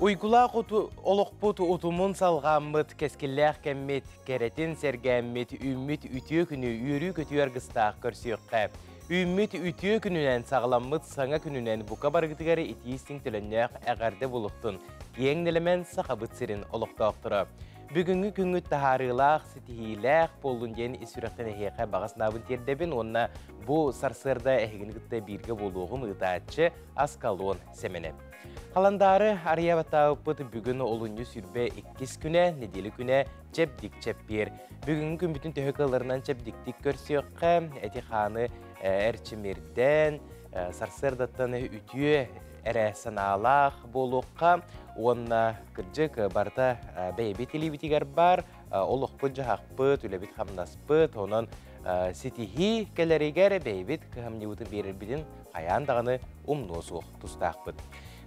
Уйгулаах олохпут утумун салҕааммыт, кэскиллээх кэммит, кэрэтин сэргээммит, үүммүт үтүө күнү үөрүү-көтүү аргыстаах көрсүөххэ. Үүммүт үтүө күнүнэн саҕаламмыт саҥа күнүнэн бука барыгытыгар итии-истиҥ төлөннөөх эҕэрдэ булуохтун. Киэҥ нэлэмэн Сахабыт сирин олохтоохторо. Бүгүҥҥү күҥҥүт таһаарыылаах, ситиһиилээх буоллун диэн ис сүрэхтэн эһиэхэ баҕа санаабын тиэрдэбин уонна бу сарсыарда эһигини кытта бииргэ буолуоҕум ыытааччы Аскалон Сэмэнэ. Халандаары арыйа баттаабыппыт бүгүн олунньу 22 күнэ, нэдиэлэ күнэ чэбдик чэппиэр. Бүгүҥҥү күммүтүн төһө кыалларынан чэбдиктик көрсүөххэ, эти-хааны эрчимирдэн, сарсыардаттан үтүө эрэ санаалаах буолуохха уонна кырдьык барыта бэйэбит илиибитигэр баар, олохпут-дьаһахпыт, үлэбит-хамнаспыт, онон ситиһии кэлэригэр бэйэбит кыһамньыбытын биэрэрбитин хайаан даҕаны умнуо суох тустаахпыт.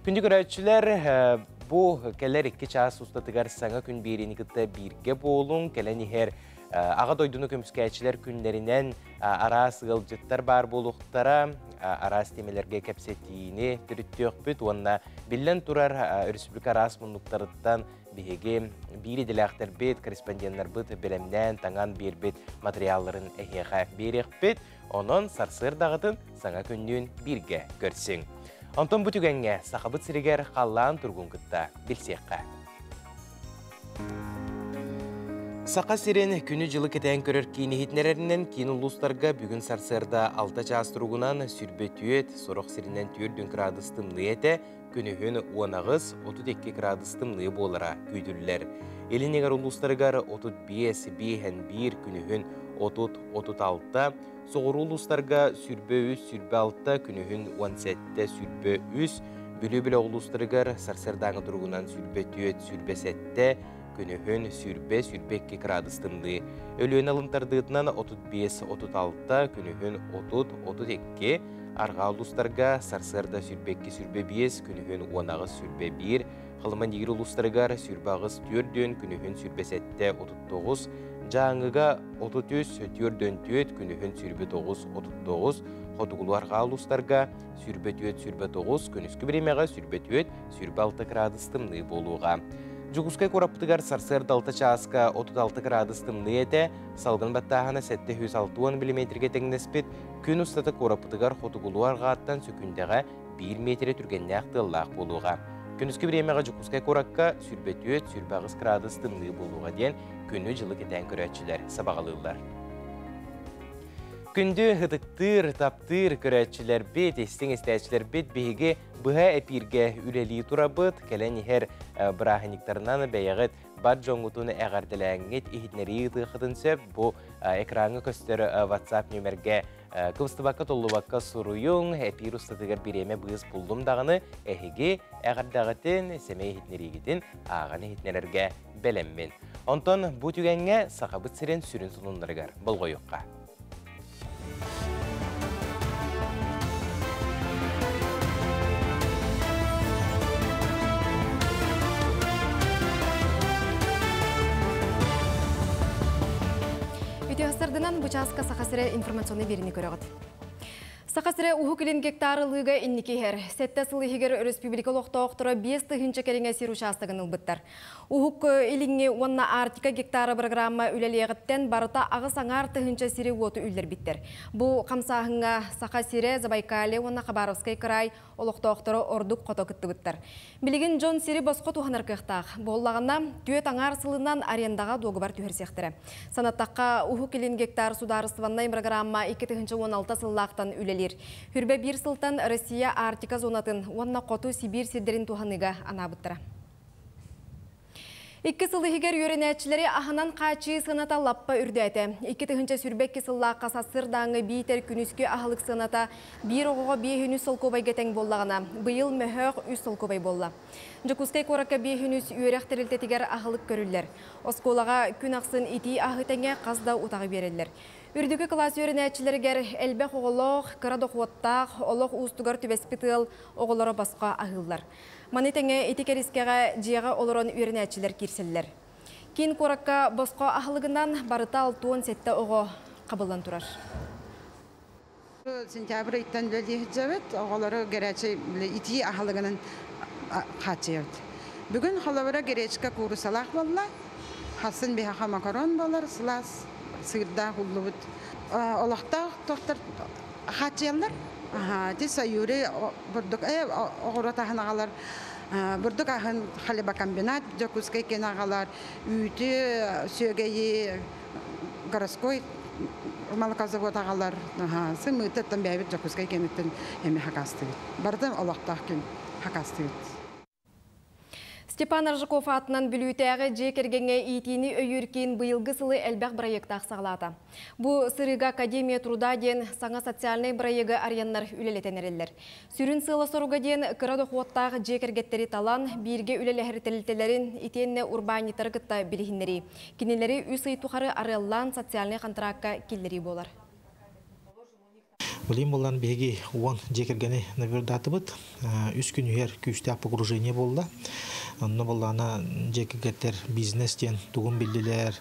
Күндү көрөөччүлэр, бу кэлэр 2 чаас устатыгар саҥа күн биэриини кытта бииргэ буолуҥ, кэлэн иһэр Аҕа дойдуну көмүскээччилэр күннэринэн араас ыалдьыттар баар буолуохтара, араас тиэмэлэргэ кэпсэтиини төрүттүөхпүт уонна биллэн турар өрөспүүбүлүкэ араас муннуктарыттан биһиги биир идэлээхтэрбит, корреспонденнарбыт бэлэмнээн, таҥан биэрбит материалларын эһиэхэ биэриэхпит. Онон сарсыардаҕытын саҥа күннүүн бииргэ көрсүҥ. Онтон бу түгэҥҥэ Сахабыт сиригэр халлаан туругун кытта билсиэххэ. Саха сирин күнү-дьылы кэтээн көрөр киин иһитиннэрэринэн киин улуустарга бүгүн сарсыарда 6 чаас туругунан сүрбэ түөт, сорох сиринэн 4 градус тымныы этэ, күнүһүн 18, 32 градус тымныы буолара күүтүллэр. Илин эҥэр улуустарыгар 35, 5 күнүһүн 30, 36, Соҕуруу улуустарга сүрбэ үс, сүрбэ алта, күнүһүн 17, сүрбэ үс, Бүлүү бөлөх улуустарыгар сарсыардааҥы туругунан сүрбэ түөрт, сүрбэ сэттэ, күнүһүн сүрбэ, сүрбэ икки кыраадыс тымныы. Өлүөнэ алын тардыытынан 35, 36, күнүһүн 30, 32, арҕаа улуустарга сарсыарда сүрбэ икки, сүрбэ биэс, күнүһүн 18, сүрбэ биир, Халыма-Нигир улуустарыгар сүрбэ аҕыс, түөрдүөн, күнүһүн сүрбэ сэттэ, 39, Дьааҥыга 33, 44, күнүһүн 29, 39, хотугулуу-арҕаа улуустарга 24, 29, күнүскү бириэмэҕэ 24, 26 градус тымныы буолуоҕа. Дьокуускай куораппытыгар сарсыарда 6 чааска 36 градус тымныы этэ, салгын баттааһына 760 миллиметргэ тэҥнэспит, күн устата куораппытыгар хотугулуу-арҕааттан сөкүүндэҕэ 1 миэтэрэ түргэннээх тыаллаах буолуоҕа. Күнүскү бириэмэҕэ Дьокуускай куоракка 24, 28 градус тымныы буолуоҕа диэн күнү-дьылы кэтээн көрөөччүлэр сабаҕалыыллар. Күндү ытыктыыр, таптыыр көрөөччүлэрбит, истиҥ истээччилэрбит биһиги быһа эпииргэ үлэлии турабыт. Кэлэн иһэр бырааһынньыктарынан бэйэҕит бар дьоҥҥутун эҕэрдэлээҥҥит иһитиннэрии ыытыаххытын сөп. Бу экраҥҥа көстөр WhatsApp нүөмэргэ Кыбыстыбакка-толлубакка суруйуҥ, эпиир устатыгар бириэмэ быыс буллум даҕаны, эһиги эҕэрдэҕитин, сэмэй иһитиннэриигитин ааҕан иһитиннэрэргэ бэлэммин. Онтон бу түгэҥҥэ Сахабыт сирин сүрүн сонуннарыгар болҕойуохха. Үтүө сардынан бу чааска Саха сирэ информационный биэриини көрөҕүт. Саха сирэ Уһук Илин гектар ылыыга инники иһэр. Сэттэ сыл иһигэр өрөспүүбүлүкэ олохтоохторо 5 тыһыынча кэриҥэ сир учаастагын ылбыттар. Уһук Илиҥҥи уонна Арктика гектара программа үлэлиэҕиттэн барыта аҕыс аҥаар тыһыынча сири-уоту үллэрбиттэр. Бу хамсааһыҥҥа Саха сирэ, Забайкалье уонна Хабаровскай кыраай олохтоохторо ордук хото кыттыбыттар. Билигин дьон сири босхо туһанар кыахтаах. Буоллаҕына, түөрт аҥаар сылынан арендаҕа дуогабар түһэрсиэхтэрэ. Санаттахха, Уһук Илин гектар судаарыстыбаннай программа 2016 сыллаахтан үлэлиир. Хүрбэ биир сылтан Россия Арктика зонатын уонна Хоту Сибиир сирдэрин туһаныыга анаабыттара. Икки сыл иһигэр үөрэнээччилэри аһынан хааччыйыы сыаната лаппа үрдээтэ. 2022 сыллаахха сарсыардааҥҥы биитэр күнүскү аһылык сыаната биир оҕоҕо биэһүн үс солкуобайга тэҥ буоллаҕына, быйыл мөһөөх үс солкуобай буолла. Дьокуускай куоракка биэһүн үс үөрэх тэрилтэтигэр аһылык көрүллэр. Оскуолаҕа күн ахсын итии аһы тэҥэ хас да утаҕы биэрэллэр. Үрдүкү кылаас үөрэнээччилэригэр элбэх оҕолоох, кыра дохуоттаах, олох уустугар түбэспит ыал оҕолоро босхо аһыыллар. Маны тэҥэ ити кэрискэҕэ дьиэҕэ олорон үөрэнээччилэр киирсэллэр. Киин куоракка босхо аһылыгынан барыта 67 оҕо хабыллан турар. Сентябрь ыйтан үлэлии сылдьабыт. Оҕолору горячий итии аһылыгынан хааччыйабыт. Бүгүн холобура гречка куурусалаах буолла, хасын биһаха макарон болар, сылаас сыырдаах уллубут. Олохтоох тохтор хааччыйаллар. Ити Саюри бурдук оҕуруот аһын аҕалар, бурдук аһын хлебокомбинат Дьокуускай киэн аҕалар, үүтү, сүөгэйи городской молокозавод аҕалар, сымыытыттан бэйэбит Дьокуускай киэниттэн эми хакаастыбыт. Барытын олохтоох күн хакаастыбыт. Степан Аржаков атынан Бүлүүтээҕи дьиэ кэргэҥҥэ иитиини өйүүр киин быйылгы сылы элбэх бырайыактаах саҕалаата. Бу сырыыга Академия труда диэн саҥа социальнай бырайыагы арыйаннар үлэлэтэн эрэллэр. Сүрүн сыала-соруга диэн кыра дохуоттаах дьиэ кэргэттэри талан, бииргэ үлэлэһэр тэрилтэлэрин итиэннэ урбаанньыттары кытта билиһиннэрии. Кинилэри үс ый тухары арыаллаан социальнай хантыраакка киллэрии буолар. Билим булан биһиги 10 дьиэ кэргэни набердаатыбыт. Үс күн үһэр күүстээх погружение буолла. Онно буоллаана дьиэ кэргэттэр бизнес диэн тугун биллилэр,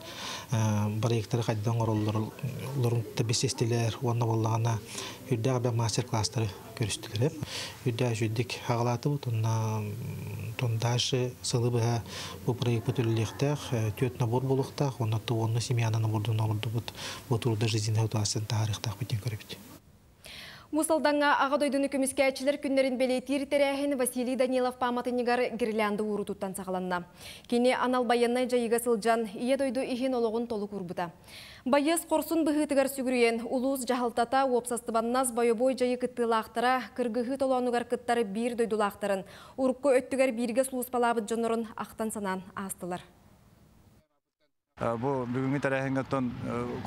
проекттары хайдан оҥороллорун бисистилэр уонна буоллаҕына үрдээх элбэх мастер-класстары көрүстүлэр. Үрдээх үчүгдик хаҕалаатыбыт уонна дальше сылы быһа бу проекпыт үлэлиэхтээх, түөрт набор буолуохтаах уонна уонна семьяны набордун оҥордубут бу турда жизненный ситуацияны таһаарыахтаахпыт диэн көрөбүт. Уус Алдаҥҥа Аҕа дойдуну көмүскээччилэр күннэрин бэлиэтиир тэрээһин Василий Данилов пааматынньыгар гирлянда уурутуттан саҕаланна. Кини анал байыаннай дьайыыга сылдьан, Ийэ дойду иһин олоҕун толук уурбута. Байыас хорсун быһыытыгар сүгүрүйэн, улуус дьаһалтата, уопсастыбаннас бойобуой дьайыы кыттыылаахтара кыргыһыы толоонугар кыттар биир дойдулаахтарын, урукку өттүгэр бииргэ сулууспалаабыт дьоннорун ахтан-санаан аастылар. Бу бүгүҥҥү тэрээһиҥҥэ оттон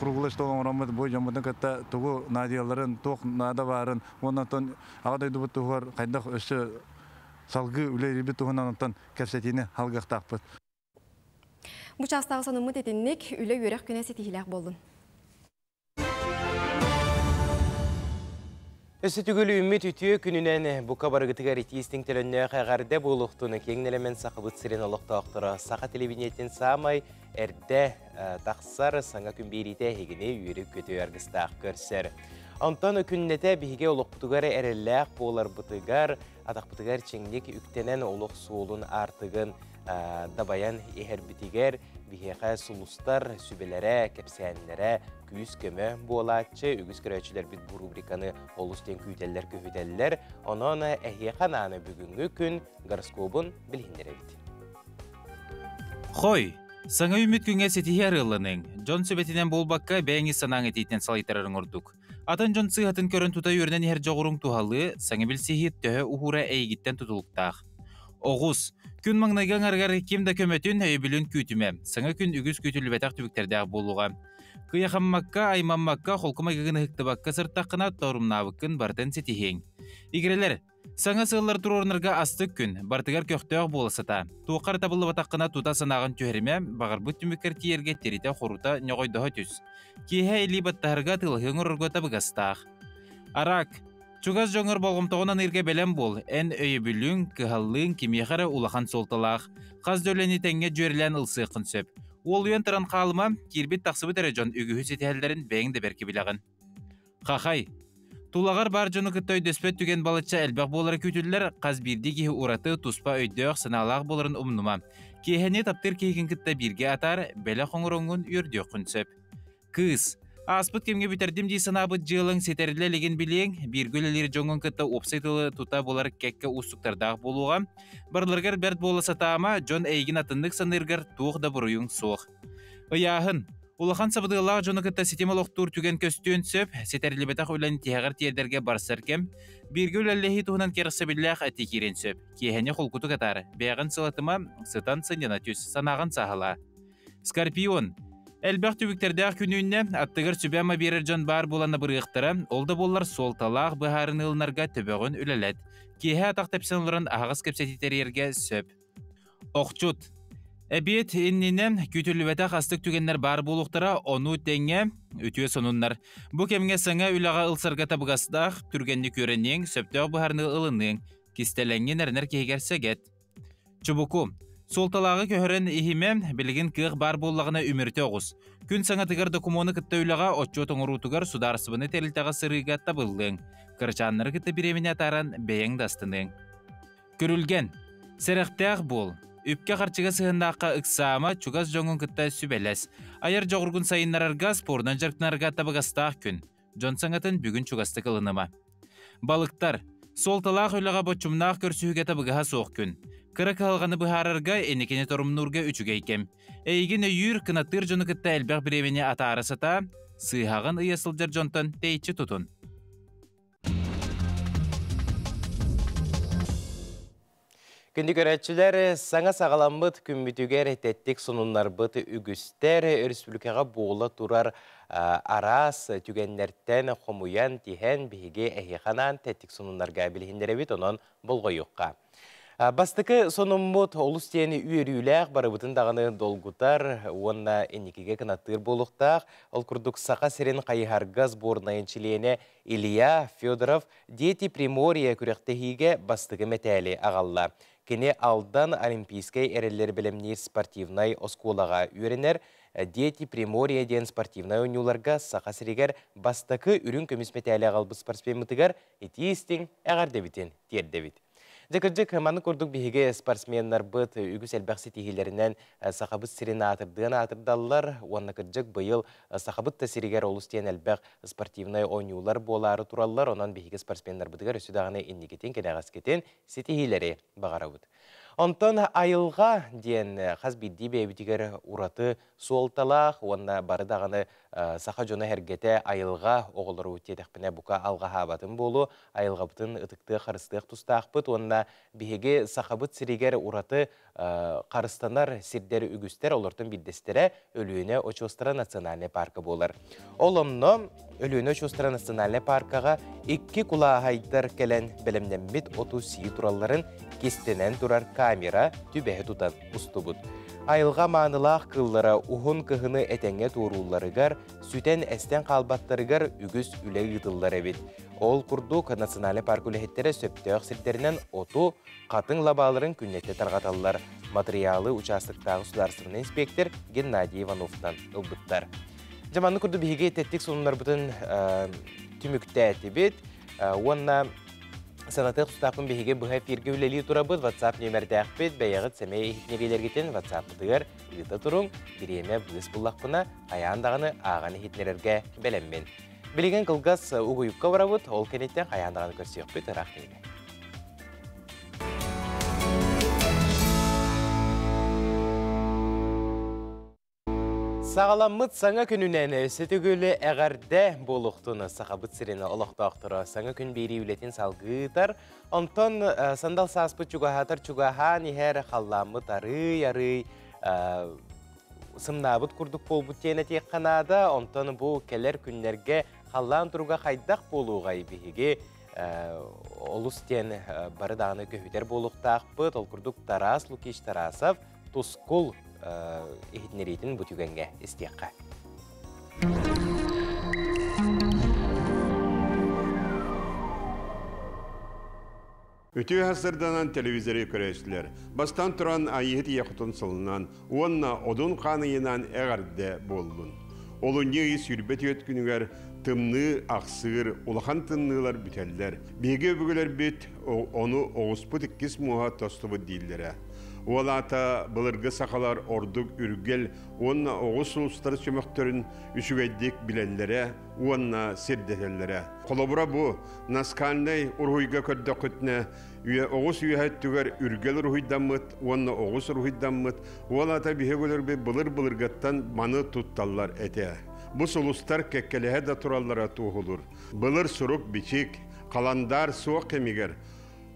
круглый стол оҥороммут бу дьоммутун кытта тугу наадыйалларын, туох наада баарын уонна оттон Аҕа дойдубут туһугар хайдах өссө салгыы үлэлиирбит туһунан оттон кэпсэтиини алгыахтаахпыт. Бу чаастааҕы сонуммут итинник, үлэ-үөрэх күнэ ситиһиилээх буоллун. Өссө түгүл үүммүт үтүө күнүнэн бука барыгытыгар итии-истиҥ төлөннөөх эҕэрдэ буолуохтун киэҥ нэлэмэн Сахабыт сирин олохтоохторо саха телевидениетин саамай эрдэ тахсар саҥа күн биэриитэ эһигини үөрүү-көтүү аргыстаах көрсөр. Онтон күннэтэ биһиги олохпутугар эрэллээх буоларбытыгар, атахпытыгар чиҥник үктэнэн олох суолун аартыгын дабайан иһэрбитигэр биһиэхэ сулустар сүбэлэрэ, кэпсээннэрэ күүс-көмө буолааччы, үгүс көрөөччүлэрбит бу рубриканы олус диэн күүтэллэр-көһүтэллэр. Онон эһиэхэ анааны бүгүҥҥү күн гороскобун билиһиннэрэбит. Хой, саҥа үүммүт күҥҥэ ситиһии арыалланыҥ. Дьон сүбэтинэн буолбакка, бэйэҥ ис санааҥ этиитинэн салайтарарыҥ ордук. Атын дьон сыыһатын көрөн тута үөрэнэн иһэр дьоҕуруҥ туһалыы, саҥа билсиһии төһө уһуура эйигиттэн тутулуктаах. Оҕус. Күн маҥнайгы аҥарыгар ким да көмөтүн, өйөбүлүн күүтүмэ. Саҥа күн үгүс күүтүллүбэтэх түбүктэрдээх буолуоҕа. Кыйахаммакка, аймаммакка, холку майгыгын ыһыктыбакка сыртаххына, торумнаабыккын барытын ситиһиэҥ. Игирэлэр, саҥа сыаллар туруорунарга астык күн, барытыгар көхтөөх буола сатаа. Туохха эрэ табыллыбатаххына тута санааҕын түһэримэ, баҕарбыт түмүккэр тиийэргэ тиритэ-хорута ньоҕойдоһо түс. Киэһэ илии баттаһарга атыылаһыы оҥорорго табыгастаах. Арак, чугас дьоҥҥор болҕомтоҕун аныырга бэлэм буол. Эн өйөбүлүҥ, кыһаллыыҥ кимиэхэ эрэ улахан суолталаах. Хас да үлэни тэҥҥэ дьүөрэлээн ылсыаххын сөп. Уолуйан туран хаалыма, киирбит-тахсыбыт эрэ дьон үгүһү ситиһэллэрин бэйэҥ да бэркэ билэҕин. Хахай. Тулаҕар баар дьону кытта өйдөспөт түгэн балачча элбэх буолара күүтүллэр, хас биирдии киһи ураты, туспа өйдөөх, санаалаах буоларын умнума. Киэһэни таптыыр киһигин кытта бииргэ атаар, бэлэх оҥороҥҥун үөрдүөххүн сөп. Кыыс. Ааспыт кэмҥэ бүтэрдим дии санаабыт дьыалаҥ ситэриллэ илигин билиэҥ, бииргэ үлэлиир дьоҥҥун кытта уопсай тылы тута булар кэккэ уустуктардаах буолуоҕа. Барыларыгар бэрт буола сатаама, дьон эйигин атыннык саныыргар туох да буруйуҥ суох. Ыйааһын. Улахан сабыдыаллаах дьону кытта ситим олохтуур түгэн көстүөн сөп, ситэриллибэтэх үлэни тиһэҕэр тиэрдэргэ барсар кэм, бииргэ үлэлэһии туһунан кэрэхсэбиллээх этии киириэн сөп. Киэһэни холкутук атаар, бэйэҕин сылатыма, сытан сынньана түс, санааҕын сааһылаа. Скорпион. Элбэх түбүктэрдээх күн үүннэ, аттыгар сүбэ-ама биэрэр дьон баар буолан абырыахтара, ол да буоллар суолталаах быһаарыныы ылынарга төбөҕүн үлэлэт. Киэһэ атах тэпсэн олорон аһаҕас кэпсэтии тэрийэргэ сөп. Охчут. Эбиэт иннинэ күүтүллүбэтэх астык түгэннэр баар буолуохтара, ону тэҥэ үтүө сонуннар. Бу кэмҥэ саҥа үлэҕэ ылсарга табыгастаах, түргэнник үөрэниэҥ, сөптөөх быһаарыныы ылыныаҥ, кистэлэҥҥин эрэнэр киһигэр сэгэт. Чубуку. Суолталааҕы көһөрөн иһимэ, билигин кыах баар буоллаҕына үмүрүтэ оҕус. Күн саҥатыгар докумуону кытта үлэҕэ отчуот оҥоруутугар судаарыстыбаны тэрилтэҕэ сырыыга табыллыаҥ. Кырачааннары кытта бириэмэни атааран бэйэҥ да астыныаҥ. Күрүлгэн. Сэрэхтээх буол. Үпкэ-харчыга сыһыаннаахха ыксаама, чугас дьоҥҥун кытта сүбэлэс. Айар дьоҕургун сайыннарарга, спорунан дьарыктанарга табыгастаах күн. Дьон саҥатын бүгүн чугастык ылыныма. Балыктар. Суолталаах үлэҕэ боччумнаах көрсүһүүгэ табыгаһа суох күн. Кыра кыһалҕаны быһаарарга, инникини торумнуурга үчүгэй кэм. Эйигин өйүүр, кынаттыыр дьону кытта элбэх бириэмэни атаара сатаа, сыыһаҕын ыйа сылдьар дьонтон тэйиччи тутун. Күндү көрөөччүлэр, саҥа саҕаламмыт күммүтүгэр тэттик сонуннарбыт үгүстэр өрөспүүбүлүкэҕэ буола турар араас түгэннэртэн хомуйан, тиһэн биһиги эһиэхэ анаан тэттик сонуннарга билиһиннэрэбит, онон болҕойуохха. Бастакы сонуммут олус диэн үөрүүлээх, барыбытын даҕаны долгутар уонна инникигэ кынаттыыр буолуохтаах. Ол курдук Саха сирин хайыһарга сборнайын чилиэнэ Илья Федоров Дети Приморья күрэхтэһиигэ бастакы мэтээли аҕалла. Кини Алдан Олимпийскай эрэллэри бэлэмниир спортивнай оскуолаҕа үөрэнэр. Дети Приморья диэн спортивнай оонньууларга Саха сиригэр бастакы үрүҥ көмүс мэтээли аҕалбыт спортсмеммытыгар итии-истиҥ эҕэрдэбитин тиэрдэбит. Дьэ, кырдьык, маннык курдук биһиги спортсменнарбыт үгүс элбэх ситиһиилэринэн Сахабыт сирин аатырдыан аатырдаллар уонна кырдьык быйыл Сахабыт да сиригэр олус диэн элбэх спортивнай оонньуулар буолаары тураллар, онон биһиги спортсменнарбытыгар өссө даҕаны инникитин, кэнэҕэскитин ситиһиилэри баҕарабыт. Онтон айылҕа диэн хас биирдии бэйэбитигэр ураты суолталаах уонна бары даҕаны саха дьоно-сэргэтэ айылҕа оҕолору диэтэхпинэ бука алҕаһаабатым буолуо, айылҕабытын ытыктыах-харыстыах тустаахпыт уонна биһиги Сахабыт сиригэр ураты харыстанар сирдэр үгүстэр, олортон биирдэстэрэ Өлүөнэ очуостара национальнай парка буолар. Ол онно Өлүөнэ очуостара национальнай паркаҕа икки кулааһайдар кэлэн бэлэмнэммит оту сии туралларын кистэнэн турар камера түбэһэ тутан устубут. Айылҕа маанылаах кыыллара уһун кыһыны этэҥҥэ туоруулларыгар, сүтэн-эстэн хаалбаттарыгар үгүс үлэ ыытыллар эбит. Ол курдук, национальнай парка үлэһиттэрэ сөптөөх сирдэринэн оту, хатыҥ лабааларын күннэтэ тарҕаталлар. Матырыйаалы учаастактааҕы судаарыстыбаннай инспектор Геннадий Ивановтан ылбыттар. Дьэ, маннык курдук биһиги тэттик сонуннарбытын түмүктээтибит уонна санатыах тустаахпын биһиги быһа эфиргэ үлэлии турабыт. WhatsApp нүөмэрдээхпит. Бэйэҕит сэмэй иһитиннэриилэргитин WhatsApp-ытыгар ыыта туруҥ. Бириэмэ быыс буллахпына, хайаан даҕаны ааҕан иһитиннэрэргэ бэлэммин. Билигин кылгас угуйукка барабыт, ол кэнниттэн хайаан даҕаны көрсүөхпүт ыраах тэйимэ. Саҕаламмыт саҥа күнүнэн өссө эҕэрдэ буолуохтун Сахабыт сирин олохтоохторо саҥа күн биэрии үлэтин салгыытар. Онтон сандал сааспыт чугаһаатар чугаһаан иһэр халлааммыт арыый-арыый сымнаабыт курдук буолбут диэн этиэххэ наада. Онтон бу кэлэр күннэргэ халлаан туруга хайдах буолуоҕай биһиги олус диэн бары даҕаны көһүтэр буолуохтаахпыт. Ол курдук Тарас Лукич Тарасов Тускул иһитиннэриитин бу түгэҥҥэ истиэххэ. Үтүө сырданан телевизоры көрөөччүлэр. Бастан туран Айыһыт ийэ хотун сылынан уонна Одун хаан ыйынан эҕэрдэ буоллун. Олунньу ый 24 күнүгэр тымныы, ахсыыр, улахан тымныылар бүтэллэр. Биһиги өбүгэлэрбит ону оҕуспут иккис муоһа тостубут дииллэрэ. Ол аата былыргы сахалар ордук үргэл уонна оҕус сулустар чөмөхтөрүн үчүгэйдик билэллэрэ уонна сирдэтэллэрэ. Холобура бу наскальнай уруһуйга көрдөххүтүнэ оҕус үөһэ өттүгэр үргэл уруһуйдаммыт уонна оҕус уруһуйдаммыт, ол аата биһиги өлөрбүт былыр-былыргыттан маны тутталлар этэ. Бу сулустар кэккэлэһэ да тураллара туоһулуур. Былыр сурук-бичик, халандаар суох кэмигэр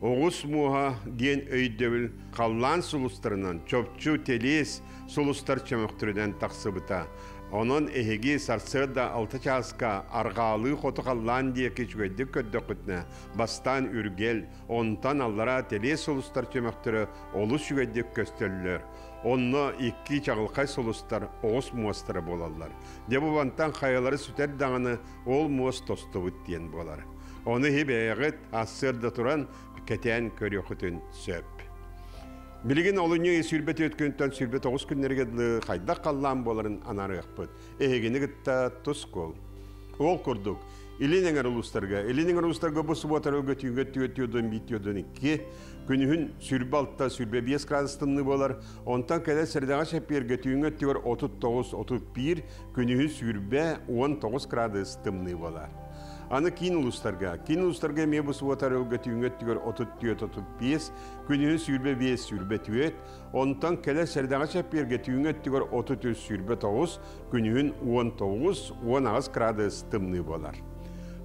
Оҕус муоһа диэн өйдөбүл халлаан сулустарынан, чопчу телиэс сулустар чөмөхтөрүнэн тахсыбыта. Онон эһиги сарсыарда 6 чааска арҕаалыы хоту халлаан диэки үчүгэйдик көрдөххүтүнэ, бастаан үргэл, онтон аллараа телиэс сулустар чөмөхтөрө олус үчүгэйдик көстөллөр. Онно икки чаҕылхай сулустар оҕус муостара буолаллар. Дьэ бу мантан хайалары сүтэр даҕаны ол муос тостубут диэн буолар. Ону иһи бэйэҕит ассыарда туран кэтээн көрүөххүтүн сөп. Билигин олунньу ый 24 күнтэн 29 күннэргэ дылы хайдах халлаан буоларын анаарыахпыт. Эһигини кытта тускул. Ол курдук, Илин эҥэр улуустарга. Илин эҥэр улуустарга бу субуота өргө түүҥҥэ 4 4 2, күнүһүн 26 25 градус тымныы буолар. Онтон кэлэр сэрэдэҕэ чэппиэргэ түүҥҥэ өттүгэр 39 31, күнүһүн 20 19 градус тымныы буолар. Аны киин улуустарга. Киин улуустарга эмиэ бу субуота өргө түүҥҥэ өттүгэр 34 35, күнүһүн 25 24, онтон кэлэр сэрэдэҕэ чэппиэргэ түүҥҥэ өттүгэр 33 29, күнүһүн 19 18 градус тымныы буолар.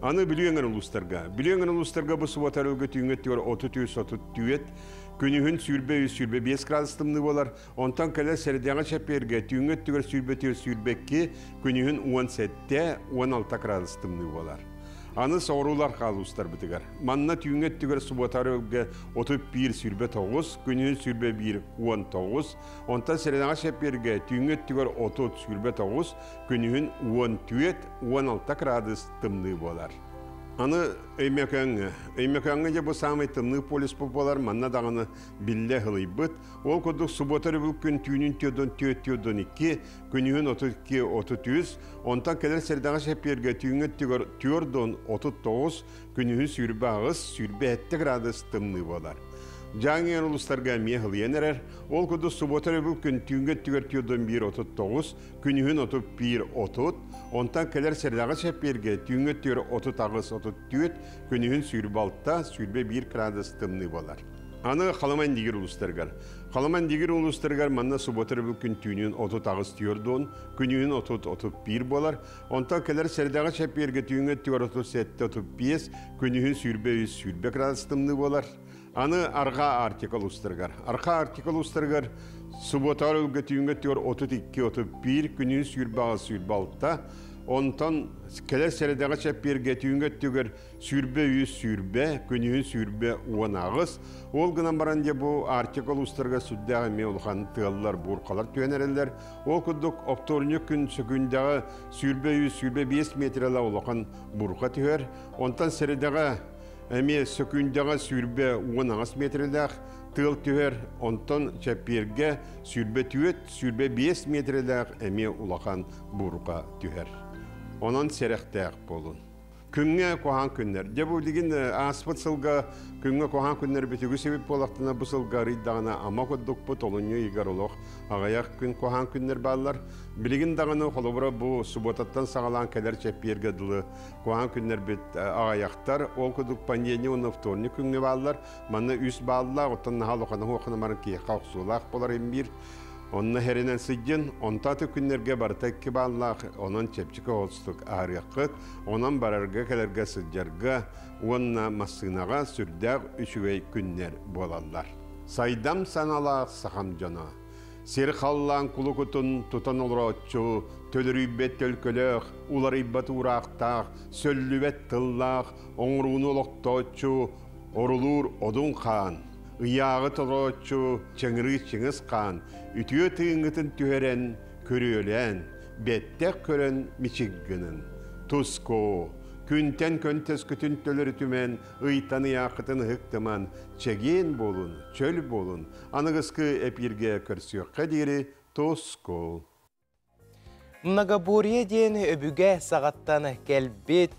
Аны Бүлүү эҥэр улуустарга. Бүлүү эҥэр улуустарга бу субуота өргө түүҥҥэ өттүгэр 33 34, күнүһүн 23 25 градус тымныы буолар. Онтон кэлэр сэрэдэҕэ чэппиэргэ түүҥҥэ өттүгэр 24 22, күнүһүн 17 16 градус тымныы буолар. Аны соҕуруулар улуустарбытыгар. Манна түүҥҥэ өттүгэр субуота өргө 31 29, күнүһүн 21 19, онтон сэрэдэҕэ чэппиэргэ түүҥҥэ өттүгэр 30 29, күнүһүн 14 16 градус тымныы буолар. Аны Өймөкөөҥҥө. Өймөкөөҥҥө дьэ бу саамай тымныы полюс буолар, манна даҕаны биллэ һылыйбыт. Ол курдук субуота өрөбүл күн түүнүн 4 4 2, күнүһүн 32 33, онтон кэлэр сэрэдэҕэ чэппиэргэ түүҥҥэ өттүгэр 4 39, күнүһүн 28 27 градус тымныы буолар. Дьааҥы улуустарга эмиэ һылыйан эрэр. Ол курдук субуота өрөбүл күн түүҥҥэ өттүгэр 4 1 39, күнүһүн 31 30, онтон кэлэр сэрэдэҕэ чэппиэргэ түүҥҥэ өттүгэр 38 34, күнүһүн 26 21 градус тымныы буолар. Аны Халыма Индигир улуустарыгар. Халыма Индигир улуустарыгар манна субуота өрөбүл күн түүнүн 38 4, күнүһүн 30 31 буолар. Онтон кэлэр сэрэдэҕэ чэппиэргэ түүҥҥэ өттүгэр 37 35, күнүһүн 23 20 градус тымныы буолар. Аны Арҕаа Арктика улуустарыгар. Арҕаа Арктика улуустарыгар субуота өрөбүлгэ түүҥҥэ өттүгэр 32 31, күнүһүн 28 26, онтон кэлэр сэрэдэҕэ чэппиэргэ түүҥҥэ өттүгэр 23 20, күнүһүн 20 18. Ол гынан баран дьэ бу Арктика улуустарыгар сүрдээх эмиэ улахан тыаллар, буурҕалар түһэн эрэллэр. Ол курдук оптуорунньук күн сөкүүндэҕэ 23 25 метрэлээх улахан буурҕа түһэр. Онтон сэрэдэҕэ эмиэ сөкүүндэҕэ 20 18 метрэлээх тыал түһэр, онтон чэппиэргэ 24 25 метрэлээх эмиэ улахан буурҕа түһэр. Онон сэрэхтээх буолун. Күҥҥэ куһаҕан күннэр. Дьэ бу билигин ааспыт сылга күҥҥэ куһаҕан күннэр бүтүгү себеп буолахтына, бу сылга арыйдаҕына ама курдукпут, олунньу ыйыгар олох аҕыйах күн куһаҕан күннэр бааллар. Билигин даҕаны холобура бу субуотаттан саҕалаан кэлэр чэппиэргэ дылы куһаҕан күннэрбит аҕыйахтар. Ол курдук понедельник уонна вторник күҥҥэ бааллар. Манна 3 бааллаах, оттон наһаа улахан уохана баран киһиэхэ охсуулаах буолар имбиир. Онно сэрэнэн сылдьын, онтон күннэргэ барыта 2 бааллаах, онон чэпчэки соҕустук ааһыаххыт, онон барарга кэлэргэ сылдьарга, уонна массыынаҕа сүрдээх үчүгэй күннэр буолаллар. Сайдам санаалаах сахам дьоно. Сир халлаан кулукутун тутан олорооччу, төлөрүйбэт төлкөлөөх, уларыйбат уураахтаах, сөллүбэт тыллаах, оҥорууну олохтооччу, орулуур Одун Хаан, ыйааҕы толорооччу Чыҥырыы Чыҥыс Хаан, үтүө тыыҥҥытын түһэрэн, көрүөлээн, бэттэх көрөн мичик гынын. Туску, күнтэн көнтөскүтүн төлөрүтүмэн, ыйтан ыйааххытын ыһыктыман, чэгиэн буолун, чөл буолун, аныгыскы эпииргэ көрсүөххэ диэри туску. Многоборье диэн өбүгэ саҕаттан кэлбит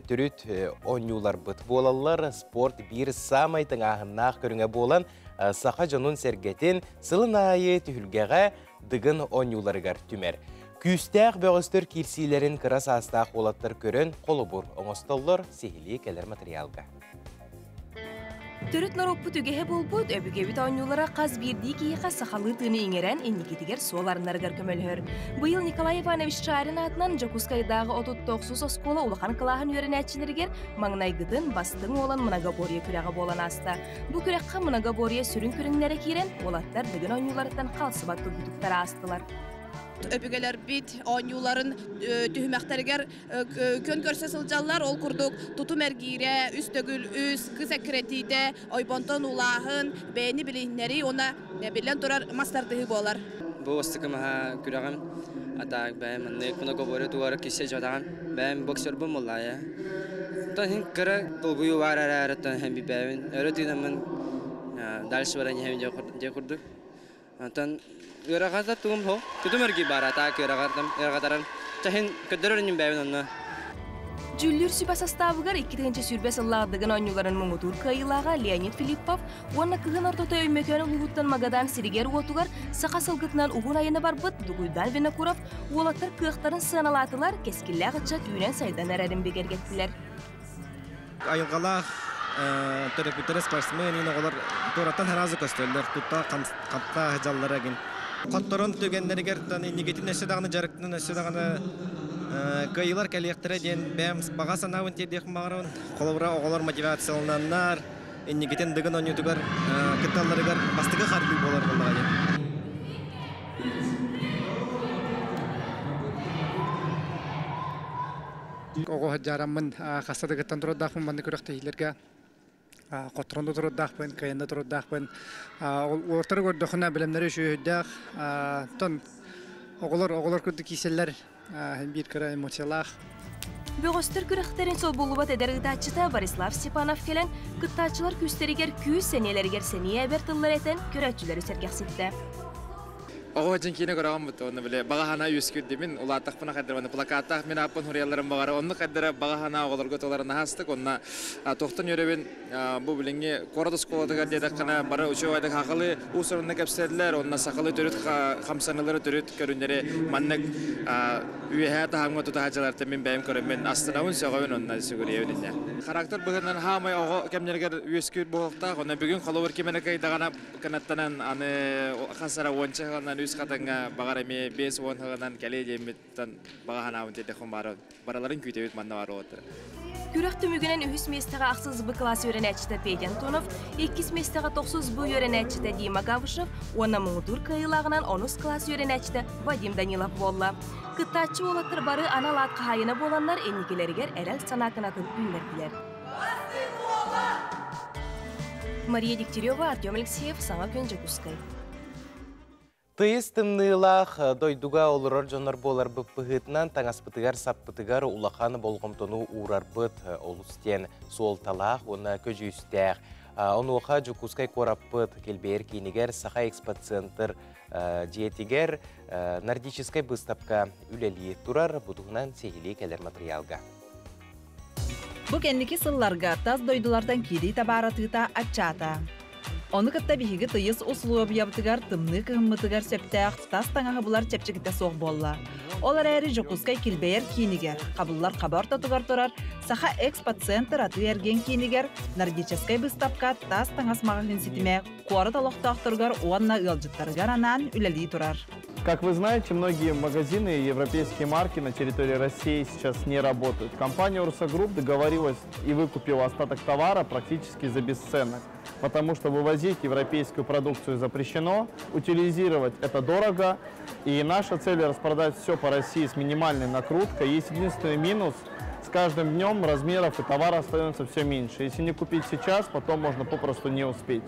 төрүт оонньууларбыт буолаллар. Спорт биир саамай тыҥааһыннаах көрүҥэ буолан, саха дьонун сэргэтин сылын аайы түһүлгэҕэ Дыгын оонньууларыгар түмэр. Күүстээх бөҕөстөр киирсиилэрин кыра саастаах уолаттар көрөн холобур оҥостоллор, сиһилии кэлэр материалга. Төрүт норуоппут үгэһэ буолбут өбүгэбит оонньуулара хас биирдии киһиэхэ сахалыы тыыны иҥэрэн инникитигэр суол арынарыгар көмөлөһөр. Быйыл Николай Иванович Шарин аатынан Дьокуускайдааҕы 39 оскуола улахан кылааһын үөрэнээччилэригэр маҥнайгытын Бастыҥ уолан многоборье күрэҕэ буолан ааста. Бу күрэххэ многоборье сүрүн көрүҥнэрэ киирэн, уолаттар Дыгын оонньууларыттан хаалсыбат тургутуктар аастылар. Өбүгэлэрбит оонньууларын түһүмэхтэригэр күөн көрсө сылдьаллар. Ол курдук тутум эргиирэ, үс төгүл үс, кыс эккирэтиитэ, ойбонтон уулааһын, бэйэни билиһиннэрии уонна биллэн турар мас тардыһыы буолар. Бу бастакы маһа күрэҕим, а так бэйэм маннык многоборье тугар кисе жадаҕан бэйэм боксербун буоллаҕа. Оттон иһин кыра долгуйуу баар эрээри, оттон иһин бэйэбин өрө тыынаммын дальше баран иһэбин дьэ курдук. Онтон ыарахата тугум хо тутум эргий баар, а так ыарахатаран чаһин көрдөрөр инним бэйэбин онно. Дьүүллүүр сүбэ састаабыгар 2020 сыллаах Дыгын оонньууларын муҥутуур кыайыылааҕа Леонид Филиппов уонна кыһын ортото Өймөкөөн улууһуттан Магадан сиригэр-уотугар саха сылгытынан уһун айаны барбыт Дугуйдан Винокуров уолаттар кыахтарын сыаналаатылар, кэскиллээх ыччат үүнэн-сайдан эрэрин бигэргэттилэр. Айылҕалаах төрөппүттэрэ спортсмен иин оҕолор туораттан хараазы көстөллөр, тутта хапта дьаллара гин. Хотторон түгэннэригэр иннигитин өссө даҕаны дьарыктанан өссө даҕаны кыайыылар кэлиэхтэрэ диэн бэйэм баҕа санаабын тиэрдиэхпин баҕарабын. Холобура, оҕолор мотивациялананнар, инникитин Дыгын оонньуутугар кытталларыгар бастакы хардыы буолар буоллаҕа диэн. Оҕо сылдьаараммын хаста да кыттан турардаахпын манна күрэхтэһиилэргэ хотторон да турардаахпын, кыайан да турардаахпын. Уолаттары көрдөххүнэ бэлэмнэрэ үчүгэйдээх. Оттон оҕолор оҕолор курдук киирсэллэр биир кыра эмоциялаах. Бөҕөстөр күрэхтэрин солбуллубат эдэр ыытааччыта Борислав Степанов кэлэн, кыттааччылар күүстэригэр күүс, сэниэлэригэр сэниэ эбэр тыллары этэн, көрөөччүлэри сэргэхситтэ. Оҕо дьин киинэ көрөҕүн бутта онно бile баҕа санаа үөскүүр мин улааттахпына хайдара онно плакаттаах мин ааппын хуруйалларын баҕара оннук хайдара баҕа санаа оҕолорго толору наһаастык онно туохтан үөрэбин бу билиҥҥи куорат оскуолатыгар диэтэххинэ бары учуобайдык сахалыы уус-уранна кэпсэтэллэр онно сахалыы төрүт хамсаныылары төрүт көрүннэри маннык үөһээ таһымҥа тутаһааччылартан мин бэйэм көрөммүн астынабын сөҕөбүн онно сүгүрүйэбин иннэ характер быһыытынан хаамай оҕо кэмнэригэр үөскүүр буолуохтаах онно бүгүн холобур ким эрэ кыайдаҕына кынаттанан аны хас эрэ уонча сылынан үс хатыҥҥа баҕар эмиэ 50 сылынан кэлиэ диэммиттэн баҕа санаабын тиэрдэхпин баара барыларын күүтэбит манна баар уолаттары. Күрэх түмүгүнэн үһүс миэстэҕэ ахсыс Б кылаас үөрэнээччитэ Петя Антонов, иккис миэстэҕэ тохсус Б үөрэнээччитэ Дима Гавышев уонна муҥутуур кыайыылааҕынан онус кылаас үөрэнээччитэ Вадим Данилов буолла. Кыттааччы уолаттар бары анал аат хаһаайына буоланнар инникилэригэр эрэл санаа кынатын үүннэрдилэр. Мария Дегтярева, Артем Алексеев, Саҥа күн Дьокуускай. Тыйыс тымныылаах дойдуга олорор дьоннор буоларбыт быһыытынан таҥаспытыгар саппытыгар улахан болҕомтону уурарбыт олус диэн суолталаах уонна көдьүүстээх. Онуоха Дьокуускай куораппыт килбиэр киинигэр Саха экспоцентр дьиэтигэр нордическай быыстапка үлэлии турар. Бу туһунан сиһилии кэлэр материалга. Бу кэнники сылларга тас дойдулартан киирии табаар атыыта аччаата. Ону кытта биһиги тыйыс усулуобуйабытыгар тымныы кыһыммытыгар сөптөөх тас таҥаһы булар чэпчэкитэ суох буолла. Ол эрээри Дьокуускай килбэйэр киинигэр, хабыллар хаба ортотугар турар Саха экспоцентр атыы-эргиэн киинигэр нордическай быыстапка тас таҥас маҕаһыын ситимэ куорат олохтоохторугар уонна ыалдьыттарыгар анаан үлэлии турар. Как вы знаете, многие магазины и европейские марки на территории России сейчас не работают. Компания Урса Групп договорилась и выкупила остаток товара практически за бесценок, потому что вывозить европейскую продукцию запрещено, утилизировать это дорого, и наша цель распродать все по России с минимальной накруткой. Есть единственный минус – с каждым днем размеров и товара становится все меньше. Если не купить сейчас, потом можно попросту не успеть.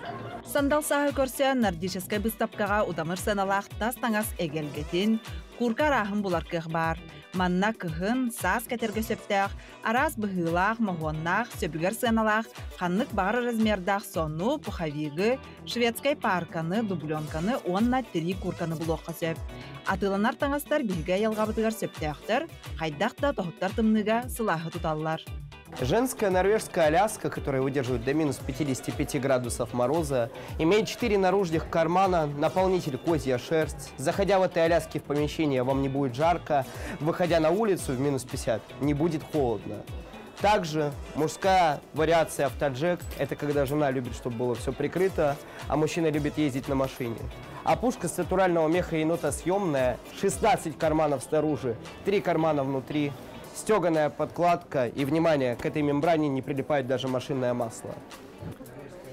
Сандал сааһы көрсө нордическай быыстапкаҕа удамыр сыаналаах тас таҥас эгэлгэтин, куурка арааһын булар кыах баар. Манна кыһын, саас кэтэргэ сөптөөх, араас быһыылаах, моһуоннаах, сөбүгэр сыаналаах, ханнык баҕар размердаах сону, пуховигы, шведскай парканы, дубленканы уонна тирии куурканы булуохха сөп. Атыыланар таҥастар биһиги айылҕабытыгар сөптөөхтөр, хайдах да тоһуттар тымныыга сылааһы туталлар. Женская норвежская Аляска, которая выдерживает до минус 55 градусов мороза, имеет 4 наружных кармана, наполнитель козья шерсть. Заходя в этой Аляске в помещение, вам не будет жарко. Выходя на улицу в минус 50, не будет холодно. Также мужская вариация автоджек – это когда жена любит, чтобы было все прикрыто, а мужчина любит ездить на машине. Опушка с натурального меха енота съемная, 16 карманов снаружи, 3 кармана внутри, стеганая подкладка и, внимание, к этой мембране не прилипает даже машинное масло.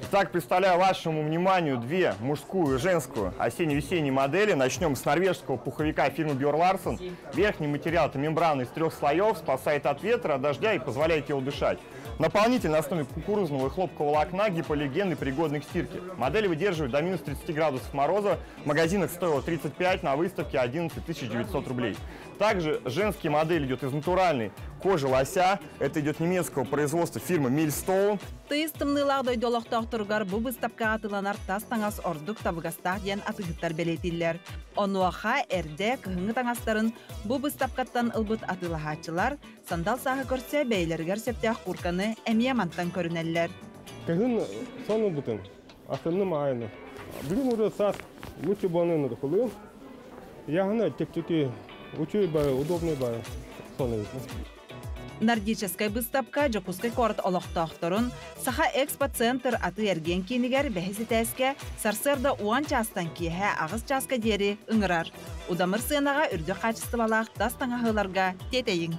Итак, представляю вашему вниманию две мужскую и женскую осенне-весенние модели. Начнем с норвежского пуховика фирмы Björn Larsen. Верхний материал – это мембрана из трех слоев, спасает от ветра, от дождя и позволяет телу дышать. Наполнитель на основе кукурузного и хлопкового волокна, гипоаллергенный, пригодный к стирке. Модель выдерживает до минус 30 градусов мороза. В магазинах стоила 35, на выставке 11 900 рублей. Также женский модель идет из натуральной Кожа лося. Это идет немецкого производства фирмы Milestone. Тыйыс тымныылаах дойду олохтоохторугар бу быыстапкаҕа атыыланар тас таҥас ордук табыгастаах диэн атыыһыттар бэлиэтииллэр. Онуоха эрдэ кыһыҥҥы таҥастарын бу быыстапкаттан ылбыт атыылаһааччылар сандал сааһы көрсө бэйэлэригэр сөптөөх куурканы эмиэ мантан көрүнэллэр. Кыһын сон ылбытым, астынным аайыны. Бүгүн уже саас лучше буолан ылыым. Яһына чэпчэки, үчүгэй баҕайы, удобный баҕайы сон эбит. Нордическай быыстапка Дьокуускай куорат олохтоохторун Саха Экспоцентр атыы-эргиэн киинигэр бэһис этээскэ сарсыарда уон чаастан киэһэ аҕыс чааска диэри ыҥырар. Удамыр сыанаҕа үрдүк хаачыстыбалаах тас таҥаһыыларга тиэтэйиҥ.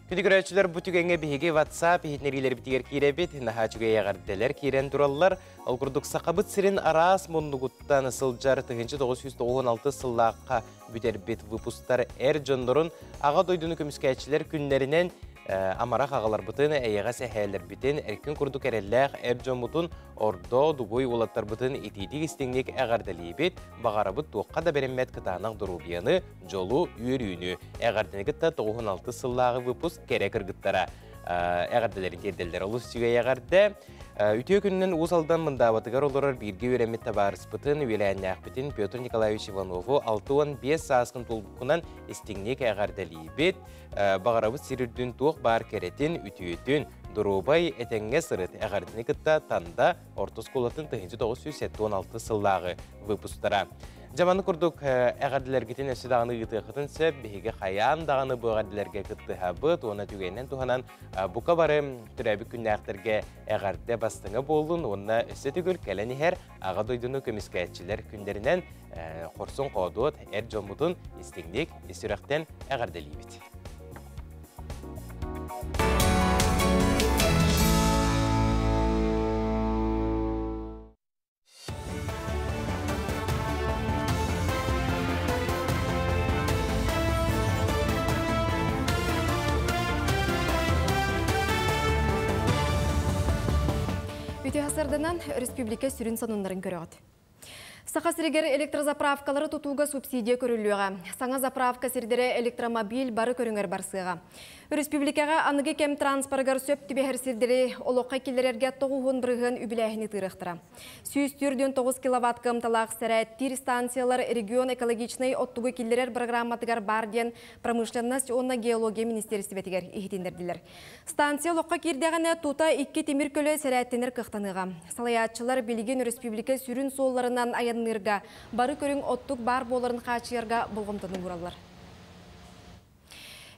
Күндү көрөөччүлэр, бу түгэҥҥэ биһиги WhatsApp иһитиннэриилэрбитигэр киирэбит. Наһаа үчүгэй эҕэрдэлэр киирэн тураллар. Ол курдук Сахабыт сирин араас муннугуттан сылдьар 1996 сыллаахха бүтэрбит выпустар эр дьоннорун Аҕа дойдуну көмүскээччилэр күннэринэн амарах аҕаларбытын, эйэҕэс эһээлэрбитин, эркин курдук эрэллээх эр дьоммутун, ордо дугуй уолаттарбытын итиитик-истиҥник эҕэрдэлиибит, баҕарабыт туохха да бэриммэт кытаанах доруобуйаны, дьолу, үөрүүнү. Эҕэрдэни кытта 96 сыллааҕы выпуск кэрэ кыргыттара эҕэрдэлэрин тиэрдэллэр. Олус үчүгэй эҕэрдэ. Үтүө күнүнэн Уус Алдан Мындаабатыгар олорор бииргэ үөрэммит табаарыспытын, үөлээннээхпитин Петр Николаевич Иванову 65 сааскын туолбуккунан истиҥник эҕэрдэлиибит. Баҕарабыт сир үрдүн туох баар кэрэтин, үтүөтүн, доруобай, этэҥҥэ сырыт эҕэрдэни кытта Танда орто оскуолатын 1976 сыллааҕы выпустара. Дьэ маны курдук эҕэрдэлэргитин өссө даҕаны ыытыаххытын сөп. Биһиги хайаан даҕаны бу эҕэрдэлэргэ кыттыһабыт уонна түгэнинэн туһанан бука бары төрөөбүт күннээхтэргэ эҕэрдэ бастыҥа буоллун уонна өссө төгүл кэлэн иһэр Аҕа дойдуну көмүскээччилэр күннэринэн хорсун хоодуот эр дьоммутун истиҥник, ис сүрэхтэн эҕэрдэлиибит. Үтүө сарданан республика сүрүн сонуннарын көрөҕүт. Саха сиригэр электрозаправкалары тутууга субсидия көрүллүөҕэ. Саҥа заправка сирдэрэ электромобиль бары көрүҥэр барсыаҕа. Өрөспүүбүлүкэҕэ аныгы кэм транспорыгар сөп түбэһэр сирдэри олоххо киллэрэргэ 90% үбүлээһини тыырыахтара. 149 киловатт кыамталаах сэрээттиир станциялар регион экологичнай оттугу киллэрэр программатыгар баар диэн промышленность уонна геология министиэристибэтигэр иһитиннэрдилэр. Станция олоххо киирдэҕинэ тута икки тимир көлө сэрээттэнэр кыахтаныаҕа. Салайааччылар билигин өрөспүүбүлүкэ сүрүн суолларынан айанныырга бары көрүҥ оттук баар буоларын хааччыйарга болҕомтону уураллар.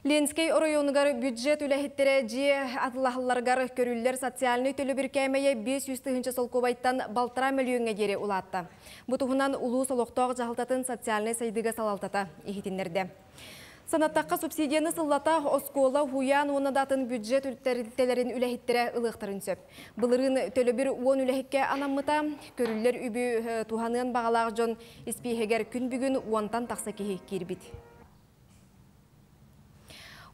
Ленскэй оройуонугар бюджет үлэһиттэрэ дьиэ атылаһалларыгар көрүллэр социальнай төлөбүр кээмэйэ 500 тыһыынча солкуобайтан балтараа мөлүйүөҥҥэ диэри улаатта. Бу туһунан улуус олохтоох дьаһалтатын социальнай сайдыыга салалтата иһитиннэрдэ. Санаттахха, субсидияны сыллата оскуола, уһуйаан уонна да атын бюджет тэрилтэлэрин үлэһиттэрэ ылыахтарын сөп. Былырыын төлөбүр уон үлэһиккэ анаммыта. Көрүллэр үбү туһаныан баҕалаах дьон испииһэгэр күн бүгүн уонтан тахса киһи киирбит.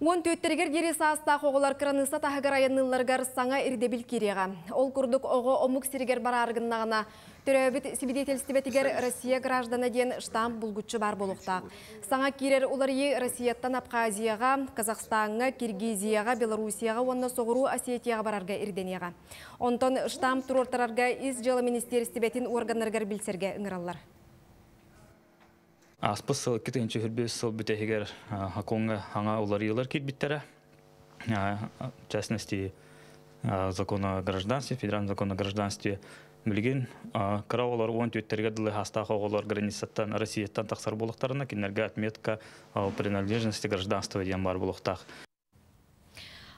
Уон түөттэригэр диэри саастаах оҕолор кыраныысса таһыгар айанныылларыгар саҥа ирдэбил киириэҕэ. Ол курдук оҕо омук сиригэр бараары гыннаҕына, төрөөбүт сибидиэтэлистибэтигэр Россия граждана диэн штамп булгуччу баар буолуохтаах. Саҥа киирэр уларыйыы Россияттан Абхазияҕа, Казахстаҥҥа, Киргизияҕа, Белоруссияҕа уонна Соҕуруу Осетияҕа барарга ирдэниэҕэ. Онтон штамп туруортарарга Ис дьыала министиэристибэтин уорганнарыгар билсэргэ ыҥыраллар. Ааспыт сыл 2025 сыл бүтэһигэр Хакоҥҥа хаҥа уларыйыылар киирбиттэрэ. В частности, закон о гражданстве, федеральный закон о гражданстве билигин кыра оҕолор уон түөттэригэр дылы хаастаах оҕолор границаттан Россияттан тахсар буолуохтарына кинилэргэ отметка о принадлежности гражданства диэн баар буолуохтаах.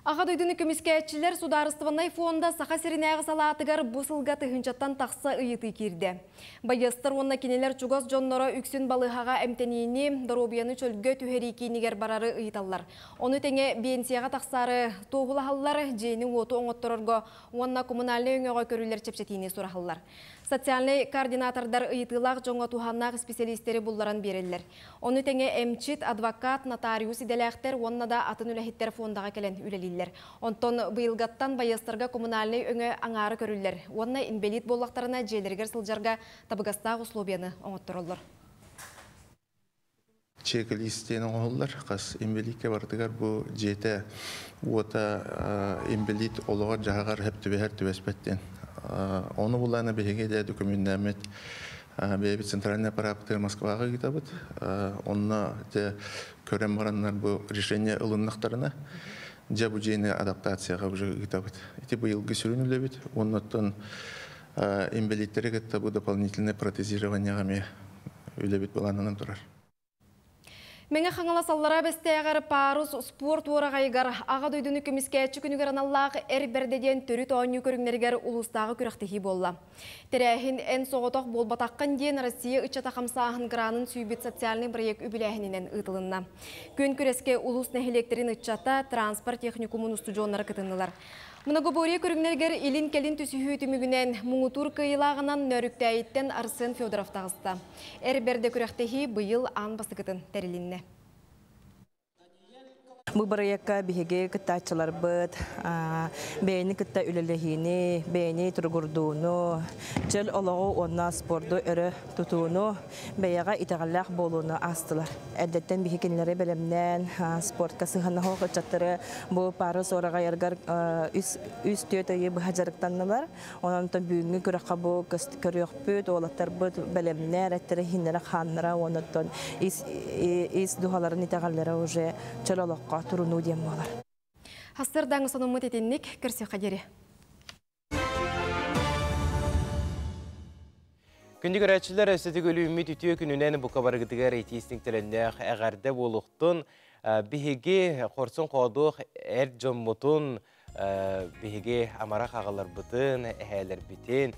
Аҕа дойдуну көмүскээччилэр судаарыстыбаннай фонда Саха сиринээҕи салаатыгар бу сылга тыһыынчаттан тахса ыйытыы киирдэ. Байыастар уонна кинилэр чугас дьонноро үксүн балыыһаҕа эмтэниини, доруобуйаны чөлгө түһэрии киинигэр барары ыйыталлар. Ону тэҥэ биэнсийэҕэ тахсаары туоһулаһаллар, дьиэни-уоту оҥотторорго уонна коммунальнай өҥөҕө көрүллэр чэпчэтиини сураһаллар. Социальнай координатордар ыйытыылаах дьоҥҥо туһааннаах исписэлиистэри булларан биэрэллэр. Ону тэҥэ эмчит, адвокат, нотариус идэлээхтэр уонна да атын үлэһиттэр фондаҕа кэлэн үлэлииллэр. Онтон быйылгаттан байыастарга коммунальнай өҥө аҥаара көрүллэр уонна инбэлиит буоллахтарына дьиэлэригэр сылдьарга табыгастаах условияны оҥоттороллор. Чек-лист диэн оҥоһуллар. Хас инбэлииккэ барытыгар бу дьиэтэ уота инбэлиит олоҕор-дьаһаҕар сөп түбэһэр түбэспэт диэн. Ону булаана биһиги дэ документнээммит бэйэбит центральный аппарааппытыгар Москваҕа ыытабыт. Онно дьэ көрөн бараннар бу решение ылыннахтарына дьэ бу дьиэни адаптацияҕа уже ыытабыт. Ити быйылгы сүрүн үлэбит. Оннуттан инбэлииттэри кытта бу дополнительное протезированиеҕа эмиэ үлэбит былаанынан турар. Мэҥэ Хаҥалас Аллараа Бэстээҕэр Парус спорт уораҕайыгар Аҕа дойдуну көмүскээччи күнүгэр аналлаах Эр бэрдэ диэн төрүт оонньуу көрүҥнэригэр улуустааҕы күрэхтэһии буолла. Тэрээһин Эн соҕотох буолбатаххын диэн Россия ыччата хамсааһын гранын сүүйбүт социальнай бырайыак үбүлээһининэн ыытылынна. Күөн күрэскэ улуус нэһилиэктэрин ыччата, транспорт техникумун устудьуоннара кытыннылар. Многоборье көрүҥнэригэр илин-кэлин түсүһүү түмүгүнэн муҥутуур кыайыылааҕынан Нөөрүктээйиттэн Арсен Федоров таҕыста. Эр бэрдэ күрэхтэһии быйыл аан бастакытын тэрилиннэ. Бу бырайыакка биһиги кыттааччыларбыт бэйэни кытта үлэлэһиини, бэйэни туругурдууну, чөл олоҕу уонна спорду өрө тутууну, бэйэҕэ итэҕэллээх буолууну аастылар. Эрдэттэн биһи кинилэри бэлэмнээн, спортка сыһыаннаһыах ыччаттары бу пара суораҕайаргар үс-түөрт ыйы быһа дьарыктаннылар. Онон бүгүҥҥү күрэххэ бу көрүөхпүт, уолаттарбыт бэлэмнээр, эттэрэ иһиннэрэ хааннара, онон ис духаларын итэҕэллэрэ уже чөл олоххо турунуу диэн буолар. Хастырдаҥ сонуммут итинник көрсүөххэ диэри. Күндү көрөөччүлэр, өссө өлүүммүт үтүө күнүнэн бука барыгытыгар итии төлөннөөх эҕэрдэ буолуохтун. Биһиги хорсун хоодуох эр дьоммутун, биһиги амарах аҕаларбытын, эһээлэрбитин,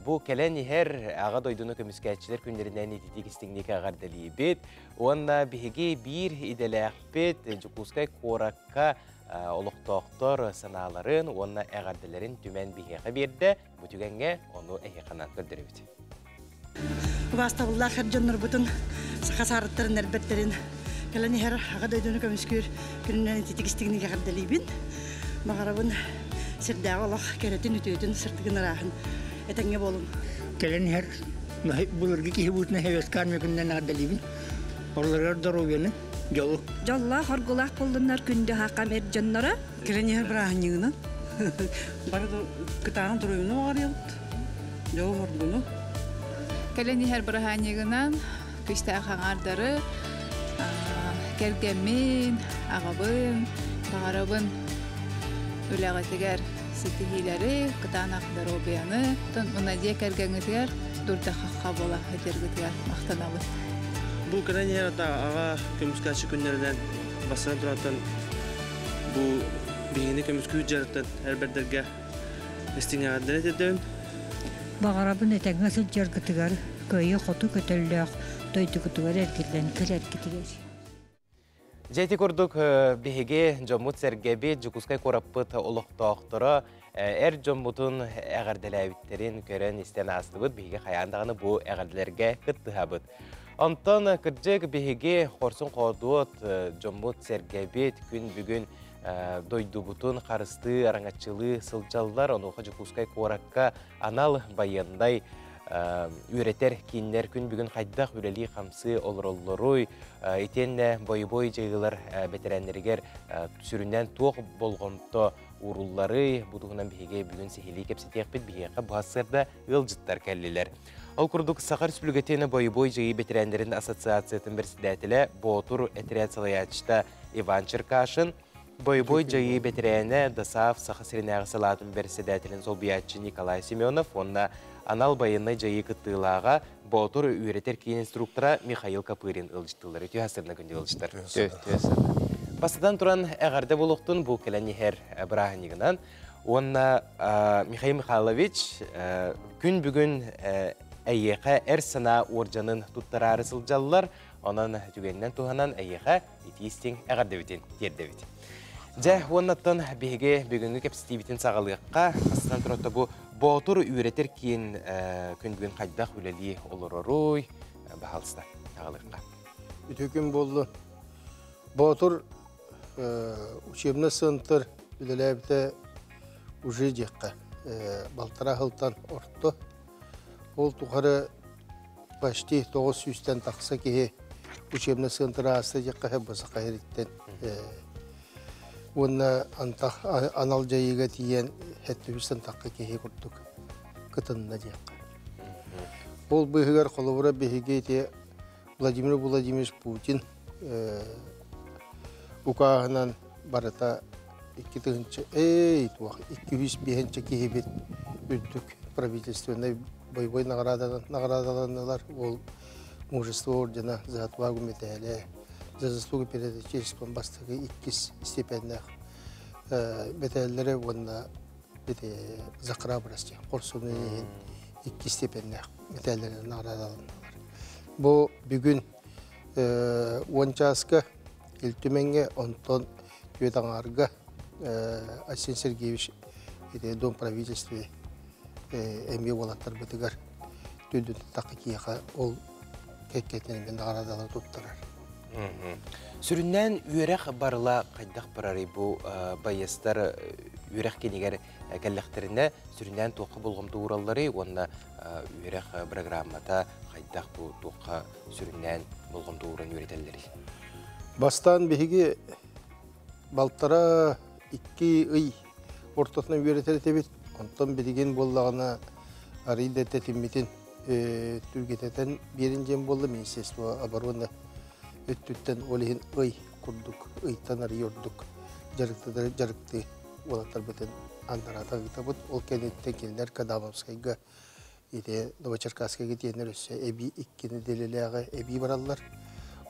бу кэлэн иһэр аҕа дойдуну көмүскээччилэр күннэринэн ититик истиҥник эҕэрдэлиибит. Уонна биһиги биир идэлээхпит Дьокуускай куоракка олохтоохтор санааларын уонна эҕэрдэлэрин түмэн биһиэхэ биэрдэ. Бу түгэҥҥэ ону эһиэхэ көрдөрөбүт. Убаастабыллаах эр дьоннорбутун, саха саарыттарын эрбэттерин кэлэн иһэр аҕа дойдуну көмүскүүр күнүнэн ититик истиҥник эҕэрдэлиибин. Баҕарабын сирдээҕи олох кэрэтин, үтүөтүн, сырдыгын ырааһын этэҥҥэ буолуҥ. Кэлэн иһэр былыргы киһи быытына Советская армия күнүнэн эҕэрдэлиибин. Орларыгар доруобуйаны, дьолу. Дьоллоох, оргулаах буоллуннар күндү хакам эр дьонноро. Кэлэн иһэр бырааһынньыгынан бары кытааҕын доруобуйаны баҕарыйабыт. Дьолу оргуну. Кэлэн иһэр бырааһынньыгынан күстээх аҥаардары кэргэммин, аҕабын, баҕарабын үлэҕитигэр ситиһиилэри, кытаанах доруобуйаны, уонна дьиэ кэргэҥҥитигэр дурда-хахха буола сылдьаргытыгар махтанабын. Бу кэлэн иһэр аҕа көмүскээччи күннэринэн бастатан турантан бу биһигини көмүскүүр дьарыктан эрбэрдэргэ истиҥ эҕэрдэлэри этэрдэбин. Баҕарабын этэҥҥэ сылдьаргытыгар, кыайыы-хоту көтөллөөх дойдугутугар эргиллэн кэлэргитигэр. Дьэ ити курдук биһиги дьоммут-сэргэбит, Дьокуускай куораппыт олохтоохторо эр дьоммутун эҕэрдэлээбиттэрин көрөн-истэн аастыбыт. Биһиги хайаан даҕаны бу эҕэрдэлэргэ кыттыһабыт. Онтон кырдьык биһиги хорсун хоодуот дьоммут-сэргэбит күн бүгүн дойдубутун харыстыы, араҥаччылыы сылдьаллар. Онуоха Дьокуускай куоракка анал байыаннай үөрэтэр кииннэр күн бүгүн хайдах үлэлии-хамсыы олороллоруй, итиэннэ бойобуой дьайыылар бэтэрээннэригэр сүрүннээн туох болҕомто уурулларый, бу туһунан биһиги бүгүн сиһилии кэпсэтиэхпит, биһиэхэ бу сарсыарда ыалдьыттар кэллилэр. Ол курдук Саха Республикатын бойобуой дьайыы бэтэрээннэрин ассоциациятын председателэ Боотур этэрээт салайааччыта Иван Черкашин, Бойобуой дьайыы бэтэрээнэ ДОСААФ Саха сиринээҕи салаатын бэрэссэдээтэлин солбуйааччы Николай Семенов уонна анал байыаннай дьайыы кыттыылааҕа Боотур үөрэтэр киин инструктора Михаил Копырин ыалдьыттыыллар. Үтүө сарсыарда күндү ыалдьыттар. Бастатан туран эҕэрдэ буолуохтун бу кэлэн иһэр бырааһынньыгынан. Уонна Михаил Михайлович күн бүгүн эйиэхэ эр санаа уордьанын туттараары сылдьаллар. Онон түгэнинэн туһанан эйиэхэ итии-истиҥ эҕэрдэбитин тиэрдэбит. Дьэ, уоннаттан биһиги бүгүҥҥү кэпсэтиибитин саҕалыахха. Бастатан туран бу Боотур үөрэтэр киин күн бүгүн хайдах үлэлии олороруй, баһаалыста саҕалыахха. Үтүө күн буоллун. Боотур учебный центр үлэлээбитэ уже диэххэ балтараа сылтан орто. Ол тухары почти 900-тэн тахса киһи учебный центр ааста диэххэ сөп бу Саха сириттэн. Уонна антах анал дьайыыга тиийэн сэттэ тахха киһи курдук кытынна диэххэ. Ол быыһыгар холобура биһиги ити Владимир Владимирович Путин укааһынан барыта 2 тыһыынча эй туох 205 киһибит үрдүк правительственнай боевой наҕараадаланнылар. Ол Мужество ордена, За отвагу мэтээлэ, За заслугу перед Отечеством бастакы, иккис степеннээх мэтээллэрэ уонна За храбрость хорсунун иһин иккис степеннээх мэтээллэринэн наҕараадаланнылар. Бу бүгүн 10 чааска Ил Түмэҥҥэ, онтон түөрт аҥаарга Айсен Сергеевич ити Дом правительства эмиэ уолаттарбытыгар түндүн тахха киэхэ ол кэккэтинэн эмиэ наҕараадалары туттарар. Сүрүннээн үөрэх барыла хайдах барарый? Бу байыастар үөрэх киинигэр кэллэхтэринэ сүрүннээн туохха болҕомто ууралларый уонна үөрэх программата хайдах, бу туохха сүрүннээн болҕомто ууран үөрэтэллэрий? Бастаан биһиги 1,5-2 ый ортотунан үөрэтэр этибит. Онтон билигин буоллаҕына арыый да тэтиммитин түргэтэтэн биэрин диэн буолла Министерство обороны өттүттэн, ол иһин ый курдук, ыйтан арый ордук дьарыктыдары дьарыктыы уолаттарбытын андараата ыытабыт. Ол кэнниттэн кинилэр Кадамовскайга, ити Новочеркасскайга тиэннэр өссө эбии 2 нэдиэлэлээҕи эбии бараллар.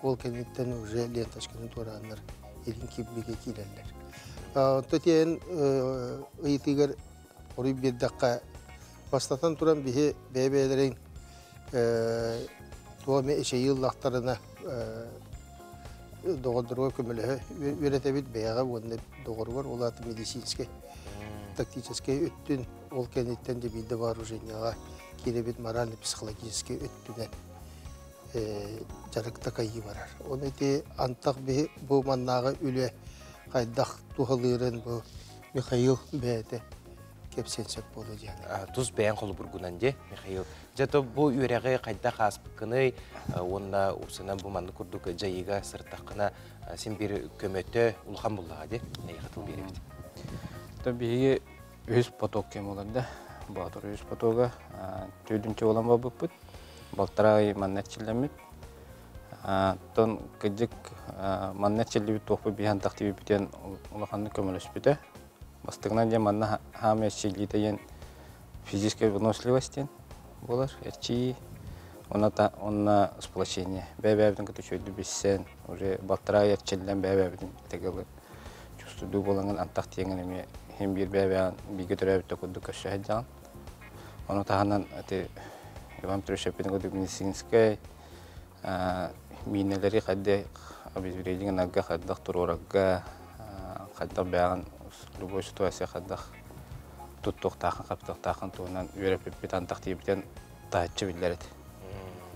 Ол кэнниттэн уже ленточканы туорааннар илин кирбиигэ киирэллэр. Онто тиэн ыйытыгар оруй биэрдэххэ, бастатан туран биһи бэйэ-бэйэлэрин туох эмэ эчэйии ыллахтарына доҕордоругар көмөлөһө үөрэтэбит, бэйэҕэ уонна доҕоругар, ол аата медицинскэй, тактическай өттүн, ол кэнниттэн де биирдэ вооружениеҕа киирэбит, морально-психологическай өттүнэн дьарык такайыы барар. Оны ити антах биһи бу маннааҕы үлэ хайдах туһалыырын бу Михаил бэйэтэ кэпсиэн сөп буолуо диэн. Тус бэйэн холобургунан де, Михаил. Дьэ бу үөрэҕи хайдах ааспыккыный уонна упсанан бу маннык курдук дьайыыга сырыттаххына син бир көмөтө улахан буллаҕа де, эйиэхэ тыл биэрэбит. Биһиги үһүс поток кем олорда. Боотур үһүс потога төрдүнчү болан барбыппыт. 1,5 ый манна эрчиллэммит. Тон кыдьык манна эрчиллибит туохпут биһан тахтыбыппытын улаханнык көмөлөспүтэ. Бастыгынан диэн манна хаам эрчиллиитэ диэн физическая выносливость диэн буолар. Эрчийии онна сплочение. Бэйэ-бэйэбитин кытта үчүгэйдик билсэн, уже 1,5 ый эрчиллэн бэйэ-бэйэбитин тегылы чувствуйдуу буолаҥын антах тиэҥин эмиэ хим биир бэйэ-бэйэҕин бииргэ төрөөбүт курдук көрсө сылдьаҕын. Ону таһынан ити Иван Петрович эппитин курдук медицинскэй миинэлэри хайдах обезвредить гынарга, хайдах туруорарга, хайдах бэйэҕин любой ситуация хайдах туттуохтааххын, хаптыахтааххын туһунан үөрэппиппит антах тиийбитин таһыччы биллэр этэ.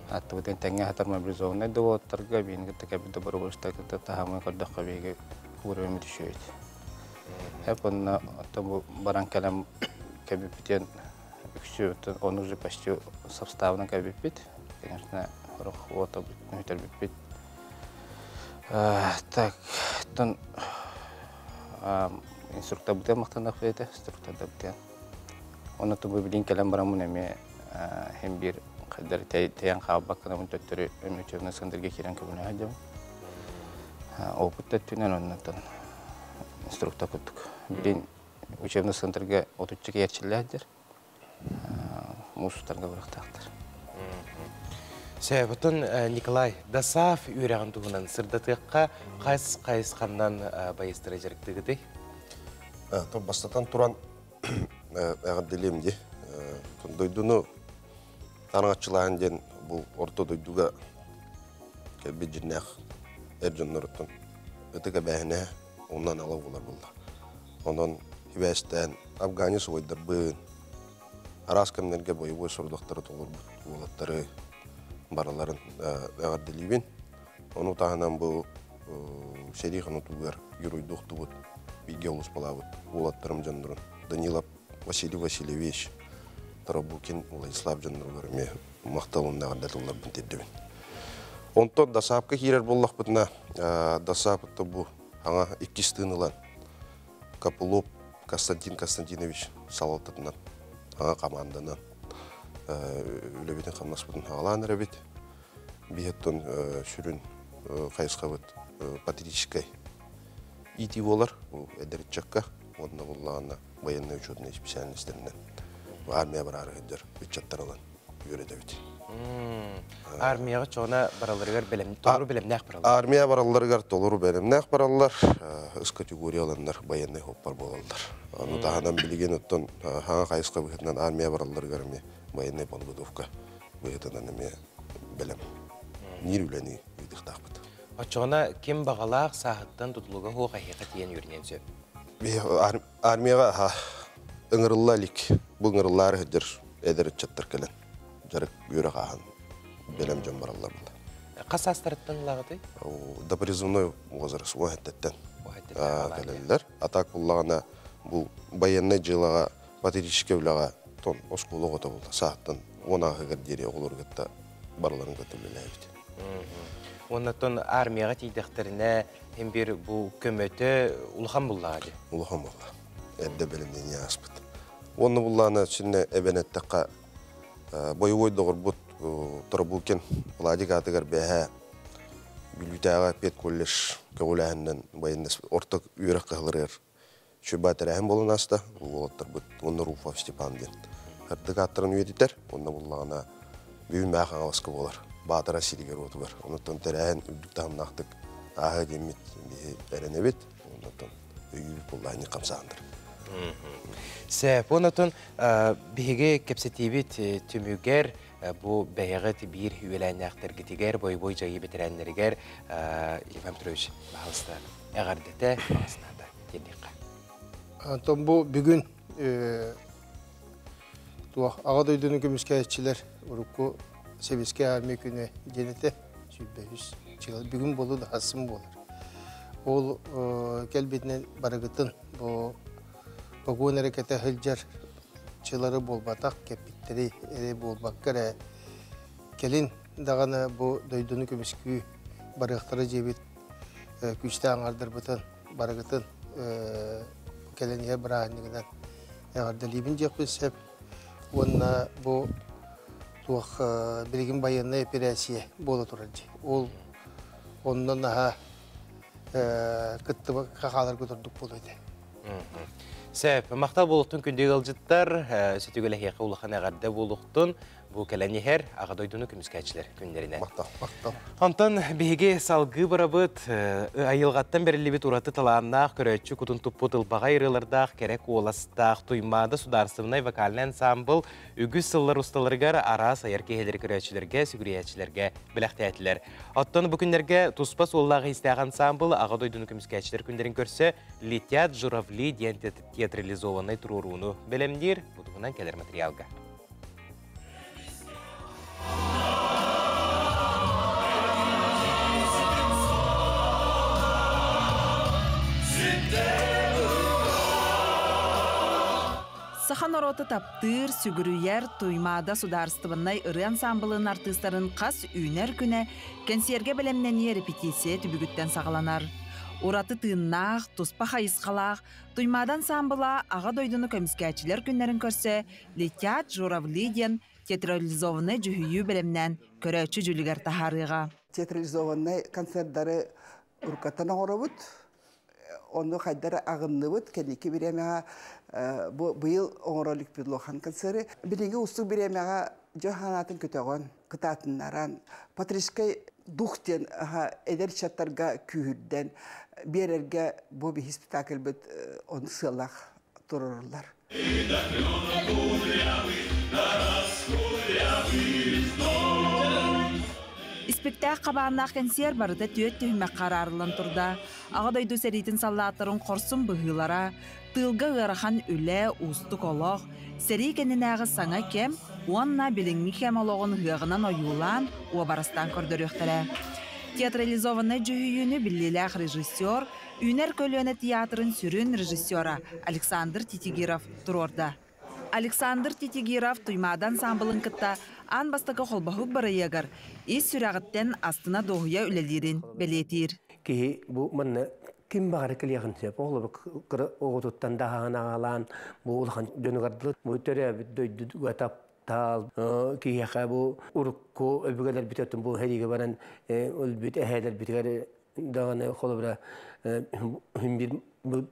Аттыбытын тэҥҥэ хатар мобилизованнай да уолаттарга, биһини кытта кэлбит добровольцтар кытта таһымын көрдөххө биһиги уровень түшүөйт. Хеп онно оттон бу баран кэлэн кэбиппитин үксү ону уже почти составынан кэбиппит. Конечно, сорох уота бүтэрбиппит. Так, тон инструктор бутен мактанах бэйэтэ, инструктор бутен. Оны тубу билин кэлэн бараммын эмиэ хем бир хайдар тэйэн хаалбакканабын төттөрү учебный центрге киирэн көмөлөһө сылдьабын. Опыт өттүнэн оннотон инструктор курдук. Билин учебный центрге 30 киэрчиллээддер. Муус устарга барахтаахтар. Сөбүтүн Николай, ДОСААФ үөрэҕин туһунан сырдатыахха, қайс қайысқаннан байыстыра жарыктыгыты? То бастатан туран эҕэрдэлиэм ди. Дойдуну тараҥаччылаһан диэн бу орто дойдуга кэлбит дьиннээх эр дьонноруттан ытык эбээһинэ оннан ала буолар булла. Онон хибээстээн Афганец убайдарбын, араас кэмнэргэ боевой сорудахтары толорбут уолаттары барыларын эҕэрдэлиибин. Ону таһынан бу сэрии хонотугар геройдуохтубут, бииргэ олус балаабыт уолаттарым дьоннорун Данилов Василий Васильевич, Тарабукин Владислав дьонноругар эмиэ махталым эҕэрдэ тылларбын тиэрдэбин. Онтон ДОСААПка киирэр буоллахпытына, ДОСААП бу аңа иккис тыын ылан Копылов Константин Константинович салалтатынан аңа команданан үлэбитин хамнаспытын хаалаан эрэбит. Биһеттон сүрүн хайысхабыт патриотическай иитии буолар. Бу эдэр ыччакка уонна буллаҕына военный учетный специальностарынан армия бараары сылдьар ыччаттар ылан үөрэтэбит. Армияҕа чоҕуна бараларыгар бэлэм, толору бэлэмнээх бараллар. Армия баралларыгар толору бэлэмнээх бараллар, ыс категорияланнар военный хоппар буолаллар. Ону таһынан билигин оттон хаҥа хайысха быһыытынан армия баралларыгар эмиэ военный подготовка быһыытынан эмиэ бэлэм. Ниир үлэни ыытыахтаахпыт. Оччоҕуна ким баҕалаах сааһыттан тутулуга суох эһиэхэ тиийэн үөрэниэн сөп. Армияҕа ыҥырылла илик, бу ыҥырыллаары сылдьар эдэр ыччаттар кэлэн дьарык үөрэх ааһан бэлэм дьон бараллар була. Хас саастарыттан ылаҕытый? Допризывной возраст уон кэлэллэр. А так буллаҕына бу военнай дьыалаҕа патриотическай үлэҕэ тон оскуола оҕото буолла сааттан уон ааһыгар диэри оҕолору кытта барыларын кытта үлэлээбит. Оннотон армияҕа тиийдэхтэринэ һин бир бу көмөтө улахан буллаҕа дии. Улахан буолла. Эрдэ бэлэмнэнии ааспыт. Уонна буллаана синне эбэн эттэххэ боевой доҕорбут Торобукин Владик аатыгар бэһэ Бүлүүтээҕи педколледж көҕүлээһининэн военный орто үөрэх кыһаларыгар Сүрбаа тэрээһин буолан ааста. Уолаттарбыт уонна Руфов Степан диэн ырдык ааттарын үйэтитэр. Онно буллаҕына бүгүн Мээх Хаҥаласка буолар. Баатара сиригэр-уотугар. Онуттан тэрээһин үрдүк таһымнаахтык ааһыа диэммит биһи эрэнэбит. Оннуттан өйүүбүт буллаһынньык хамсаандар. Сөп. Онотон биһиги кэпсэтиибит түмүгэр бу бэйэҕит биир үөлээннээхтэргитигэр, бойобуой дьайыы бэтэрээннэригэр Иван Петрович, баһалыста, эҕэрдэтэ, баҕаснаата диэниэххэ. Онтон бу бүгүн туох Аҕа дойдуну көмүскээччилэр урукку Сэбиэскэй армия күнэ диэн этэ 103 жыл бүгүн буолу да хассын буолар. Ол кэлбитинэн барыгытын бу погон эрэ кэтэ сылдьар чылары буолбатах, кэппиттэри эрэ буолбакка эрэ кэлин даҕаны бу дойдуну көмүскүү барыахтара дьиэбит күүстээх аҥардарбытын барыгытын кэлэн иһэр бырааһынньыгынан эҕэрдэлиибин диэхпин сөп. Уонна бу туох билигин байыаннай эпэрээссийэ буола турар дии. Ол онно наһаа кыттыбакка хааларга ордук буолуо этэ. Сөп, махтал буолуохтун күндү ыалдьыттар, сүтүгүлэһиэхэ улахан эҕэрдэ буолуохтун. Бу кэлэн иһэр Аҕа дойдуну көмүскээччилэр күннэринэн. Махтал. Махтал. Онтон биһиги салгыы барабыт айылҕаттан бэриллибит ураты талааннаах көрөөччү кутун туппут ылбаҕай ырыалардаах кэрэ куоластаах Туймаада судаарыстыбаннай вокальнай ансаамбыл үгүс сыллар усталарыгар араас айар киһилэри көрөөччүлэргэ, сүгүрүйээччилэргэ бэлэхтээтилэр. Оттон бу күннэргэ туспа суоллаах-иистээх ансаамбыл Аҕа дойдуну көмүскээччилэр күннэрин көрсө «Летят журавли» диэн театрализованнай туруорууну бэлэмниир. Бу туһунан кэлэр материалга. Саха норуота таптыыр, сүгүрүйэр Туймаада судаарыстыбаннай ырыа ансаамбылын артыыстарын хас үүнэр күнэ кэнсиэргэ бэлэмнэнии репетиция түбүгүттэн саҕаланар. Ураты тыыннаах, туспа хайысхалаах Туймаада ансаамбыла Аҕа дойдуну көмүскээччилэр күннэрин көрсө Летят журавли диэн театрализованнай дьүһүйүү бэлэмнээн көрөөччү дьүлүгэр таһаарыаҕа. Театрализованнай концердары уруккаттан оҥоробут. Ону хайдары аҕынныбыт. Кэнники бириэмэҕэ бу быйыл оҥоро иликпит улахан концеры. Билиҥҥи уустук бириэмэҕэ дьон санаатын көтөҕөн, кытаатыннаран, патриотическай дух диэн эдэр ыччаттарга күүһүрдэн биэрэргэ бу биһи спектакльбыт ону сыаллаах туруоруллар. Испиктээх хабааннаах кэнсиэр барыта түөрт түһүмэххэ араарыллан турда. Аҕа дойду сэриитин саллааттарын хорсун быһыылара, тыылга ыарахан үлэ, уустук олох, сэрии кэннинээҕи саҥа кэм уонна билиҥҥи кэм олоҕун ыһыаҕынан ойуулаан, уобарастаан көрдөрүөхтэрэ. Театрализованнай дьүһүйүүнү биллиилээх режиссер, Үүнэр көлүөнэ театрын сүрүн режиссера Александр Титигиров туруорда. Александр Титигиров Туймаада ансаамбылын кытта Аан бастакы холбоһук бырайыагар ис сүрэҕиттэн астына-дуоһуйа үлэлиирин бэлиэтиир. Киһи бу манна ким баҕара кэлиэхин сөп. Оҕолору кыра оҕотуттан да аһаан аҕалаан бу улахан дьонугар дылы бу төрөөбүт дойдуга таптаал киһиэхэ бу урукку өбүгэлэрбит өттүн бу сэриигэ баран өлбүт эһээлэрбитигэр даҕаны холобура биир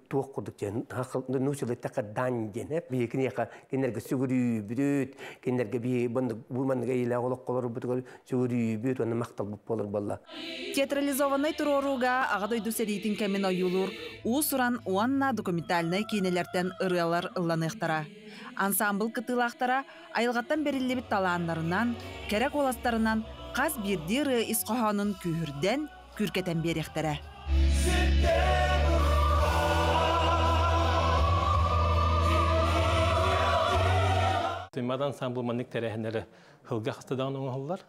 туох курдук диэн нууччалыттака дань диэн биһи киниэхэ кинилэргэ сүгүрүйбүт кинилэргэ биһи бу маннык эйэлээх олоххолорбутугар сүгүрүйбүт уонна махталбыт буолар буолла. Театрализованнай туруорууга Аҕа дойду сэриитин кэмин ойуулуур уус-уран уонна документальнай киинэлэртэн ырыалар ылланыахтара. Ансаамбыл кыттыылаахтара айылҕаттан бэриллибит талааннарынан, кэрэ куоластарынан хас биирдии ырыа ис хоһоонун күүһүрдэн, күүркэтэн биэриэхтэрэ. Туймаада ансамбл маннык тэрээһиннэри сылга хаста даҕаны оҥоһуллар.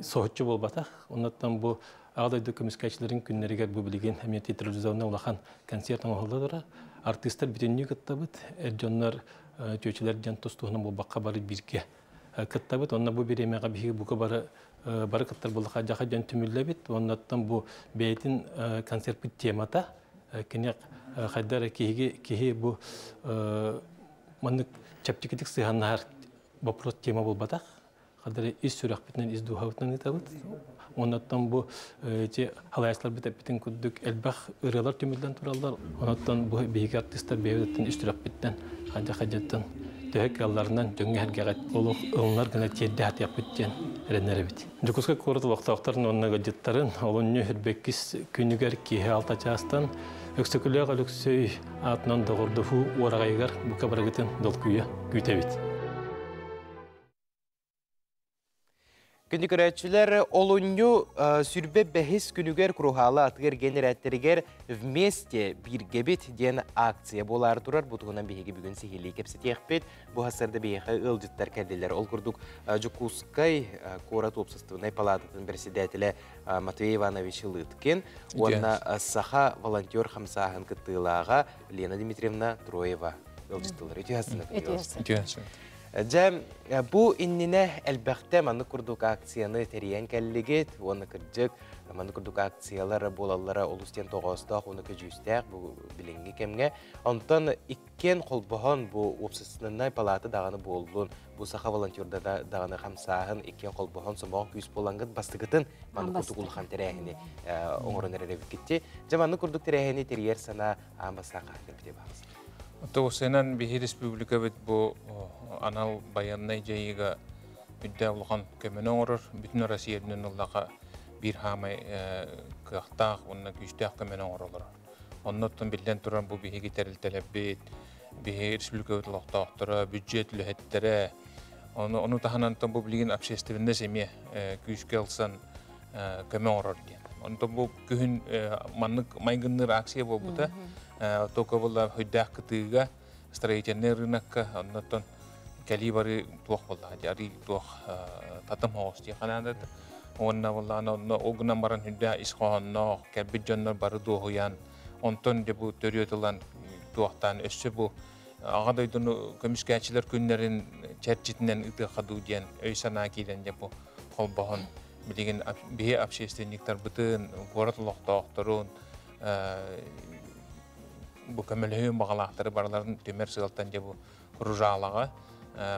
Соһуччу буолбатах. Оннуттан бу Аҕа дойду көмүскээччилэрин күннэригэр бу билигин эмиэ театрализованнай улахан концерт оҥоһулла турар. Артыыстар бүтүннүү кыттабыт. Эр дьоннор, чүөчэлэр диэн тус-туһунан буолбакка бары бииргэ кыттабыт. Онно бу бириэмэҕэ биһиги бука бары бары кыттар буоллахха дьаха дьон түмүллэбит. Оннуттан бу бэйэтин концертпыт темата кини хайда эрэ киһиги киһи бу маннык чэпчэкитик сыһаннаһар вопрос тема буолбатах. Хадары ис сүрэхпитинэн, ис дууһабытынан ыытабыт. Оннуттан бу ити халайааччыларбыт эппитин курдук элбэх ырыалар түмүллэн тураллар. Онуттан бу биһиги артыыстар бэйэбититтэн ис сүрэхпиттэн хадьа-хадьаттан төһө кыалларынан дьоҥҥо-сэргэҕэ олох ылынар гына тиэрдэ сатыахпыт диэн эрэнэрэбит. Дьокуускай куорат олохтоохторун уонна ыалдьыттарын олунньу үрбэккис күнүгэр киэһэ алта чаастан Өксөкүлээх Өлөксөй аатынан доҕордоһуу уораҕайыгар бука барыгытын долгуйа күүтэбит. Күндү көрөөччүлэр, олунньу сүрбэ бэһис күнүгэр Куруһаала атыгар генерээттэригэр «Вместе бииргэбит» диэн акция буолаары турар. Бу туһунан биһиги бүгүн сиһилии кэпсэтиэхпит. Бу сарсыарда биһиэхэ ыалдьыттар кэллилэр. Ол курдук Дьокуускай куорат уопсастыбаннай палаататын председателэ Матвей Иванович Лыткин уонна Саха волонтер хамсааһын кыттыылааҕа Лена Дмитриевна Троева ыалдьыттылар. Үтүө сарсыарда. Үтүө сарсыарда. Дьэ, бу иннинэ элбэхтэ маннык курдук акцияны тэрийэн кэллигит уонна кырдьык маннык курдук акциялар буолаллара олус диэн тоҕоостоох уонна көдьүүстээх бу билиҥҥи кэмҥэ. Онтон иккиэн холбоһон бу уопсастыбаннай палаата даҕаны буоллун, бу саха волонтердара даҕаны хамсааһын иккиэн холбоһон сомоҕо күүс буолаҥҥыт бастакытын маннык курдук улахан тэрээһини оҥорон эрэр эбиккитти. Дьэ, маннык курдук тэрээһини тэрийэр санаа аан бастаан хаһан кэлбитэ баҕас. Тоҕусынан биһи республикабыт бу анал байыаннай дьайыыга үрдээх улахан көмөнү оҥорор. Бүтүн Россия үрдүнэн ыллаха биир хаамай кыахтаах уонна күүстээх көмөнү оҥороллор. Оннуттан биллэн туран бу биһиги тэрилтэлэрбит, биһи республикабыт олохтоохторо, бюджет үлэһиттэрэ, ону, ону таһынан бу билигин общественность эмиэ күүскэ ылсан көмө оҥорор диэн. Онтон бу күһүн маннык майгынныыр акция буолбута. Только буолла хөйдөөх кытыыга, строительный рынокка, оннуттан кэлии бары туох буолла, арый туох татым хоҕус дии ханаадата. Уонна буоллаҕына онно ол гынан баран үрдээх ис хоһоонноох, кэлбит дьоннор бары дуоһуйан, онтон дьэ бу төрүөт ылан туохтаан өссө бу Аҕа дойдуну көмүскээччилэр күннэрин чэрчитинэн ыытыахха дуу диэн өй-санаа киирэн дьэ бу холбоһон билигин биһи общественниктарбытын, куорат олохтоохторун бу көмөлөһүүн баҕалаахтары барыларын түмэр сыалтан дьэ бу Ружалаҕа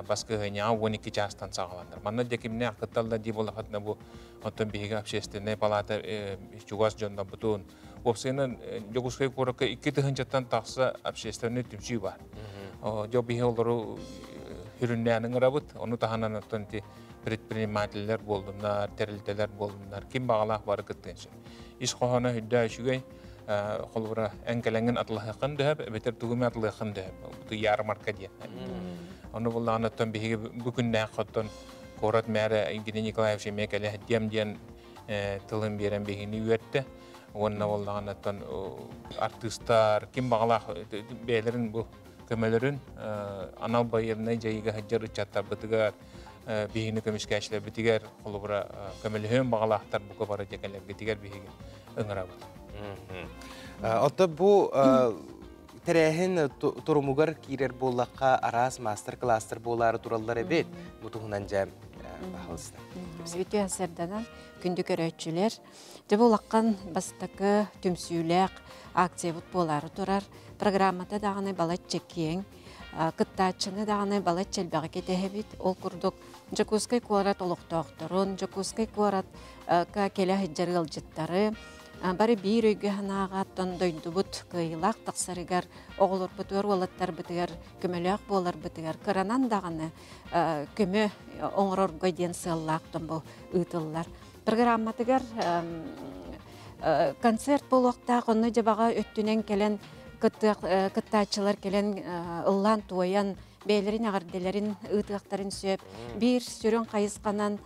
баскыһыанньаҕа 12 чаастан саҕаланар. Манна дьэ кимнээх кытталлар дии буоллаххытына бу оттон биһиги общественнай палата чугас дьоннорбутун уопсайынан Дьокуускай куоракка 2 тыһыынчаттан тахса общественнай түмсүү бар. Дьэ биһи олору хүрүннээн ыҥырабыт. Ону таһынан оттон ити предпринимателлэр буоллуннар, тэрилтэлэр буоллуннар, ким баҕалаах бары кыттыан сөп. Ис хоһооно үрдээ үчүгэй, холобура эн кэлэҥҥин атылаһыаххын дөһөп, эбэтэр тугу эмэ атылыаххын дөһөп, бу ярмарка диэн. Ону буллаҕына оттон биһиги бу күннээх оттон куорат мэрэ Евгений Николаевич эмиэ кэлэ диэм диэн тылын биэрэн биһигини үөртэ. Уонна буоллаҕына оттон артыыстар ким баҕалаах бэйэлэрин бу көмөлөрүн анал байыаннай дьайыыга сылдьар ыччаттарбытыгар биһигини көмүскээччилэрбитигэр холобура көмөлөһүөн баҕалаахтар бука бары дьэкэлэргитигэр биһиги ыҥырабыт. Оттон бу Тэрээһин турумугар киирэр буоллахха араас мастер-класстар буолаары тураллар эбит. Бу туһунан дьэ баһылыста. Үтүө сарданан күндү көрөөччүлэр. Дьэ бу улахан бастакы түмсүүлээх акциябыт буолаары турар. Программата даҕаны балачча киэҥ. Кыттааччыны даҕаны балачча элбэҕи кэтэһэбит. Ол курдук Дьокуускай куорат олохтоохторун, Дьокуускай куоратка кэлэ сылдьар ыалдьыттары, бары биир өйгө-санааҕа оттон дойдубут кыайыылаах тахсарыгар, оҕолорбутугар, уолаттарбытыгар көмөлөөх буоларбытыгар кыранан даҕаны көмө оҥорорго диэн сыаллаах бу ыытыллар. Программатыгар концерт буолуохтаах, онно дьабаҕа өттүнэн кэлэн кыттааччылар кэлэн ыллаан-туойан бэйэлэрин эҕэрдэлэрин ыытыахтарын сөп. Биир сүрүн хайысханан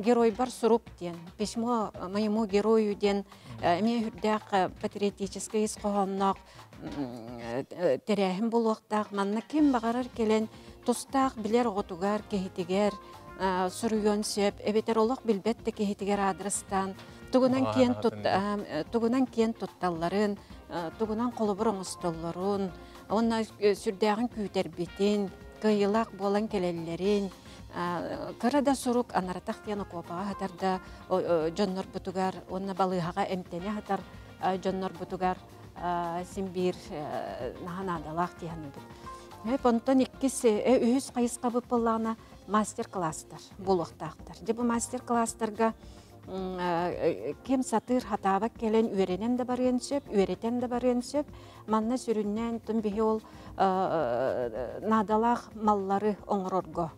геройбар сурук диэн, письмо моему герою диэн эмиэ үрдээх патриотическай ис хоһоонноох тэрээһин буолуохтаах. Манна ким баҕарар кэлэн тустаах билэр оҕотугар, киһитигэр суруйуон сөп, эбэтэр олох билбэт да киһитигэр аадырыстаан тугунан киэн тугунан киэн тутталларын, тугунан холобур оҥостоллорун, Уонна сүрдээҕин күүтэрбитин, кыайыылаах буолан кэлэллэрин, кыра да сурук анаратах диэн окуопаҕа сытар да дьоннорбутугар уонна балыыһаҕа эмтэнэ сытар дьоннорбутугар син биир наһаа наадалаах дии саныыбыт. Онтон иккис, үһүс хайысхабыт буоллаҕына мастер-класстар буолуохтаахтар. Дьэ бу мастер-класстарга ким сатыыр хатаабат кэлэн үөрэнэн да барыан сөп, үөрэтэн да барыан сөп. Манна сүрүннээн тум биһи ол наадалаах маллары оҥорорго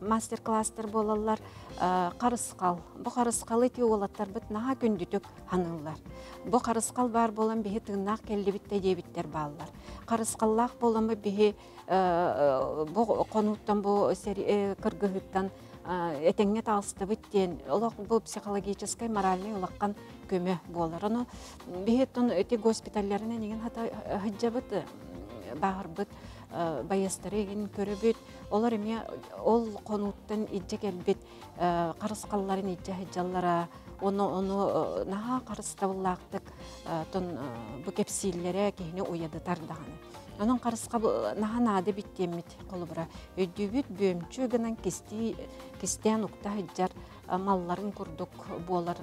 мастер-класстар буолаллар. Харысхал. Бу харысхалы ити уолаттарбыт наһаа күндүтүк ханыыллар. Бу харысхал баар буолан биһи тыыннаах кэллибит да диэбиттэр бааллар. Харысхаллаах буоламмыт биһи бу хонууттан бу кыргыһыттан этэҥҥэ таҕыстыбыт диэн олох бу психологическай, моральнай улахан көмө буолар. Ону биһи ити госпиталларынан игин хата сылдьабыт, бааһырбыт байыастары игин көрөбүт. Олор эмиэ ол хонууттан илдьэ кэлбит харысхалларын илдьэ сылдьаллара, ону ону наһаа харыстабыллаахтык тон бу кэпсииллэрэ киһини уйадытар даҕаны. Онон харысха наһаа наада эбит диэммит холобура өйдүүбүт бүөмчү гынан кистии кистээн укта сылдьар малларын курдук буолар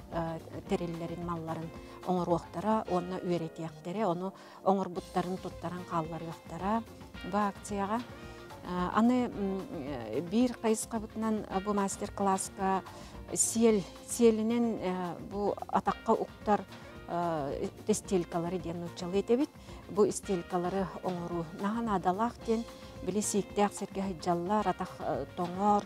тэриллэрин малларын оҥоруохтара уонна үөрэтиэхтэрэ, ону оҥорбуттарын туттаран хаалларыахтара бу акцияҕа. Аны биир хайысхабытынан бу мастер-класска сиэл сиэлинэн бу атахха уктар тестилькалары диэн нууччалыы этэбит. Бу стелькалары оҥоруу наһаа наадалаах диэн били сииктээх сиргэ сылдьаллар, атах тоҥор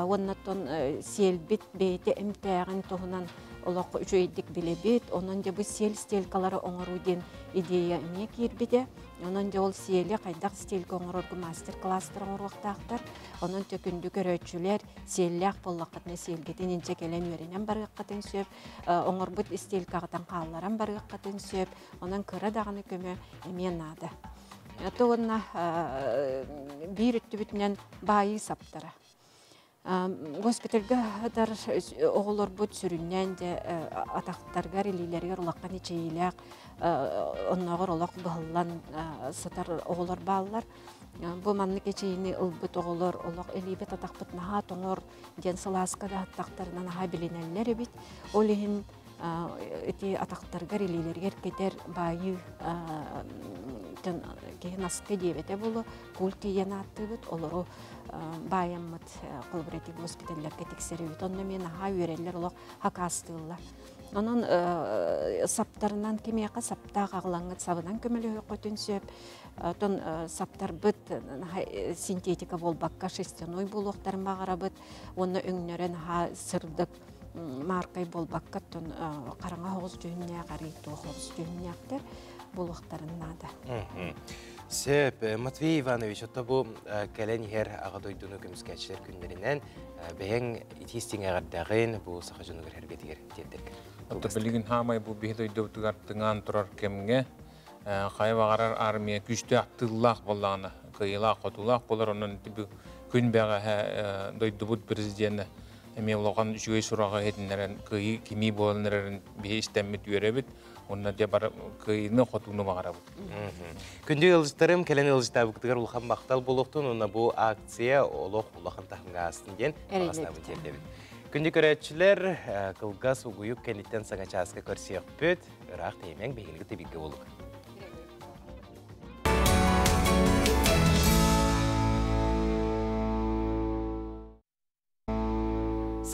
уонна оттон сиэлбит бэйэтэ эмтээҕин туһунан олох үчүгэйдик билэбит. Онон дьэ бу сиэл стелькалары оҥоруу диэн идея эмиэ киирбитэ. Онон дьэ ол сиэли хайдах стелька оҥорорго мастер-класстар оҥоруохтаахтар. Онон дьэ күндү көрөөччүлэр сиэллээх буоллаххытына сиэлгитин инчэ кэлэн үөрэнэн барыаххытын сөп, оҥорбут стелькаҕытын хаалларан барыаххытын сөп. Онон кыра даҕаны көмө эмиэ наада. То уонна биир өттүбүтүнэн баайыы саптара. Госпитальга сытар оҕолорбут сүрүннээн дьэ атахтарыгар, илиилэригэр улахан эчэйиилээх, оннооҕор олох быһыллан сытар оҕолор бааллар. Бу маннык эчэйиини ылбыт оҕолор олох илиибит атахпыт наһаа тоҥор диэн сылааска да аттахтарына наһаа билинэллэр эбит. Ол иһин ити атахтарыгар, илиилэригэр кэтэр баайыы киһи наска диэбэтэ буолуо, куль тиийэн ааттыыбыт, олору баайаммыт холобур эти госпиталларга тиксэрибит. Онно эмиэ наһаа үөрэллэр, олох хакаастыыллар. Онон саптарынан кимиэхэ саптаах аҕылаҥҥыт сабынан көмөлөһүөххүтүн сөп. Оттон саптарбыт синтетика буолбакка шерстяной буолуохтарын баҕарабыт. Уонна өҥнөрө наһаа сырдык мааркай буолбакка оттон хараҥа оҕус дьүһүннээх, арый туох оҕус дьүһүннээхтэр буолуохтарын наада. Сөп. Матвей Иванович, отто бу кэлэн иһэр Аҕа дойдуну көмүскээччилэр күннэринэн бэйэҥ итии эҕэрдэҕин бу саха дьонугар эргэтигэр тиэрдэргэр. Отто билигин хаамай бу биһи дойдубутугар тыҥаан турар кэмҥэ хайа баҕарар армия күүстээх тыыллаах буоллаҕына кыайыылаах хотуулаах буолар. Онон күн бэҕэһээ дойдубут президенэ Эмиэ улахан үчүгэй сураҕы иһитиннэрэн кыайыы кимии буолан эрэрин биһи истэммит үөрэбит. Уонна дьэ бары кыайыыны хотууну баҕарабыт. Күндү ыалдьыттарым, кэлэн ыалдьыттаабыкытыгар улахан махтал буолуохтун уонна бу акция олох улахан таһымҥа аастын диэн баҕа тиэрдэбит. Күндү көрөөччүлэр, кылгас угуйук кэнниттэн саҥа чааска көрсүөхпүт. Ыраах тэйимэҥ биһигини кытта болук.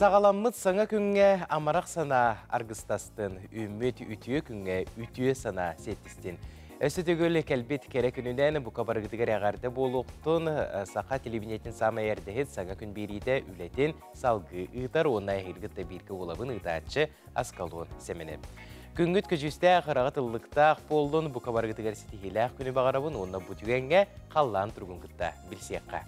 Саҕаламмыт саҥа күҥҥэ амарах санаа аргыстастын, үүммүт үтүө күҥҥэ үтүө санаа сиэттистин. Өссө төгүл кэлбит кэрэ күнүнэн бука барыгытыгар эҕэрдэ буолуохтун Саха телевидениетин саамай эрдэһит саҥа күн биэриитэ үлэтин салгыы ыытар уонна эһиилги кытта бииргэ буолабын ыытааччы Аскалон Сэмэнэ. Күҥҥүт көдьүүстээх, ыраҕа тыллыктаах буоллун, бука барыгытыгар ситиһиилээх күнү баҕарабын уонна бу түгэҥҥэ халлаан туругун кытта билсиэххэ.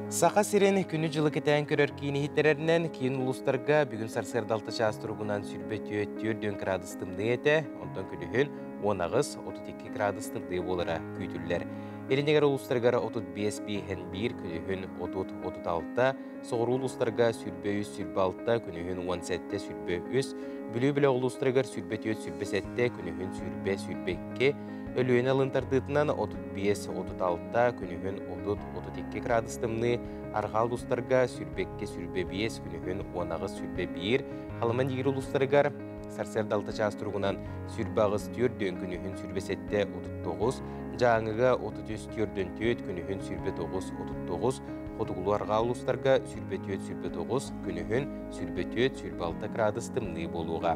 Саха сирин күнү-дьылы кэтээн көрөр киин иһиттэрэринэн киин улуустарга бүгүн сарсыарда 6 чаас туругунан 24 градус тымныы этэ, онтон күнүһүн 18-32 градус тымныы буолара күүтүллэр. Илинигэр улуустарыгар 35 биэһэн 1, күнүһүн 30-36, соҕуруу улуустарга 23-26, күнүһүн 17-23, Бүлүү бөлөх улуустарыгар 24-27, күнүһүн 20-22, Өлүөнэ алын тардыытынан 35-36, күнүһүн 30-32 градус тымныы, арҕаа улуустарга 22-25, күнүһүн 18-21, Халыма Нигир улуустарыгар сарсыарда 6 чаас туругунан 28-4, күнүһүн 27-39, Дьааҥыга 33-4, күнүһүн 29-39, Хотугулуу арҕаа улуустарга 24-29, күнүһүн 24-26 градус тымныы буолуоҕа.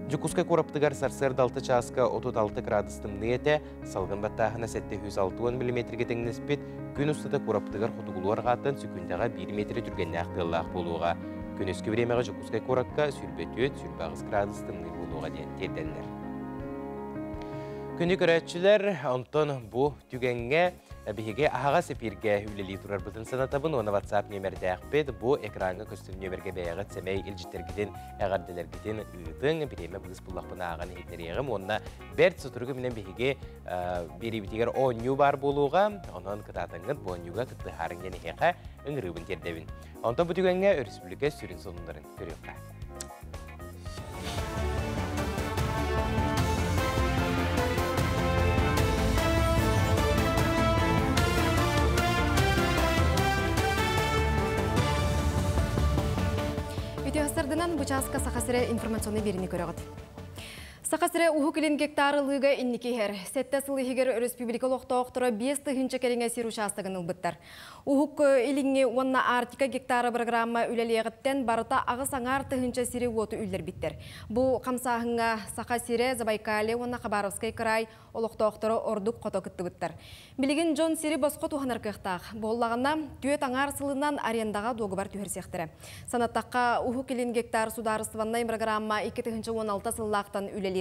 Дьокуускай куораптыгар сарсыарда 6 чааска 36 градус тымныы этэ, салгын баттааһына 760 миллиметргэ тэҥнэспит, күн устата куораптыгар хотугулуу арҕааттан сөкүүндэҕэ 1 метрэ түргэннээх тыаллаах буолуоҕа. Күнүскү бириэмэҕэ Дьокуускай куоракка 24-28 градус тымныы буолуоҕа диэн тиэрдэллэр. Күнү көрөөччүлэр, онтон бу түгэҥҥэ биһиги аһаҕас эпииргэ үлэлии турарбытын санатабын уонна WhatsApp нүөмэрдээхпит. Бу экраҥҥа көстөр нүөмэргэ бэйэҕит сэмэй илдьиттэргитин, эҕэрдэлэргитин ыытыҥ. Бириэмэ быыс буллахпына ааҕан иһитинэриэҕим уонна бэрт сотору кэминэн биһиги биэриибитигэр оонньуу баар буолуоҕа. Онон кытаатаҥҥыт бу оонньууга кыттыһаарыҥ диэн эһиэхэ ыҥырыыбын тиэрдэбин. Онтон бу түгэҥҥэ өрөспүүбүлүкэ сүрүн сонуннарын көрүөххэ. Үтүө сарсыарданан бу чааска Саха сирэ информационный биэриини көрөҕүт. Саха сирэ Уһук Илин гектар ылыыга инники иһэр. 7 сыл иһигэр өрөспүүбүлүкэ олохтоохторо 5 тыһыынча кэриҥэ сир учаастагын ылбыттар. Уһук Илиҥҥи уонна Арктика гектара программа үлэлиэҕиттэн барыта 8,5 тыһыынча сири уоту үллэрбиттэр. Бу хамсааһыҥҥа Саха сирэ, Забайкалье уонна Хабаровскай край олохтоохторо ордук хото кыттыбыттар. Билигин дьон сири босхо туһанар кыахтаах. Буоллаҕына, 4,5 сылынан арендаҕа дуогабар түһэрсиэхтэрэ. Санаттахха, Уһук Илин гектар судаарыстыбаннай программа 2016 сыллаахтан үлэлиир.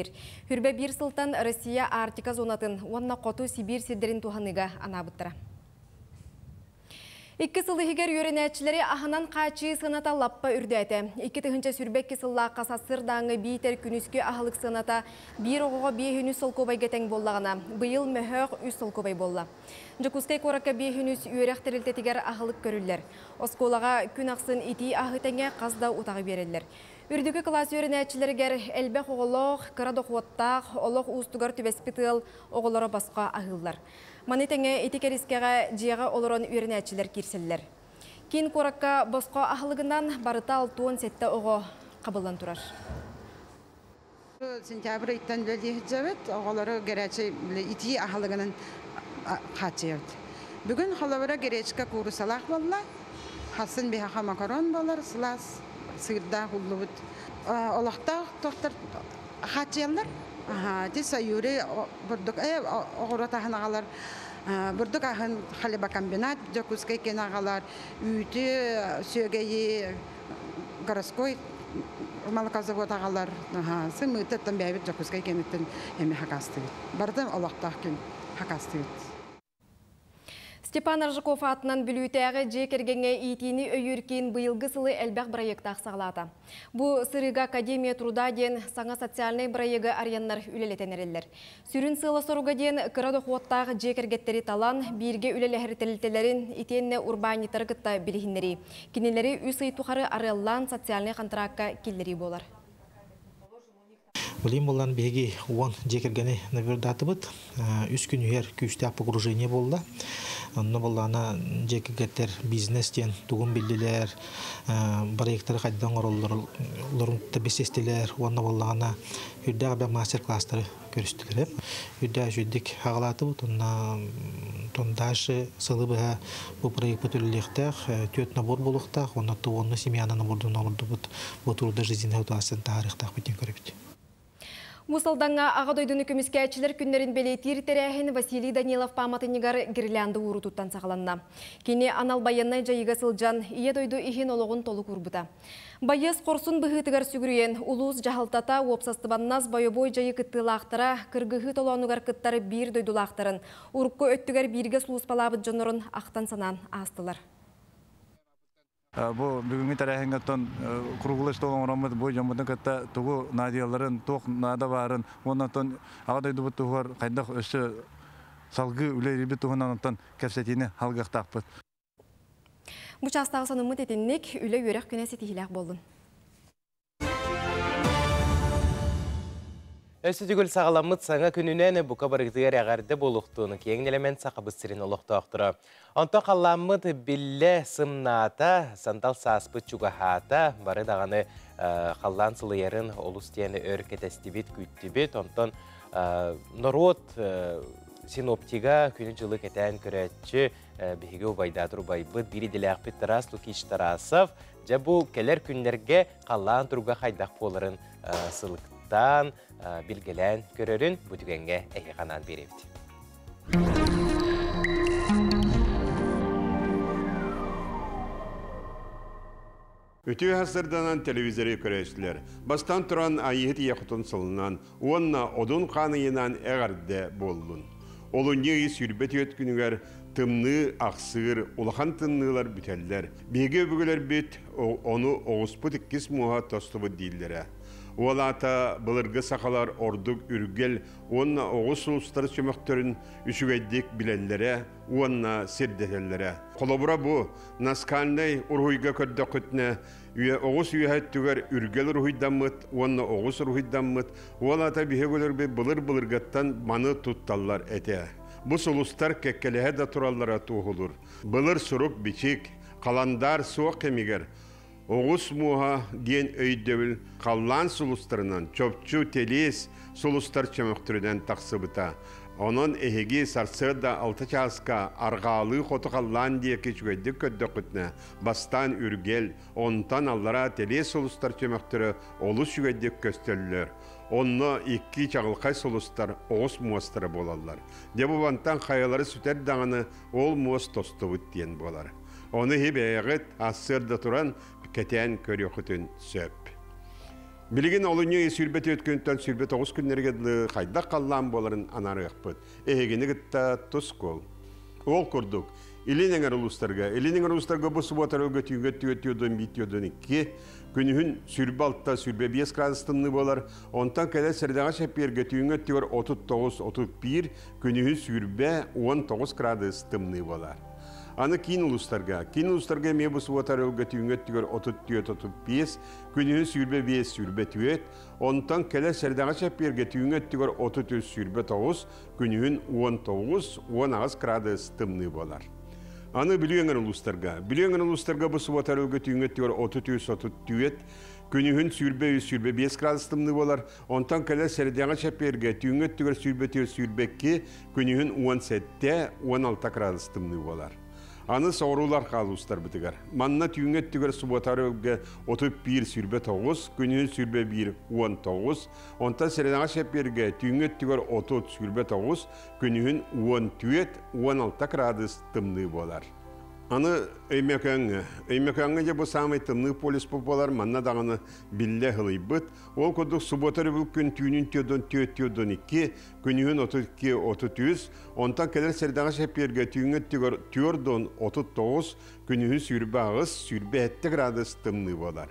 21 сылтан Россия Арктика зонатын уонна Хоту Сибиир сирдэрин туһаныыга анаабыттара. 2 сыл иһигэр үөрэнээччилэри аһынан хааччыйыы сыаната лаппа үрдээтэ. 2022 сыллаахха сарсыардааҥҥы биитэр күнүскү аһылык сыаната биир оҕоҕо 5 солкуобайга тэҥ буоллаҕына, быйыл мөһөөх 3 солкуобай буолла. Дьокуускай куоракка 500 үөрэх тэрилтэтигэр аһылык көрүллэр. Оскуолаҕа күн ахсын итии аһы тэҥэ хас да утаҕы биэрэллэр. Үрдүкү кылаас үөрэнээччилэригэр элбэх оҕолоох, кыра дохуоттаах, олох уустугар түбэспит ыал оҕолоро босхо аһыыллар. Маны тэҥэ ити кэрискэҕэ дьиэҕэ олорон үөрэнээччилэр киирсэллэр. Киин куоракка босхо аһылыгынан барыта 67 оҕо хабыллан турар. Сентябрь ыйтан үлэлиэхтэбит, оҕолору горячий итии аһылыгынан хааччыйабыт. Бүгүн холобура гречка кууруссалаах буолла, сарсын биһиэхэ макарон буолар, сылаас сыырдаах уллубут. Олохтоох тохтор хааччыйаллар. Ити Саюри бурдук оҕуруот аһын аҕалар, бурдук аһын хлебокомбинат Дьокуускай киэн аҕалар, үүтү, сүөгэйи городской молокозавод аҕалар, сымыыттан бэйэбит Дьокуускай киэниттэн эмиэ сакаастыыбыт. Барытын олохтоох күн сакаастыыбыт. Степан Аржаков атынан Бүлүүтээҕи дьиэ кэргэҥҥэ иитиини өйүүр киин быйылгы сылы элбэх бырайыактаах саҕалаата. Бу сырыыга Академия труда диэн саҥа социальнай бырайыагы арыйаннар үлэлэтэн эрэллэр. Сүрүн сыала-соруга диэн кыра дохуоттаах дьиэ кэргэттэри талан, бииргэ үлэлэһэр тэрилтэлэрин итиэннэ урбаанньыттары кытта билиһиннэрии. Кинилэри үс ый тухары арыаллаан социальнай хантараакка киллэрии буолар. Билим булан биһиги 10 дьиэ кэргэни набердаатыбыт. Үс күн үһэр күүстээх погружение буолла. Онно буоллаҕына дьиэ кэргэттэр бизнес диэн тугун биллилэр, проекттары хайдах оҥороллорун бэсэстилэр уонна буоллаҕына үрдээх элбэх мастер-класстары көрүстүлэр. Үрдээх үчүгдик аҕалаатыбыт уонна дальше сылы быһа бу проекпыт үлэлиэхтээх, түөрт набор буолуохтаах уонна уонна семьяны набордун оҥордубут бу труда жизненной ситуацияны таһаарыахтаахпыт диэн көрөбүт. Мусалдаҥҥа Аҕа дойдуну көмүскээччилэр күннэрин бэлиэтиир тэрээһин Василий Данилов пааматынньыгар гирлянда уурутуттан саҕаланна. Кини анал байыаннай дьайыыга сылдьан, Ийэ дойду иһин олоҕун толук уурбута. Байыас хорсун быһыытыгар сүгүрүйэн, улуус дьаһалтата, уопсастыбаннас бойобуой дьайыы кыттыылаахтара кыргыһыы толоонугар кыттар биир дойдулаахтарын, урукку өттүгэр бииргэ сулууспалаабыт дьоннорун ахтан-санаан аастылар. Бу бүгүҥҥү тэрээһиҥҥэ оттон круглый стол оҥороммут бу дьоммутун кытта тугу наадыйалларын, туох наада баарын уонна оттон Аҕа дойдубут туһугар хайдах өссө салгыы үлэлиирбит туһунан оттон кэпсэтиини алгыахтаахпыт. Бу чаастааҕы сонуммут итинник үлэ-үөрэх күнэ ситиһиилээх буоллун. Өссө түгүл саҕаламмыт саҥа күнүнэн бука барыгытыгар эҕэрдэ буолуохтун киэҥ нэлэмэн Сахабыт сирин олохтоохторо. Онто халлааммыт биллэ сымнаата, сандал сааспыт чугаһаата, бары даҕаны халлаан сылыйарын олус диэн өр кэтэстибит, күүттүбүт. Онтон норуот синоптига күнү-дьылы кэтээн көрөөччү биһиги убайдаатыр убайбыт, биир идэлээхпит Тарас Лукич Тарасов дьэ бу кэлэр күннэргэ халлаан туруга хайдах буоларын сылыктаан, билгэлээн көрөрүн бу түгэҥҥэ эһиэхэ анаан биэрэбит. Үтүө сырданан телевизоры көрөөччүлэр. Бастан туран Айыһыт ийэ хотун сылынан уонна Одун хаан ыйынан эҕэрдэ буоллун. Олунньу ый 24 күнүгэр тымныы ахсыыр, улахан тымныылар бүтэллэр. Биһиги өбүгэлэрбит ону оҕуспут иккис муоһа тостубут дииллэрэ. Ол аата былыргы сахалар ордук үргэл уонна оҕус сулустар чөмөхтөрүн үчүгэйдик билэллэрэ уонна сирдэтэллэрэ. Холобура бу наскальнай уруһуйга көрдөххүтүнэ оҕус үөһэ өттүгэр үргэл уруһуйдаммыт уонна оҕус уруһуйдаммыт, ол аата биһиги өлөрбүт былыр-былыргыттан маны тутталлар этэ. Бу сулустар кэккэлэһэ да тураллара туоһулуур. Былыр сурук-бичик, халандаар суох кэмигэр оҕус муоһа диэн өйдөбүл халлаан сулустарынан чопчу телиэс сулустар чөмөхтөрүнэн тахсыбыта. Онон эһиги сарсыарда 6 чааска арҕаалыы хоту халлаан диэки үчүгэйдик көрдөххүтүнэ, бастаан үргэл, онтон аллара телиэс сулустар чөмөхтөрө олус үчүгэйдик көстөллөр. Онно икки чаҕылхай сулустар оҕус муостара буолаллар. Дьэ бу мантан хайалары сүтэр даҕаны ол муос тостубут диэн буолар. Ону иһи бэйэҕит ассыарда туран кэтээн көрүөххүтүн сөп. Билигин олунньу ый 24 күнтэн 29 күннэргэ дылы хайдах халлаан буоларын анаарыахпыт. Эһигини кытта тускул. Ол курдук, Илин эҥэр улуустарга, Илин эҥэр улуустарга бу субуота өргө түүҥҥэ 4-4-1 күнүһүн 26-25 градус тымныы буолар. Онтон кэлэр сэрдэҕэ чэппиэргэ түүҥҥэ өттүгэр 39-31, күнүһүн 20-19 градус тымныы буолар. Аны киин улуустарга. Киин улуустарга эмиэ бу субуота өргө түүҥҥэ өттүгэр 34-35, күнүһүн 25-24, онтон кэлэр сэрдэҕэ чэппиэргэ түүҥҥэ өттүгэр 33-29, күнүһүн 19-18 градус тымныы буолар. Аны Бүлүү эҥэр улуустарга. Бүлүү эҥэр улуустарга бу субуота өргө түүҥҥэ өттүгэр 33-34, күнүһүн 23-25 градус тымныы буолар. Онтон кэлэр сэрэдэҕэ чэппиэргэ түүҥҥэ өттүгэр 24-22, күнүһүн 17-16 градус тымныы буолар. Аны соҕуруулар хаалуустарбытыгар. Манна түүҥҥэ өттүгэр субуотар өлгө 31-29, күнүһүн 21-19, онтон сэрэдэҕэ чэппиэргэ түүҥҥэ өттүгэр 30-29, күнүһүн 14-16 градус тымныы буолар. Аны Өймөкөөҥҥө. Өймөкөөҥҥө дьэ бу саамай тымныы полюс буолар, манна даҕаны биллэ ыһылыйбыт. Ол курдук субуота өрөбүл күн түүнүн түөрдөн түөрт түөрдөн икки, күнүһүн 32 33, онтон кэлэр сэрдэҕэ чэппиэргэ түүҥҥү өттүгэр түөрдөн 39, күнүһүн 28, 27 градус тымныы буолар.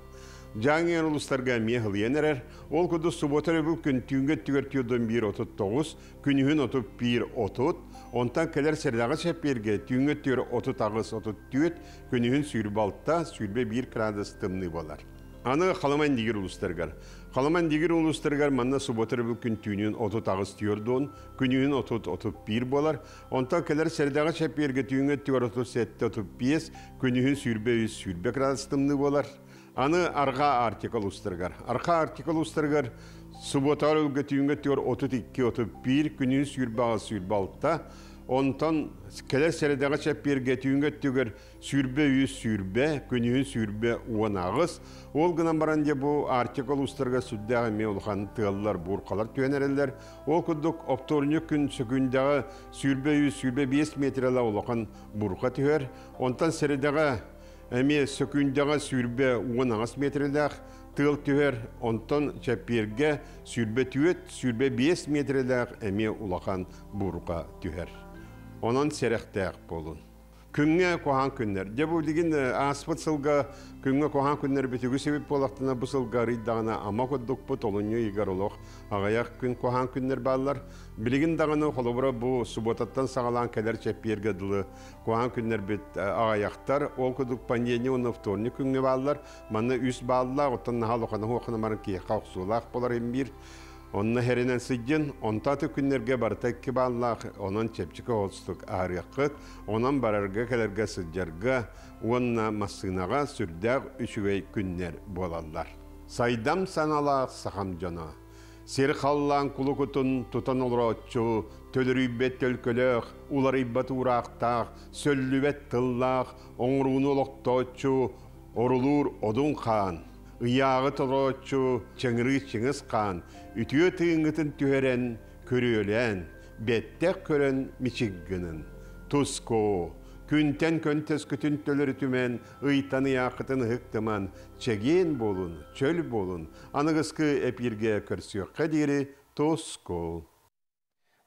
Дьааҥы улуустарга эмиэ ыһылыйан эрэр. Ол курдук субуота өрөбүл күн түүҥҥү өттүгэр түөрдөн биир 39, Күнүһүн 31-30, онтон кэлэр сэрэдэҕэ чэппиэргэ түүҥҥү өттүгэр 38-34, күнүһүн 26-21 градус тымныы буолар. Аны Халыма-Индигир улуустарыгар. Халыма-Индигир улуустарыгар манна субуота өрөбүл күн түүнүн 38-40, күнүһүн 30-31 буолар. Онтон кэлэр сэрэдэҕэ чэппиэргэ түүҥҥү өттүгэр 37-35, күнүһүн 23-20 градус тымныы буолар. Аны Арҕаа Арктика улуустарыгар. Арҕаа Арктика улуустарыгар субуотаҕар өлгө түүҥҥэ өттүгэр 32-31, күнүһүн 28-26, онтон кэлэр сэрэдэҕэ чэппиэргэ түүҥҥэ өттүгэр 23-20, күнүһүн 20-18. Ол гынан баран дьэ бу Арктика улуустарыгар сүрдээх эмиэ улахан тыаллар, буурхалар түһэн эрэллэр. Ол курдук оптуорунньук күн сөкүүндэҕэ 23-25 метрэлэ улахан буурха түһэр. Онтон сэрэдэҕэ Эмиэ сөкүүндэҕэ 28 миэтэрэлээх тыал түһэр, онтон чэппиэргэ 24, 25 миэтэрэлээх эмиэ улахан буурҕа түһэр. Онон сэрэхтээх буолун. Күҥҥэ куһаҕан күннэр. Дьэ бу билигин ааспыт сылга күҥҥэ куһаҕан күннэр бүтүгү сэбит буолахтана бу сылга арыйдаҕына ама курдукпут олунньу ыйыгар олох аҕыйах күн куһаҕан күннэр бааллар. Билигин даҕаны холобура бу субуотаттан саҕалаан кэлэр чэппиэргэ дылы Куһаҕан күннэрбит аҕыйахтар. Ол курдук понедельник уонна вторник күҥҥэ бааллар. Манна үс бааллаах, оттон наһаа улахан уоххана баран киһиэхэ охсуулаах буолар имбиир. Онно хэринэн сыдьын, онто аты күннэргэ барыта икки бааллаах, онон чэпчэки оҕустук аарыаххыт. Онон барарга кэлэргэ сылдьарга уонна массыынаҕа сүрдээх үчүгэй күннэр буолаллар. Сайдам саналаах сахам дьоно. Сир халлаан кулукутун тутан олорооччу, төлөрүйбэт төлкөлөөх, уларыйбат уураахтаах, сөллүбэт тыллаах, оҥорууну олохтооччу, орулуур Одун хаан, ыйааҕы толорооччу Чыҥырыы Чыҥыс хаан, үтүө тыыҥҥытын түһэрэн, көрүөлээн, бэттэх көрөн мичик гынын. Тускоо, күнтэн көнтөскүтүн төлөрүтүмэн, ыйтан ыйааххытын ыһыктыман, чэгиэн буолун, чөл буолун, Аныгыскы эпииргэ көрсүөххэ диэри тускул.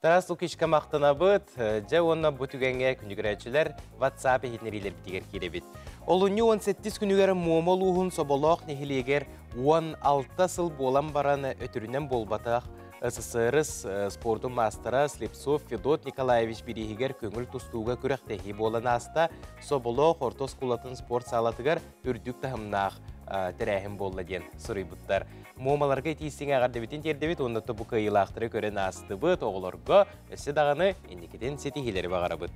Тарас Лукичка махтанабыт. Дьэ уонна бу түгэҥҥэ күнүгүрээччилэр WhatsApp иһитиннэриилэрбитигэр киирэбит. Олунньу 18 күнүгэр Муома улууһун Соболоох нэһилиэгэр 16 сыл буолан баран өтөрүнэн буолбатах СССР спордун маастара Слепцов Федот Николаевич бирииһигэр көҥүл тустууга күрэхтэһии буолан ааста. Соболоох орто оскуолатын спорт саалатыгар үрдүк таһымнаах тэрээһин буолла диэн суруйбуттар. Муомаларга итииссиҥ эҕэрдэбитин тиэрдэбит уонна бу кыайыылаахтары көрөн аастыбыт оҕолорго өссө даҕаны инникитин ситиһиилэри баҕарабыт.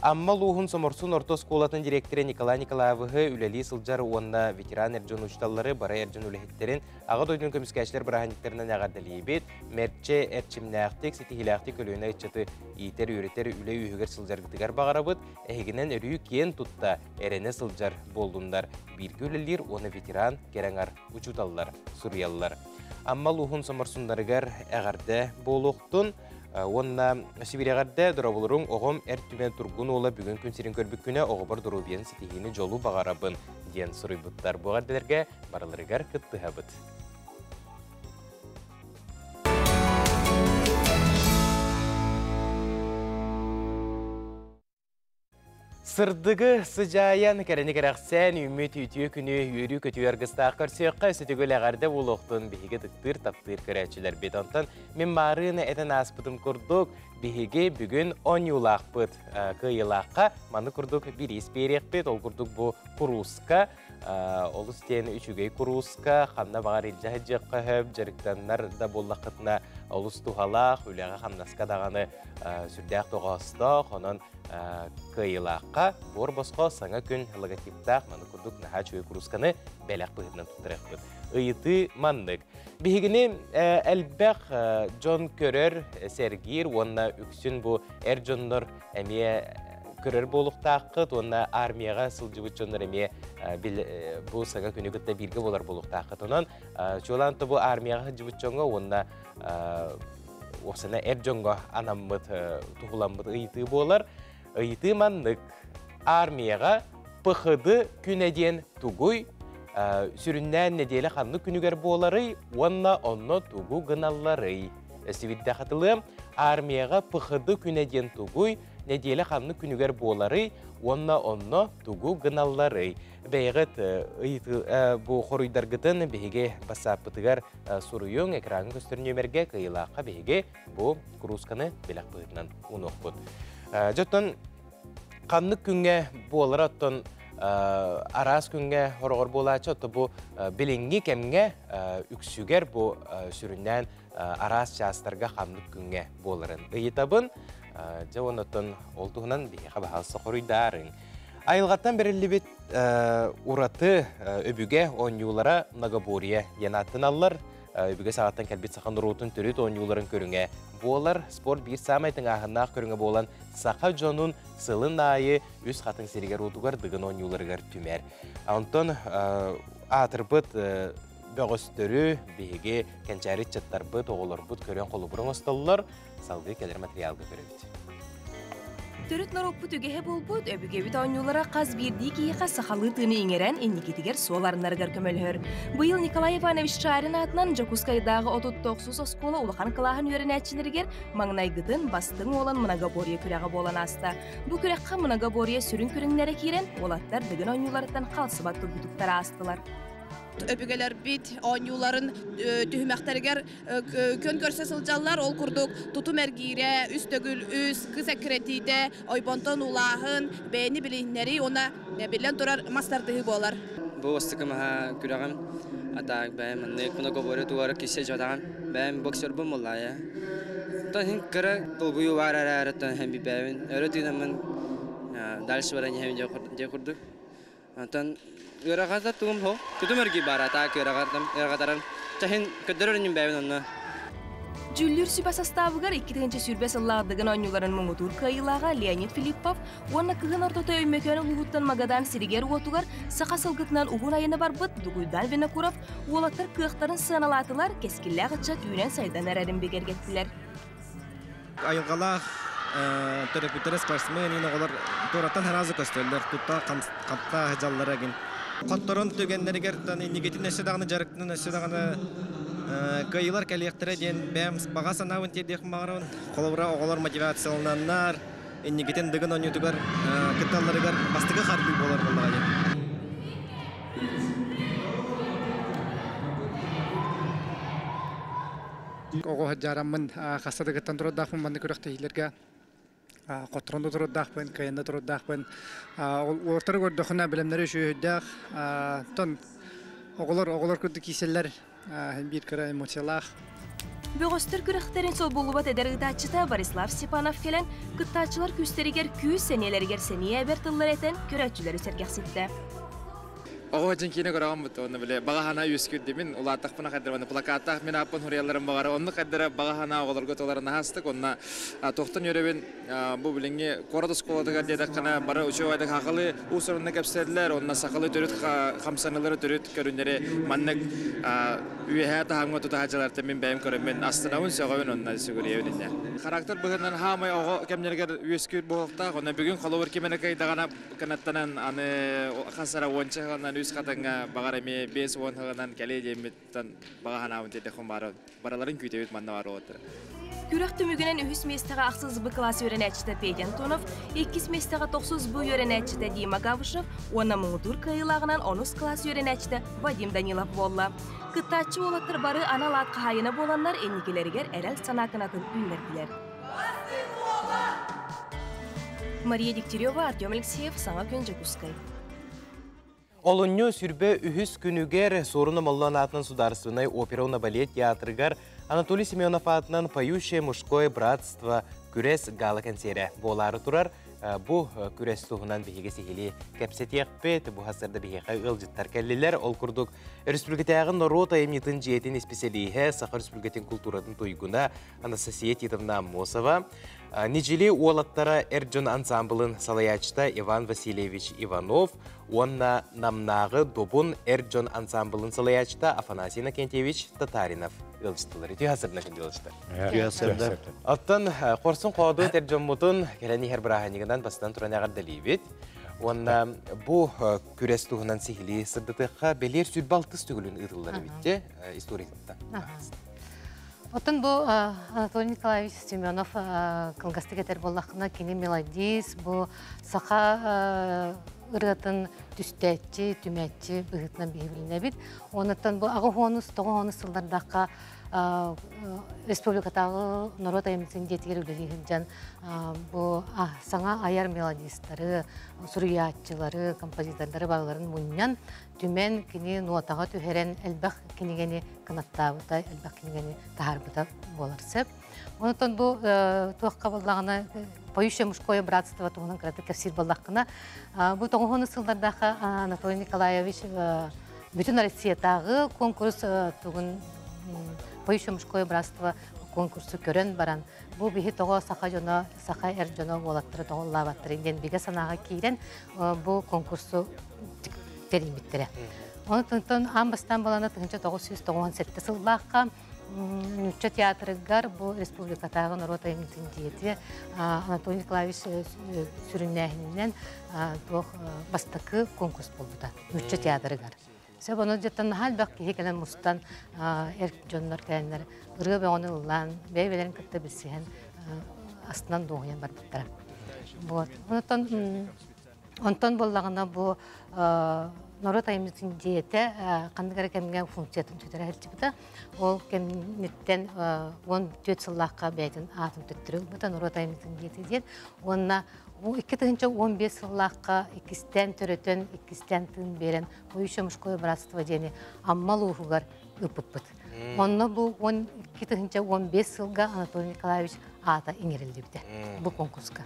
Амма улууһун Соморсун орто оскуолатын директора Николай Николаевыһы үлэлии сылдьар уонна ветеран эр дьон учууталлары бары эр дьон үлэһиттэрин Аҕа дойдуну көмүскээччилэр бырааһынньыктарынан эҕэрдэлиибит. Мэрчэ эрчимнээхтик, ситиһиилээхтик көлүөнэ ыччаты иитэр-үөрэтэр үлэ үөһүгэр сылдьаргытыгар баҕарабыт. Эһигинэн өрүү киэн тутта, эрэнэ сылдьар буоллуннар. Бииргэ үлэлиир уонна ветеран кэрэҥар учууталлар суруйаллар. Амма улууһун соморсуннарыгар эҕэрдэ буолуохтун. Уонна сибирэҕэрдэ доробулуруҥ оҕом эр түмэн тургун уола бүгүн күн сирин көрбүт күнэ оҕобор доруобуйаны ситиһиини дьолу баҕарабын диэн суруйбуттар. Бу эҕэрдэлэргэ барыларыгар кыттыһабыт. Сырдыгы сыдьаайан, кэрэни кэрэхсээн, үүммүт үтүө күнү үөрүү-көтүү аргыстаах көрсүөххэ, сүтүгүл эҕэрдэ буолуохтун биһиги ытыктыыр, таптыыр көрөөччүлэрбит. Онтон мин маарыын этэн ааспытым курдук, биһиги бүгүн оонньуулаахпыт. Кыайыылаахха маны курдук бириис биэриэхпит. Ол курдук бу курууска олус диэн үчүгэй курууска, ханна баҕар илдьэ сылдьыахха сөп, дьарыктаннар да буоллаххытына олус туһалаах, үлэҕэ-хамнаска даҕаны сүрдээх тоҕоостоох. Онон кыайыылаахха буор босхо саҥа күн логотиптаах маны курдук наһаа үчүгэй куруусканы бэлэх быһыытынан туттарыахпыт. Ыйытыы маннык. Биһигини элбэх дьон көрөр, сэргиир уонна үксүн бу эр дьоннор эмиэ көрөр буолуохтааххыт уонна армияҕа сылдьыбыт дьоннор эмиэ бу саҥа күнү кытта бииргэ буолар буолуохтааххыт. Онон чуолаан бу армияҕа сылдьыбыт дьоҥҥо уонна уопсана эр дьоҥҥо анаммыт туһуламмыт ыйытыы буолар. Ыйытыы маннык. Армияҕа ПХД күнэ диэн тугуй? Сүрүннээн нэдиэлэ ханнык күнүгэр буоларый уонна онно тугу гыналларый? Өссө хатылыам, армияҕа ПХД күнэ диэн тугуй? Нэдиэлэ ханнык күнүгэр буоларый уонна онно тугу гыналларый? Бэйэҕит бу хоруйдаргытын биһиги бассааппытыгар суруйуҥ, экраҥҥа көстөр нүөмэргэ кыайыылаахха биһиги бу куруусканы бэлэх быһыытынан уунуохпут. Дьоттон ханнык күҥҥэ буолара оттон араас күҥҥэ хороҕор буолааччы, отто бу билиҥҥи кэмҥэ үксүгэр бу сүрүннээн араас чаастарга ханнык күҥҥэ буоларын ыйытабын. Дьэ оннуттан ол туһунан биһиэхэ баһаалыста хоруйдаарыҥ. Айылҕаттан бэриллибит ураты өбүгэ оонньуулара многоборье диэн ааттаналлар. Өбүгэ саҕаттан кэлбит саха норуотун төрүт оонньууларын көрүҥэ буолар. Спорт биир саамай тыҥааһыннаах көрүҥэ буолан саха дьонун сылын аайы үс хатыҥ сиригэр-уотугар дыгын оонньууларыгар түмэр. Онтон аатырбыт бөҕөстөрү биһиги кэнчээри ыччаттарбыт, оҕолорбут көрөн холобур оҥостоллор. Салгыы кэлэр материалга көрөбүт. Төрүт норуоппут үгэһэ буолбут өбүгэбит оонньуулара хас биирдии киһиэхэ сахалыы тыыны иҥэрэн инникитигэр суол арынарыгар көмөлөһөр. Быйыл Николай Иванович Шарин аатынан Дьокуускайдааҕы 39 оскуола улахан кылааһын үөрэнээччилэригэр маҥнайгытын бастыҥ уолан многоборье күрэҕэ буолан ааста. Бу күрэххэ многоборье сүрүн көрүҥнэрэ киирэн, уолаттар дыгын оонньууларыттан хаалсыбат тургутуктар аастылар. Өбүгэлэрбит оонньууларын түһүмэхтэригэр күөн көрсө сылдьаллар. Ол курдук тутум эргиирэ, үс төгүл үс, кыс эккирэтиитэ, ойбонтон уулааһын, бэйэни билиһиннэрии уонна биллэн турар мас тардыһыы буолар. Бу бастакы маһа күрэҕим, а так бэйэм маннык многоборье тугары кисе жадаҕам. Бэйэм боксербун буллаайа. Тон хин кыра долгуйуу баар эрээри тон хэн бибээбин. Өрө тыынаммын дальше баран иһэбин дьэ курдук. Онтон ыарахата тугум хо. Тутум эрги баар атаак ыарахатаран. Чаһин көрдөрөр инним бэйэбин онно. Дьүүллүүр сүбэ састаабыгар 2020 сыллаах Дыгын оонньууларын муҥутуур кыайыылааҕа Леонид Филиппов уонна кыһын ортото Өймөкөөн улууһуттан Магадан сиригэр-уотугар саха сылгытынан уһун айаны барбыт Дугуйдан Винокуров уолаттар кыахтарын сыаналаатылар, кэскиллээх ыччат үүнэн-сайдан эрэрин бигэргэттилэр. Айылҕалаах төрөппүттэрэ спортсмен иин оҕолор туораттан сразу көстөллөр, тутта хапта дьаллара гин. Хотторон түгэннэригэр иннигитин өссө даҕаны дьарыктанан өссө даҕаны кыайыылар кэлиэхтэрэ диэн бэйэм баҕа санаабын тиэрдиэхпин баҕарабын. Холобура, оҕолор мотивациялананнар, инникитин дыгын оонньуутугар кытталларыгар бастакы хардыы буолар буоллаҕа диэн. Оҕо сылдьаараммын хаста да кыттан турардаахпын маннык күрэхтэһиилэргэ хотторон да турардаахпын, кыайан да турардаахпын. Уолаттары көрдөххүнэ бэлэмнэрэ үчүгэйдээх. Оттон оҕолор оҕолор курдук киирсэллэр биир кыра эмоциялаах. Бөҕөстөр күрэхтэрин солбуллубат эдэр ыытааччыта Борислав Степанов кэлэн, кыттааччылар күүстэригэр күүс, сэниэлэригэр сэниэ эбэр тыллар этэн, көрөөччүлэри сэргэхситтэ. Оҕо дьин киинэ көрөҕүм бут онно бile баҕа санаа үөскүүр улааттахпына хайдара онно плакаттаах мин ааппын хуруйалларым баҕара оннук хайдара баҕа санаа оҕолорго толору наһаастык онно тохтон үөрэбин бу билиҥҥи куорат оскуолатыгар диэтэххинэ бары учуобайдык сахалыы уус-уранна кэпсэтэллэр онно сахалыы төрүт хамсаныылары төрүт көрүннэри маннык үөһээ таһымҥа тутаһааччылартан мин бэйэм көрөммүн астынабын сөҕөбүн онно сүгүрүйэбин иннэ характер быһыытынан хаамай оҕо кэмнэригэр үөскүүр буолуохтаах онно бүгүн холобур ким эрэ кыайдаҕына кынаттанан аны хас эрэ уонча сылынан үс хатыҥҥа баҕар эмиэ 50 сылынан кэлиэ диэммиттэн баҕа санаабын тиэрдэхпин баара бараларын күүтэбит манна баар уолаттар. Күрэх түмүгүнэн үһүс миэстэҕэ ахсыс Б кылаас үөрэнээччитэ Петя Антонов, иккис миэстэҕэ тохсус Б үөрэнээччитэ Дима Гавышев уонна муҥутуур кыайыылааҕынан онус кылаас үөрэнээччитэ Вадим Данилов буолла. Кыттааччы уолаттар бары анал аат хаһаайына буоланнар инникилэригэр эрэл санаа кынатын үүннэрдилэр. Мария Дегтярева, Артем Алексеев, Саҥа күн Дьокуускай. Олунньу сүрбэ үһүс күнүгэр Суорун Омоллоон аатынан Судаарыстыбаннай опера уонна балет театрыгар Анатолий Семенов аатынан «Поющее мужское братство» күрэс гала-кэнсиэрэ буолаары турар. Бу күрэс туһунан биһиги сиһилии кэпсэтиэхпит. Бу сарсыарда биһиэхэ ыалдьыттар кэллилэр. Ол курдук, Өрөспүүбүлүкэтээҕи норуот айымньытын дьиэтин исписэлииһэ, Саха Өрөспүүбүлүкэтин култууратын туйгуна Анастасия Титовна Аммосова, Нидьили уолаттара эр дьон ансамблын салайааччыта Иван Васильевич Иванов уонна Намнааҕы Добун эр дьон ансамблын салайааччыта Афанасий Иннокентьевич Татаринов ыалдьыттылар. Үтүө сарсыарда күндү ыалдьыттар. Үтүө сарсыарда. Оттон хорсун хоодуут эр дьоммутун кэлэн иһэр бырааһынньыгынан бастан туран эҕэрдэлиибит. Уонна бу күрэс туһунан сиһилии сырдатыахха бэлиэр 26 төгүлүн ыытыллар эбит историятыттан. Оттон бу Анатолий Николаевич Семенов кылгастык этэр буоллаххына, кини мелодист, бу саха ырыатын түстээччи, түмээччи быһыытынан биһи билинэбит. Онуттан бу аҕыс уонус, тоҕус уонус сыллардахха республикатааҕы норуот айымньытын дьиэтигэр үлэлии сылдьан бу саҥа айар мелодистары, суруйааччылары, композитордары барыларын мунньан, түмэн кини нуотаҕа түһэрэн элбэх кинигэни кынаттаабыта, элбэх кинигэни таһаарбыта буолар сөп. Онтон бу туохха буоллаҕына поющее мужское братство туһунан кыратык кэпсиир буоллаххына, бу тоҕуһуну сыллардаахха Анатолий Николаевич бүтүн Россиятааҕы конкурс тугун поющее мужское братство конкурсу көрөн баран, бу биһи тоҕо саха дьоно, саха эр дьоно уолаттара тоҕо ыллаабаттарын диэн бигэ санааҕа киирэн бу конкурсу тэрийбиттэрэ. Онтон аан бастаан балана 1997 сыллаахха Нуучча театрыгар бу республикатааҕы норуот айымньытын дьиэтэ Анатолий Николаевич сүрүннээһининэн туох бастакы конкурс буолбута Нуучча театрыгар. Сөп ону дьэттэн наһаа элбэх киһи кэлэн мустан эр дьоннор кэлэннэр ырыа бөҕөнү ыллаан бэйэ-бэйэлэрин кытта билсиһэн астынан дуоһуйан барбыттара. Вот. Онтон Онтон буоллаҕына бу норуот айымньытын дьиэтэ ханнык эрэ кэмҥэ функциятын сүтэрэ сылдьыбыта. Ол кэмниттэн 14 сыллаахха бэйэтин аатын төттөрү ылбыта норуот айымньытын дьиэтэ диэн. Уонна бу 2015 сыллаахха иккистээн төрөтөн, иккистээн тыын биэрэн Поющее мужское братство диэни Амма улууһугар ыыппыппыт. Онно бу 12 15 сылга Анатолий Николаевич аата иҥэриллибитэ бу конкурска.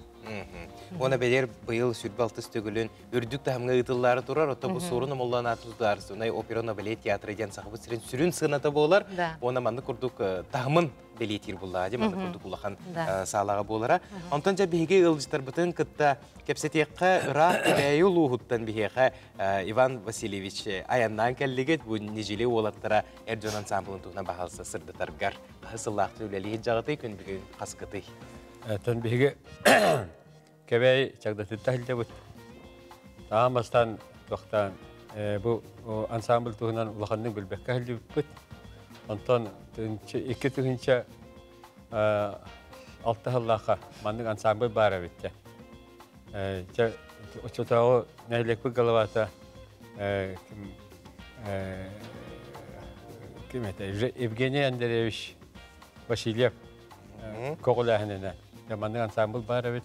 Уонна бэлиэр быйыл 26 төгүлүн үрдүк таһымҥа ыытыллаары турар, оттон бу Суорун Омоллоон аатын Государственнай операны балет театра диэн Сахабыт сирин сүрүн сыаната буолар. Уонна маннык курдук таһымын бэлиэтиир буллаҕа дии, маннык курдук улахан саалаҕа буолара. Онтон дьэ биһиги ыалдьыттарбытын кытта кэпсэтиэххэ ыраах Кэбээйи улууһуттан биһиэхэ Иван Васильевич айаннаан кэллигит. Бу Нижили уолаттара эр дьон ансамблын туһунан баһаалыста сырдатаргар. Хаһы сыллаахтыы үлэлиир дьаҕытый, күн бүгүн хаскытый? Оттон биһиги Кэбээйи чагдатытта сылдьабыт. Аан бастаан туохтаан бу ансамбль туһунан улаханнык билбэккэ сылдьыбыппыт. Онтон 2006 сыллаахха маннык ансамбль баар эбит дьэ. Дьэ оччотооҕу нэһилиэкпит головата ким этэ Евгений Андреевич Васильев көҕүлээһининэн маннык ансамбль баар эбит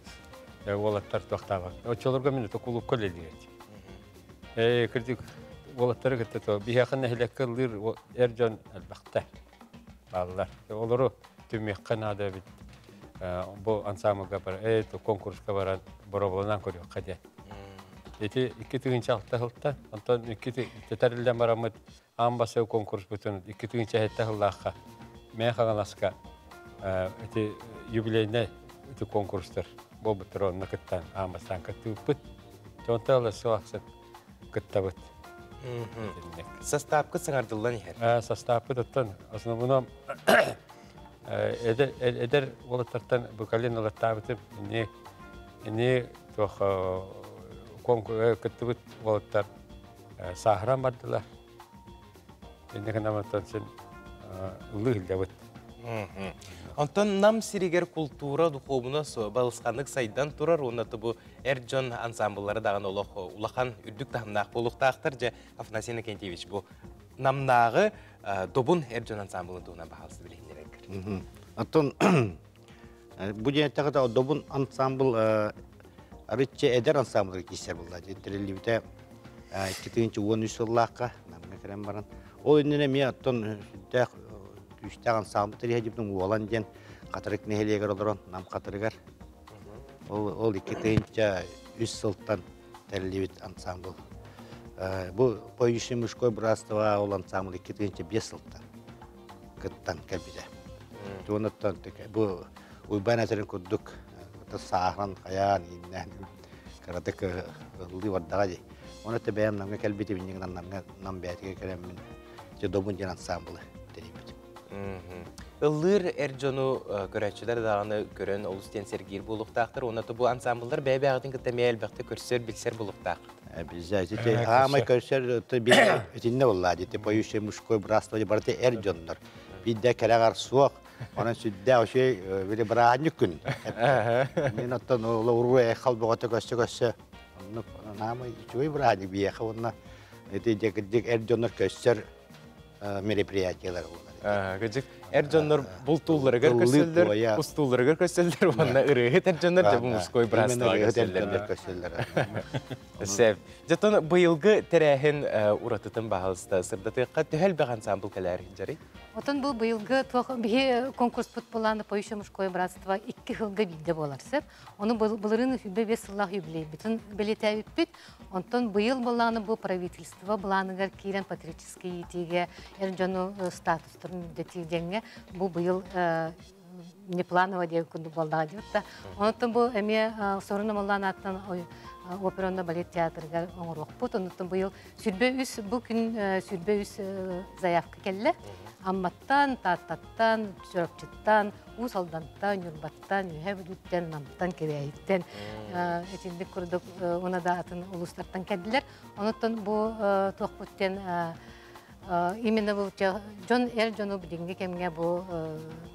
уолаттар туохтаабат оччолорго мин кулуупка үлэлиир этим кырдьык уолаттары кытта то биһиэхэ нэһилиэккэ ыллыыр эр дьон элбэхтэ бааллар олору түмүөххэ наада эбит бу ансамблга бар конкурска баран боробуланан көрүөххэ диэн ити 2006 сылтан онтон икки тэриллэн бараммыт аан бастакы конкурспутун 2007 сыллаахха Мэҥэ Хаҥаласка ити юбилейнай ити конкурстар буолбуттар онно кыттан аан бастаан кыттыбыппыт. Онтон ыла сыл ахсын кыттабыт. Састаапкыт саҥардыллан иһэр. Састааппыт оттон основном эдэр эдэр уолаттартан букалин ылаттаабытым ини ини туох кыттыбыт уолаттар сааһыран бардылар. Инники наматтан син ыллыы сылдьабыт. Онтон Нам сиригэр култуура, духуобунас балысханнык сайдан турар уонна бу эр дьон ансамбллара даҕаны олох улахан үрдүк таһымнаах буолуохтаахтар. Дьэ, Афанасий Иннокентьевич, бу Намнааҕы Добун эр дьон ансамблын туһунан баһаалыста билиһиннэрэргэр. Оттон бу диэн эттэххэ Добун ансамбл арычча эдэр ансамблга киирсэр буолла. Тэриллибитэ 2013 сыллаахха Намҥа кэлэн баран. Ол иннинэ эмиэ оттон сүрдээх күүстээх ансамбл тэрийэ Уолан диэн Хатырык нэһилиэгэр олорон Нам Хатырыгар. Ол ол 2003 сылтан тэриллибит ансамбл. Бу Поющий мужской братство ол ансамбл 2005 сылтан кыттан кэлбитэ. Туонаттан бу Уйбаан этэрин курдук сааһыран хайаан ииннээн кыратык ыллыы бардаҕа дии. Оны те бэйэм Намҥа кэлбитим иннигинэн Намҥа Нам бэйэтигэр кэлэммин Добун диэн ансамблы тэрийбитим. Ыллыыр эр дьону көрөөччүлэр даҕаны көрөн олус диэн сэргиир буолуохтаахтар. Уонна бу ансамбллар бэйэ-бэйэҕитин кытта эмиэ элбэхтик көрсөр, билсэр буолуохтаах. Обязательно. Аамай көрсөр итиннэ болла дити поющее мужское братство барыта эр дьоннор. Бидде кэлэҕэр суох. Онон сүддээх үчүгэй били бырааһынньык күн. Мин оттон уруу эхал бөҕөтө көссө-көссө оннук аамай үчүгэй бырааһынньык биһиэхэ уонна ити дьэ эр дьоннор көссөр мероприятиялар буолар. Кыдьык эр дьоннор бултуулларыгар көссөллөр, устуулларыгар көссөллөр уонна ырыаһыт эр дьоннор дьэ бу мужской братствоҕа көссөллөр. Сөп. Дьэтон быйылгы тэрээһин уратытын баһалыста сырдатыахха төһө элбэх ансамбл кэлээр жарый? Отон бу быйылгы туох биһи конкурспут булааны поющее мужское братство икки сылга биирдэ буолар сөп. Ону былырыын 25 сыллаах юбилейбитин бэлиэтээбиппит. Онтон быйыл былааны бу правительство былааныгар киирэн патриотическай иитиигэ эр дьону статустарын үрдэтии диэҥҥэ бу быйыл непланово диэн курдук буоллаҕа диэбит да. Онтон бу эмиэ Сорун Омоллоон аатынан опера уонна балет театрыгар оҥоруохпут. Онтон быйыл 23 бу күн 23 заявка кэллэ. Амматтан, Тааттаттан, Чурапчыттан, Уус Алдантан, Ньурбаттан, Үөһээ Бүлүүттэн, Намтан, Кэбээйиттэн итинник курдук уна да атын улуустартан кэллилэр. Онуттан бу туохпут диэн именно бу дьон эр дьону билиҥҥи кэмҥэ бу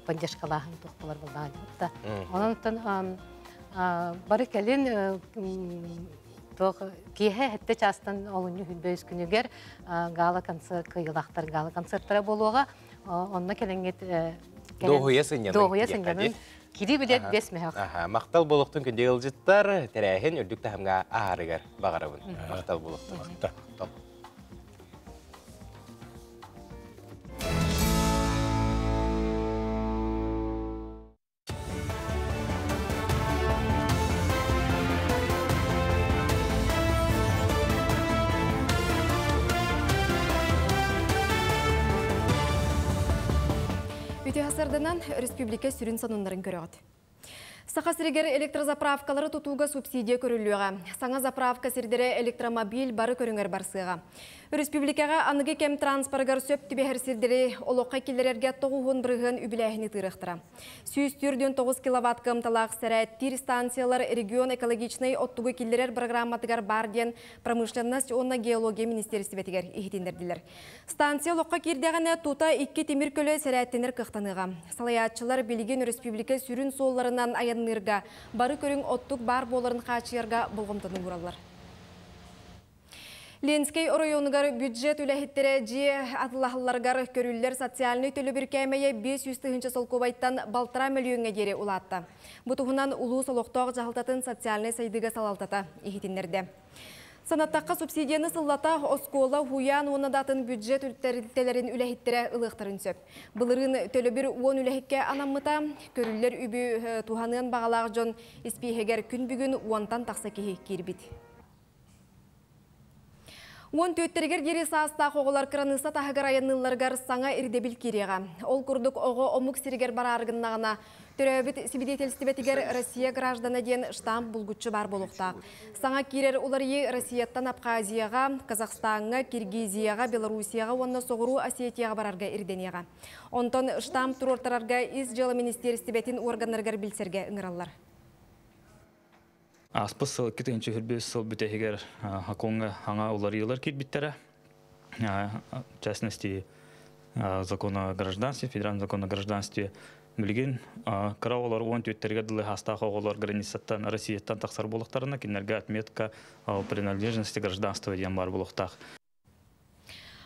поддержкалааһын туох буолар буоллаҕа да. Онон бары кэлин туох киэһэ сэттэ чаастан олунньу 25 күнүгэр гала концерт кыайыылаахтар гала концерттара буолуоҕа. Онно кэлэҥҥит Дуоһуйа сынньанын. Дуоһуйа сынньанын. Кири билет бес мөһөх. Махтал буолуохтун күндү ыалдьыттар, тэрээһин үрдүк таһымҥа аарыгар баҕарабын. Махтал буолуохтун. Махтал. Үтүө сарданан республика сүрүн сонуннарын көрөҕүт. Саха сиригэр электрозаправкалары тутууга субсидия көрүллүөҕэ. Саҥа заправка сирдэрэ электромобиль бары көрүҥэр барсыаҕа. Республикаҕа аныгы кэм транспорыгар сөп түбэһэр сирдэри олоххо киллэрэргэ 90% үбүлээһини тыырыахтара. 149 киловатт кыамталаах сэрээттиир станциялар регион экологичнай оттугу киллэрэр программатыгар бар диэн промышленность уонна геология министиэристибэтигэр иһитиннэрдилэр. Станция олоххо киирдэҕинэ тута икки тимир көлө сэрээттэнэр кыахтаныаҕа. Салайааччылар билигин республика сүрүн суолларынан айанныырга бары көрүҥ оттук баар буоларын хааччыйарга болҕомтону уураллар. Ленскэй оройуонугар бюджет үлэһиттэрэ дьиэ атылаһалларыгар көрүллэр социальнай төлөбүр кээмэйэ 500 тыһыынча солкуобайтан 1,5 мөлүйүөҥҥэ диэри улаатта. Бу туһунан улуус олохтоох дьаһалтатын социальнай сайдыыга салалтата иһитиннэрдэ. Санаттахха субсидияны сыллата оскуола, уһуйаан уонна да атын бюджет тэрилтэлэрин үлэһиттэрэ ылыахтарын сөп. Былырыын төлөбүр 10 үлэһиккэ анаммыта, көрүллэр үбү туһаныан баҕалаах дьон испииһэгэр күн бүгүн уонтан тахса киһи киирбит. Уон түөттэригэр диэри саастаах оҕолор кыраныысса таһыгар айанныылларыгар саҥа ирдэбил киириэҕэ. Ол курдук оҕо омук сиригэр бараарыгыннаҕына, төрөөбүт сибидиэтэлистибэтигэр Россия граждана диэн штамп булгуччу баар буолуохтаах. Саҥа киирэр уларыйыы Россияттан Абхазияҕа, Казахстаҥҥа, Киргизияҕа, Белоруссияҕа уонна Соҕуруу Осетияҕа барарга ирдэниэҕэ. Онтон штамп туруортарарга Ис дьыала министиэристибэтин уорганнарыгар билсэргэ ыҥыраллар. Ааспыт сыл 2021 сыл бүтэһигэр Хакоҥҥа хаҥа уларыйыылар киирбиттэрэ. В частности, закон о гражданстве, федеральный закон о гражданстве билигин кыра оҕолор уон түөттэригэр дылы хаастаах оҕолор границаттан Россияттан тахсар буолуохтарына кинилэргэ отметка о принадлежности гражданства диэн баар буолуохтаах.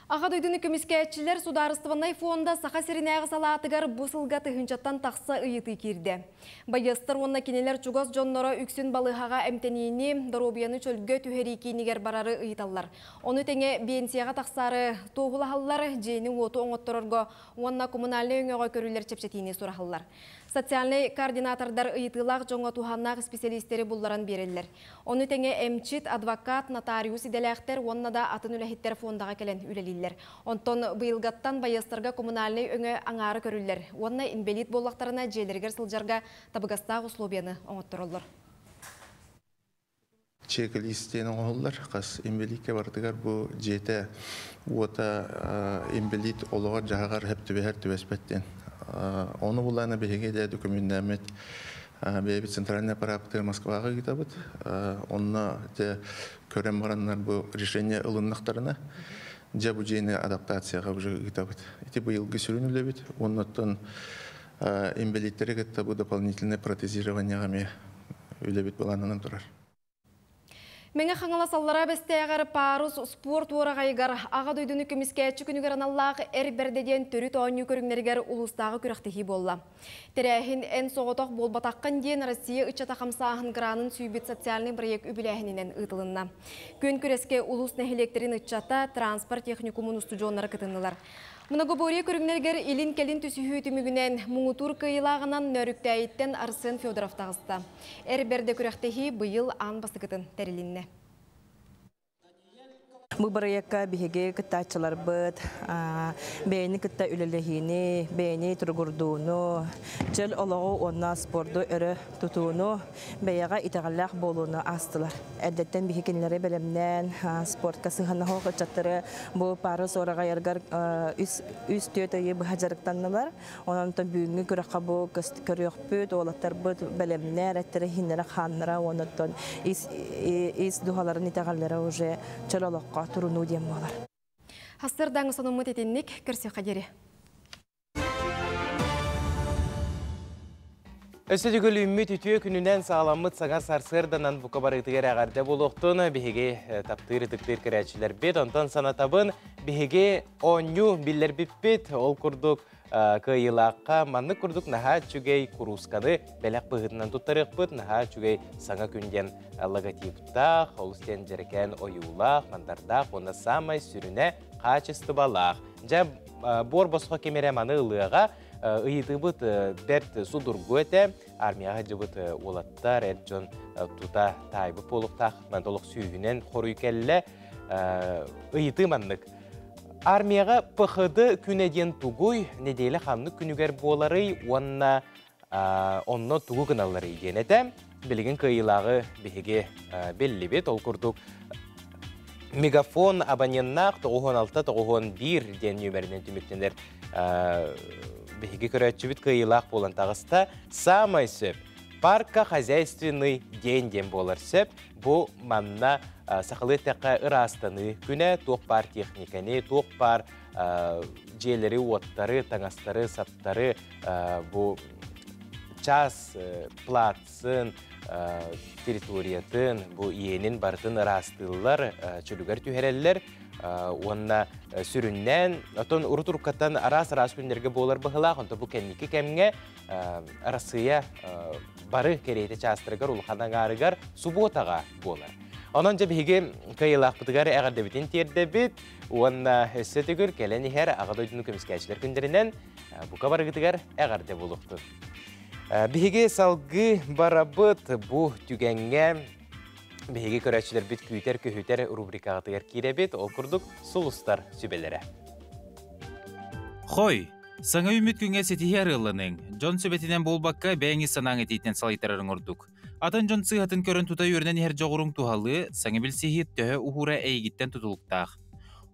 Аҕа дойдуну көмүскээччилэр судаарыстыбаннай фонда Саха сиринээҕи салаатыгар бу сылга тыһыынчаттан тахса ыйытыы киирдэ. Байыастар уонна кинилэр чугас дьонноро үксүн балыыһаҕа эмтэниини, доруобуйаны чөлгө түһэрии киинигэр барары ыйыталлар. Ону тэҥэ биэнсийэҕэ тахсаары туоһулаһаллар, дьиэни-уоту оҥотторорго уонна коммунальнай өҥөҕө көрүллэр чэпчэтиини сураһаллар. Социальнай координатордар ыйытыылаах дьоҥҥо туһааннаах исписэлиистэри булларан биэрэллэр. Ону тэҥэ эмчит, адвокат, нотариус идэлээхтэр уонна да атын үлэһиттэр фондаҕа кэлэн үлэлииллэр. Онтон быйылгаттан байыастарга коммунальнай өҥө аҥаара көрүллэр уонна инбэлиит буоллахтарына дьиэлэригэр сылдьарга табыгастаах условияны оҥоттороллор. Чек-лист диэн оҥоһуллар. Хас инбэлииккэ барытыгар бу дьиэтэ уота инбэлиит олоҕор-дьаһаҕар сөп түбэһэр түбэспэт диэн. Оны булана биһиги де документнамет бэйэбит центральный аппарааппытыгар Москваҕа ыытабыт. Онно дьэ көрөн бараннар бу решение ылыннахтарына дьэ бу дьиэни адаптацияҕа уже ыытабыт. Ити быйылгы сүрүн үлэбит. Оннуттан инбэлииттэри кытта бу дополнительное протезированиеҕа эмиэ үлэбит былааннанан турар. Мэҥэ Хаҥалас Аллараа Бэстээҕэр Парус спорт уораҕайыгар Аҕа дойдуну көмүскээччи күнүгэр аналлаах Эр бэрдэ диэн төрүт оонньуу көрүҥнэригэр улуустааҕы күрэхтэһии буолла. Тэрээһин Эн соҕотох буолбатаххын диэн Россия ыччата хамсааһын гранын сүүйбүт социальнай бырайыак үбүлээһининэн ыытылынна. Күөн күрэскэ улуус нэһилиэктэрин ыччата, транспорт техникумун устудьуоннара кытыннылар. Многоборье көрүҥнэригэр илин-кэлин түсүһүү түмүгүнэн муҥутуур кыайыылааҕынан Нөөрүктээйиттэн Арсен Федоров таҕыста. Эр бэрдэ күрэхтэһии быйыл аан бастакытын тэрилиннэ. Бу бырайыакка биһиги кыттааччыларбыт бэйэни кытта үлэлэһиини, бэйэни туругурдууну, чөл олоҕу уонна спорду өрө тутууну, бэйэҕэ итэҕэллээх буолууну аастылар. Эрдэттэн биһи кинилэри бэлэмнээн, спортка сыһыаннаһыах ыччаттары бу пара суораҕайаргар үс-түөрт ыйы быһа дьарыктаннылар. Онон бүгүҥҥү күрэххэ бу көрүөхпүт, уолаттарбыт бэлэмнээр, эттэрэ иһиннэрэ хааннара, онон ис, ис духаларын итэҕэллэрэ уже чөл олоххо турунуу диэн буолар. Хастырдаҥы сонуммут итинник көрсүөххэ диэри. Өссө төгүл үүммүт үтүө күнүнэн саҕаламмыт саҥа сарсыарданан бука барыытыгар эҕэрдэ буолуохтун биһиги таптыыр ытыктыыр көрөөччүлэрбит. Онтон санатабын биһиги оонньуу биллэрбиппит. Ол курдук кыайыылаахха маннык курдук наһаа үчүгэй куруусканы бэлэх быһыытынан туттарыахпыт. Наһаа үчүгэй саҥа күн диэн логотиптаах, олус диэн дьэрэкээн ойуулаах, мандардаах уонна саамай сүрүнэ хаачыстыбалаах. Дьэ, буор босхо ким эрэ маны ылыаҕа. Ыйытыыбыт бэрт судургу этэ. Армияҕа сылдьыбыт уолаттар, эр дьон тута таайбыт буолуохтаах. Манна олох сүүһүнэн хоруй кэллэ. Ыйытыы маннык. Армияҕа ПХД күнэ диэн тугуй, нэдиэлэ ханнык күнүгэр буоларый уонна онно тугу гыналларый диэн этэ. Билигин кыайыылааҕы биһиги биллибит. Ол курдук Мегафон абоненнаах 96-91 диэн нүөмэринэн түмүктэнэр биһиги көрөөччүбүт кыайыылаах буолан таҕыста. Саамай сөп парка хозяйственный день диэн буолар сөп. Бу манна сахалыы эттэххэ ыраастаныы күнэ, туох баар техниканы, туох баар дьиэлэри, уоттары, таҥастары, саптары бу час плацын, территориятын, бу иэнин барытын ыраастыыллар, чөлүгэр түһэрэллэр уонна сүрүннээн, отон урут-уруккаттан араас-араас күннэргэ буолар быһылаах, онто бу кэнники кэмҥэ Арассыыйа бары кэриэтэ чаастарыгар улахан аҥаарыгар субуотаҕа буолар. Онон дьэ биһиги кыайыылаахпытыгар эҕэрдэбитин тиэрдэбит уонна өссө төгүл кэлэн иһэр Аҕа дойдуну көмүскээччилэр күннэринэн бука барыгытыгар эҕэрдэ буолуохтун. Биһиги салгыы барабыт бу түгэҥҥэ биһиги көрөөччүлэрбит күүтэр-көһүтэр рубрикаҕытыгар киирэбит. Ол курдук сулустар сүбэлэрэ. Хой, Саҥа үүммүт күҥҥэ ситиһии арыалланыҥ, дьон сүбэтинэн буолбакка, бэйэҥ ис санааҥ этиитинэн салайтарарыҥ ордук. Атын дьон сыыһатын көрөн тута үөрэнэн иһэр дьоҕуруҥ туһалыы, саҥа билсиһии төһө уһуура эйигиттэн тутулуктаах.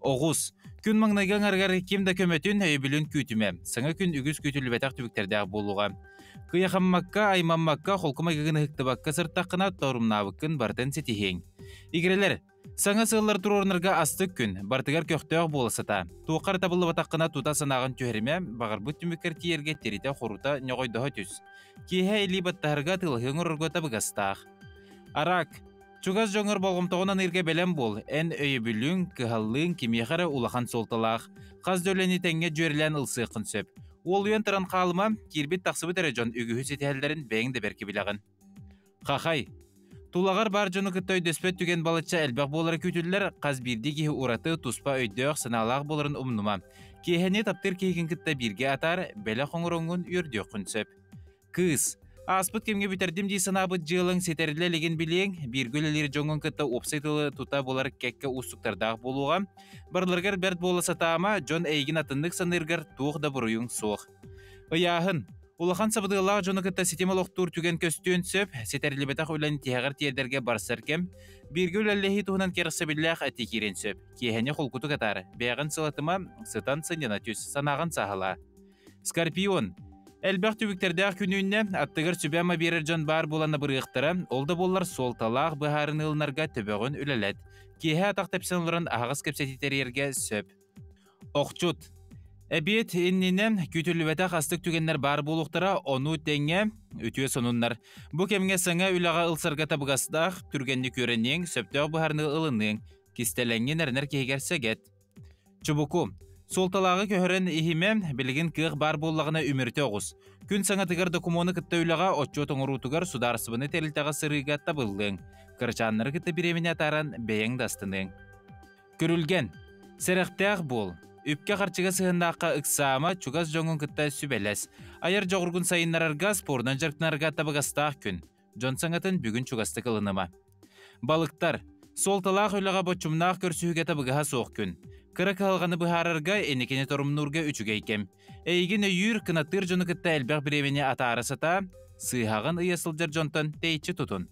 Оҕус. Күн маҥнайгы аҥарыгар ким да көмөтүн, өйөбүлүн күүтүмэ. Саҥа күн үгүс күүтүллүбэтэх түбүктэрдээх буолуоҕа. Кыйахаммакка, аймаммакка, холку майгыгын ыһыктыбакка сыртаххына, торумнаабыккын барытын ситиһиэҥ. Игирэлэр, Саҥа сыаллар туруорунарга астык күн, барытыгар көхтөөх буола сатаа. Туохха эрэ табыллыбатаххына тута санааҕын түһэримэ, баҕарбыт түмүккэр тиийэргэ тиритэ-хорута ньоҕойдоһо түс. Киэһэ илии баттаһарга атыылаһыы оҥорорго табыгастаах. Арак. Чугас дьоҥҥор болҕомтоҕун аныырга бэлэм буол. Эн өйөбүлүҥ, кыһаллыыҥ кимиэхэ эрэ улахан суолталаах. Хас да үлэни тэҥҥэ дьүөрэлээн ылсыаххын сөп. Уолуйан туран хаалыма, киирбит-тахсыбыт эрэ дьон үгүһү ситиһэллэрин бэйэҥ да бэркэ билэҕин. Хахай. Тулаҕар баар дьону кытта өйдөспөт түгэн балачча элбэх буолара күүтүллэр, хас биирдии киһи ураты, туспа өйдөөх, санаалаах буоларын умнума. Киэһэни таптыыр киһигин кытта бииргэ атаар, бэлэх оҥороҥҥун үөрдүөххүн сөп. Кыыс. Ааспыт кэмҥэ бүтэрдим дии санаабыт дьыалаҥ ситэриллэ илигин билиэҥ, бииргэ үлэлиир дьоҥҥун кытта уопсай тылы тута булар кэккэ уустуктардаах буолуоҕа. Барыларыгар бэрт буола сатаама, дьон эйигин атыннык саныыргар туох да буруйуҥ суох. Ыйааһын. Улахан сабыдыаллаах дьону кытта ситим олохтуур түгэн көстүөн сөп, ситэриллибэтэх үлэни тиһэҕэр тиэрдэргэ барсар кэм, бииргэ үлэлэһии туһунан кэрэхсэбиллээх этии киириэн сөп. Киэһэни холкутук атаар, бэйэҕин сылатыма, сытан сынньана түс, санааҕын сааһылаа. Скорпион. Элбэх түбүктэрдээх күнүүннэ аттыгар сүбэ-ама биэрэр дьон баар буолан абырыахтара, ол да буоллар суолталаах быһаарыныы ылынарга төбөҕүн үлэлэт. Киэһэ атах тэпсэн олорон аһаҕас кэпсэтии тэрийэргэ сөп. Охчут. Эбиэт иннинэ күүтүллүбэтэх астык түгэннэр баар буолуохтара, ону тэҥэ үтүө сонуннар. Бу кэмҥэ саҥа үлэҕэ ылсарга табыгастаах, түргэнник үөрэниэҥ, сөптөөх быһаарыныы ылыныаҥ, кистэлэҥҥин эрэнэр киһигэр сэгэт. Чубуку. Суолталааҕы көһөрөн иһимэ, билигин кыах баар буоллаҕына үмүрүтэ оҕус. Күн саҥатыгар докумуону кытта үлэҕэ отчуот оҥоруутугар судаарыстыбаны тэрилтэҕэ сырыыга табыллыаҥ. Кырачааннары кытта бириэмэни атааран бэйэҥ да астыныаҥ. Күрүлгэн. Сэрэхтээх буол. Үпкэ-харчыга сыһыаннаахха ыксаама, чугас дьоҥҥун кытта сүбэлэс. Айар дьоҕургун сайыннарарга, спорунан дьарыктанарга табыгастаах күн. Дьон саҥатын бүгүн чугастык ылыныма. Балыктар. Суолталаах үлэҕэ боччумнаах көрсүһүүгэ табыгаһа суох күн. Кыра кыһалҕаны быһаарарга, инникини торумнуурга үчүгэй кэм. Эйигин өйүүр, кынаттыыр дьону кытта элбэх бириэмэни атаара сатаа, сыыһаҕын ыйа сылдьар дьонтон тэйиччи тутун.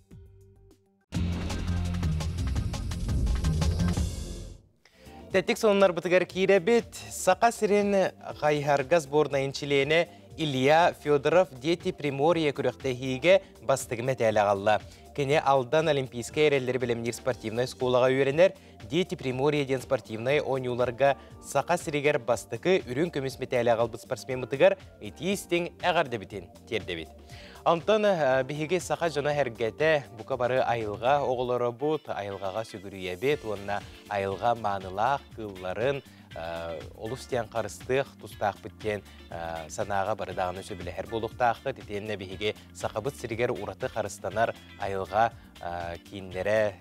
Тэттик сонуннарбытыгар киирэбит. Саха сирин хайыһарга сборнайын чилиэнэ Илья Федоров Дети Приморья күрэхтэһиигэ бастакы мэтээли аҕалла. Кини Алдан Олимпийскай эрэллэри бэлэмниир спортивнай оскуолаҕа үөрэнэр. Дети Приморья диэн спортивнай оонньууларга Саха сиригэр бастакы үрүҥ көмүс мэтээли аҕалбыт спортсмеммытыгар итии-истиҥ эҕэрдэбитин тиэрдэбит. Онтон биһиги саха дьоно эргэтэ бука бары айылҕа оҕолоробут, айылҕаҕа сүгүрүйэбит уонна айылҕа маанылаах кыылларын олус диэн харыстыах тустаахпыт диэн санааҕа бары даҕаны сөбүлэһэр буолуохтаахпыт. Итиэннэ биһиги Сахабыт сиригэр ураты харыстанар айылҕа кииннэрэ,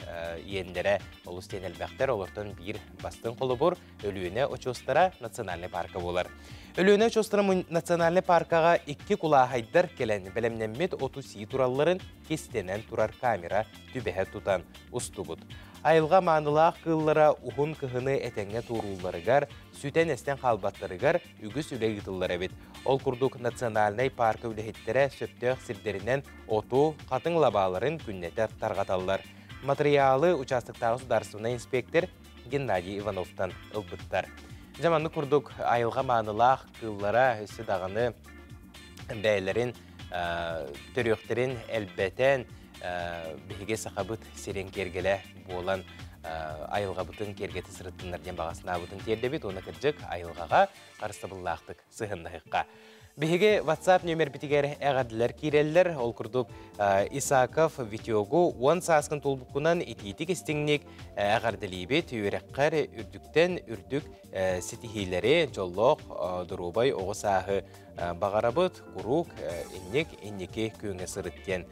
иэннэрэ олус диэн элбэхтэр. Олортон биир бастыҥ холобур Өлүөнэ очуостара национальнай парка буолар. Өлүөнэ очуостара национальнай паркаҕа икки кулааһайдар кэлэн бэлэмнэммит оту сии туралларын кистэнэн турар камера түбэһэ тутан устубут. Айылҕа маанылаах кыыллара уһун кыһыны этэҥҥэ туоруулларыгар, сүтэн-эстэн хаалбаттарыгар үгүс үлэ ыытыллар эбит. Ол курдук национальнай парка үлэһиттэрэ сөптөөх сирдэринэн оту, хатыҥ лабааларын күннэтэ тарҕаталлар. Матырыйаалы участоктааҕы судаарыстыбаннай инспектор Геннадий Ивановтан ылбыттар. Дьэ маннык курдук айылҕа маанылаах кыыллара өссө даҕаны бэйэлэрин төрүөхтэрин элбэтэн биһиги сахабыт сирин киэргэлэ буолан айылҕабытын киэргэтэ сырыттыннар диэн баҕа санаабытын тиэрдэбит уонна кырдьык айылҕаҕа харыстабыллаахтык сыһыннаһыахха. Биһиги WhatsApp нүөмэрбитигэр эҕэрдэлэр киирэллэр. Ол курдук Исаков Витёгу уон сааскын туолбуккунан итиитик истиҥник эҕэрдэлиибит. Үөрэххэр үрдүктэн үрдүк ситиһиилэри, дьоллоох, доруобай оҕо сааһы баҕарабыт. Куруук инник инники күөҥҥэ сырыт диэн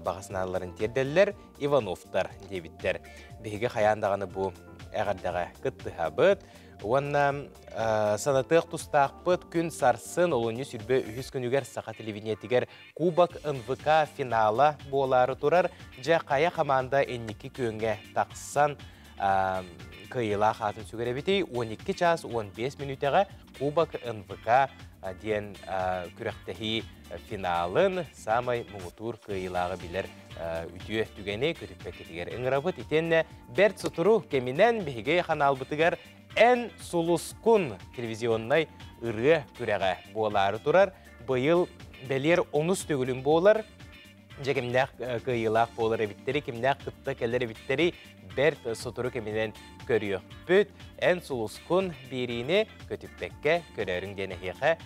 баҕа санааларын тиэрдэллэр Ивановтар диэбиттэр. Биһиги хайаан даҕаны бу эҕэрдэҕэ кыттыһабыт. Уонна санатыах тустаахпыт күн сарсын олунньу сүрбэ үһүс күнүгэр саха телевидениетигэр Кубок НВК финала буолаары турар. Дьэ, хайа хамаанда инники күөҥҥэ тахсан кыайыылаах аатын сүгэр эбитий 12 час 15 мүнүүтэҕэ Кубок НВК диэн күрэхтэһии финалын саамай муҥутуур кыайыылааҕы билэр үтүө түгэни көтүппэккитигэр ыҥырабыт. Итиэннэ бэрт сотору кэминэн биһиги ханаалбытыгар Эн сулускун телевизионнай ырыа күрэҕэ буолаары турар. Быйыл бэлиэр онус төгүлүн буолар. Дьэ кимнээх кыайыылаах буолар эбиттэри, кимнээх кытта кэлэр эбиттэри бэрт сотору кэминэн көрүөхпүт. Эн сулускун биэриини көтүппэккэ көрөөрүҥ диэн эһиэхэ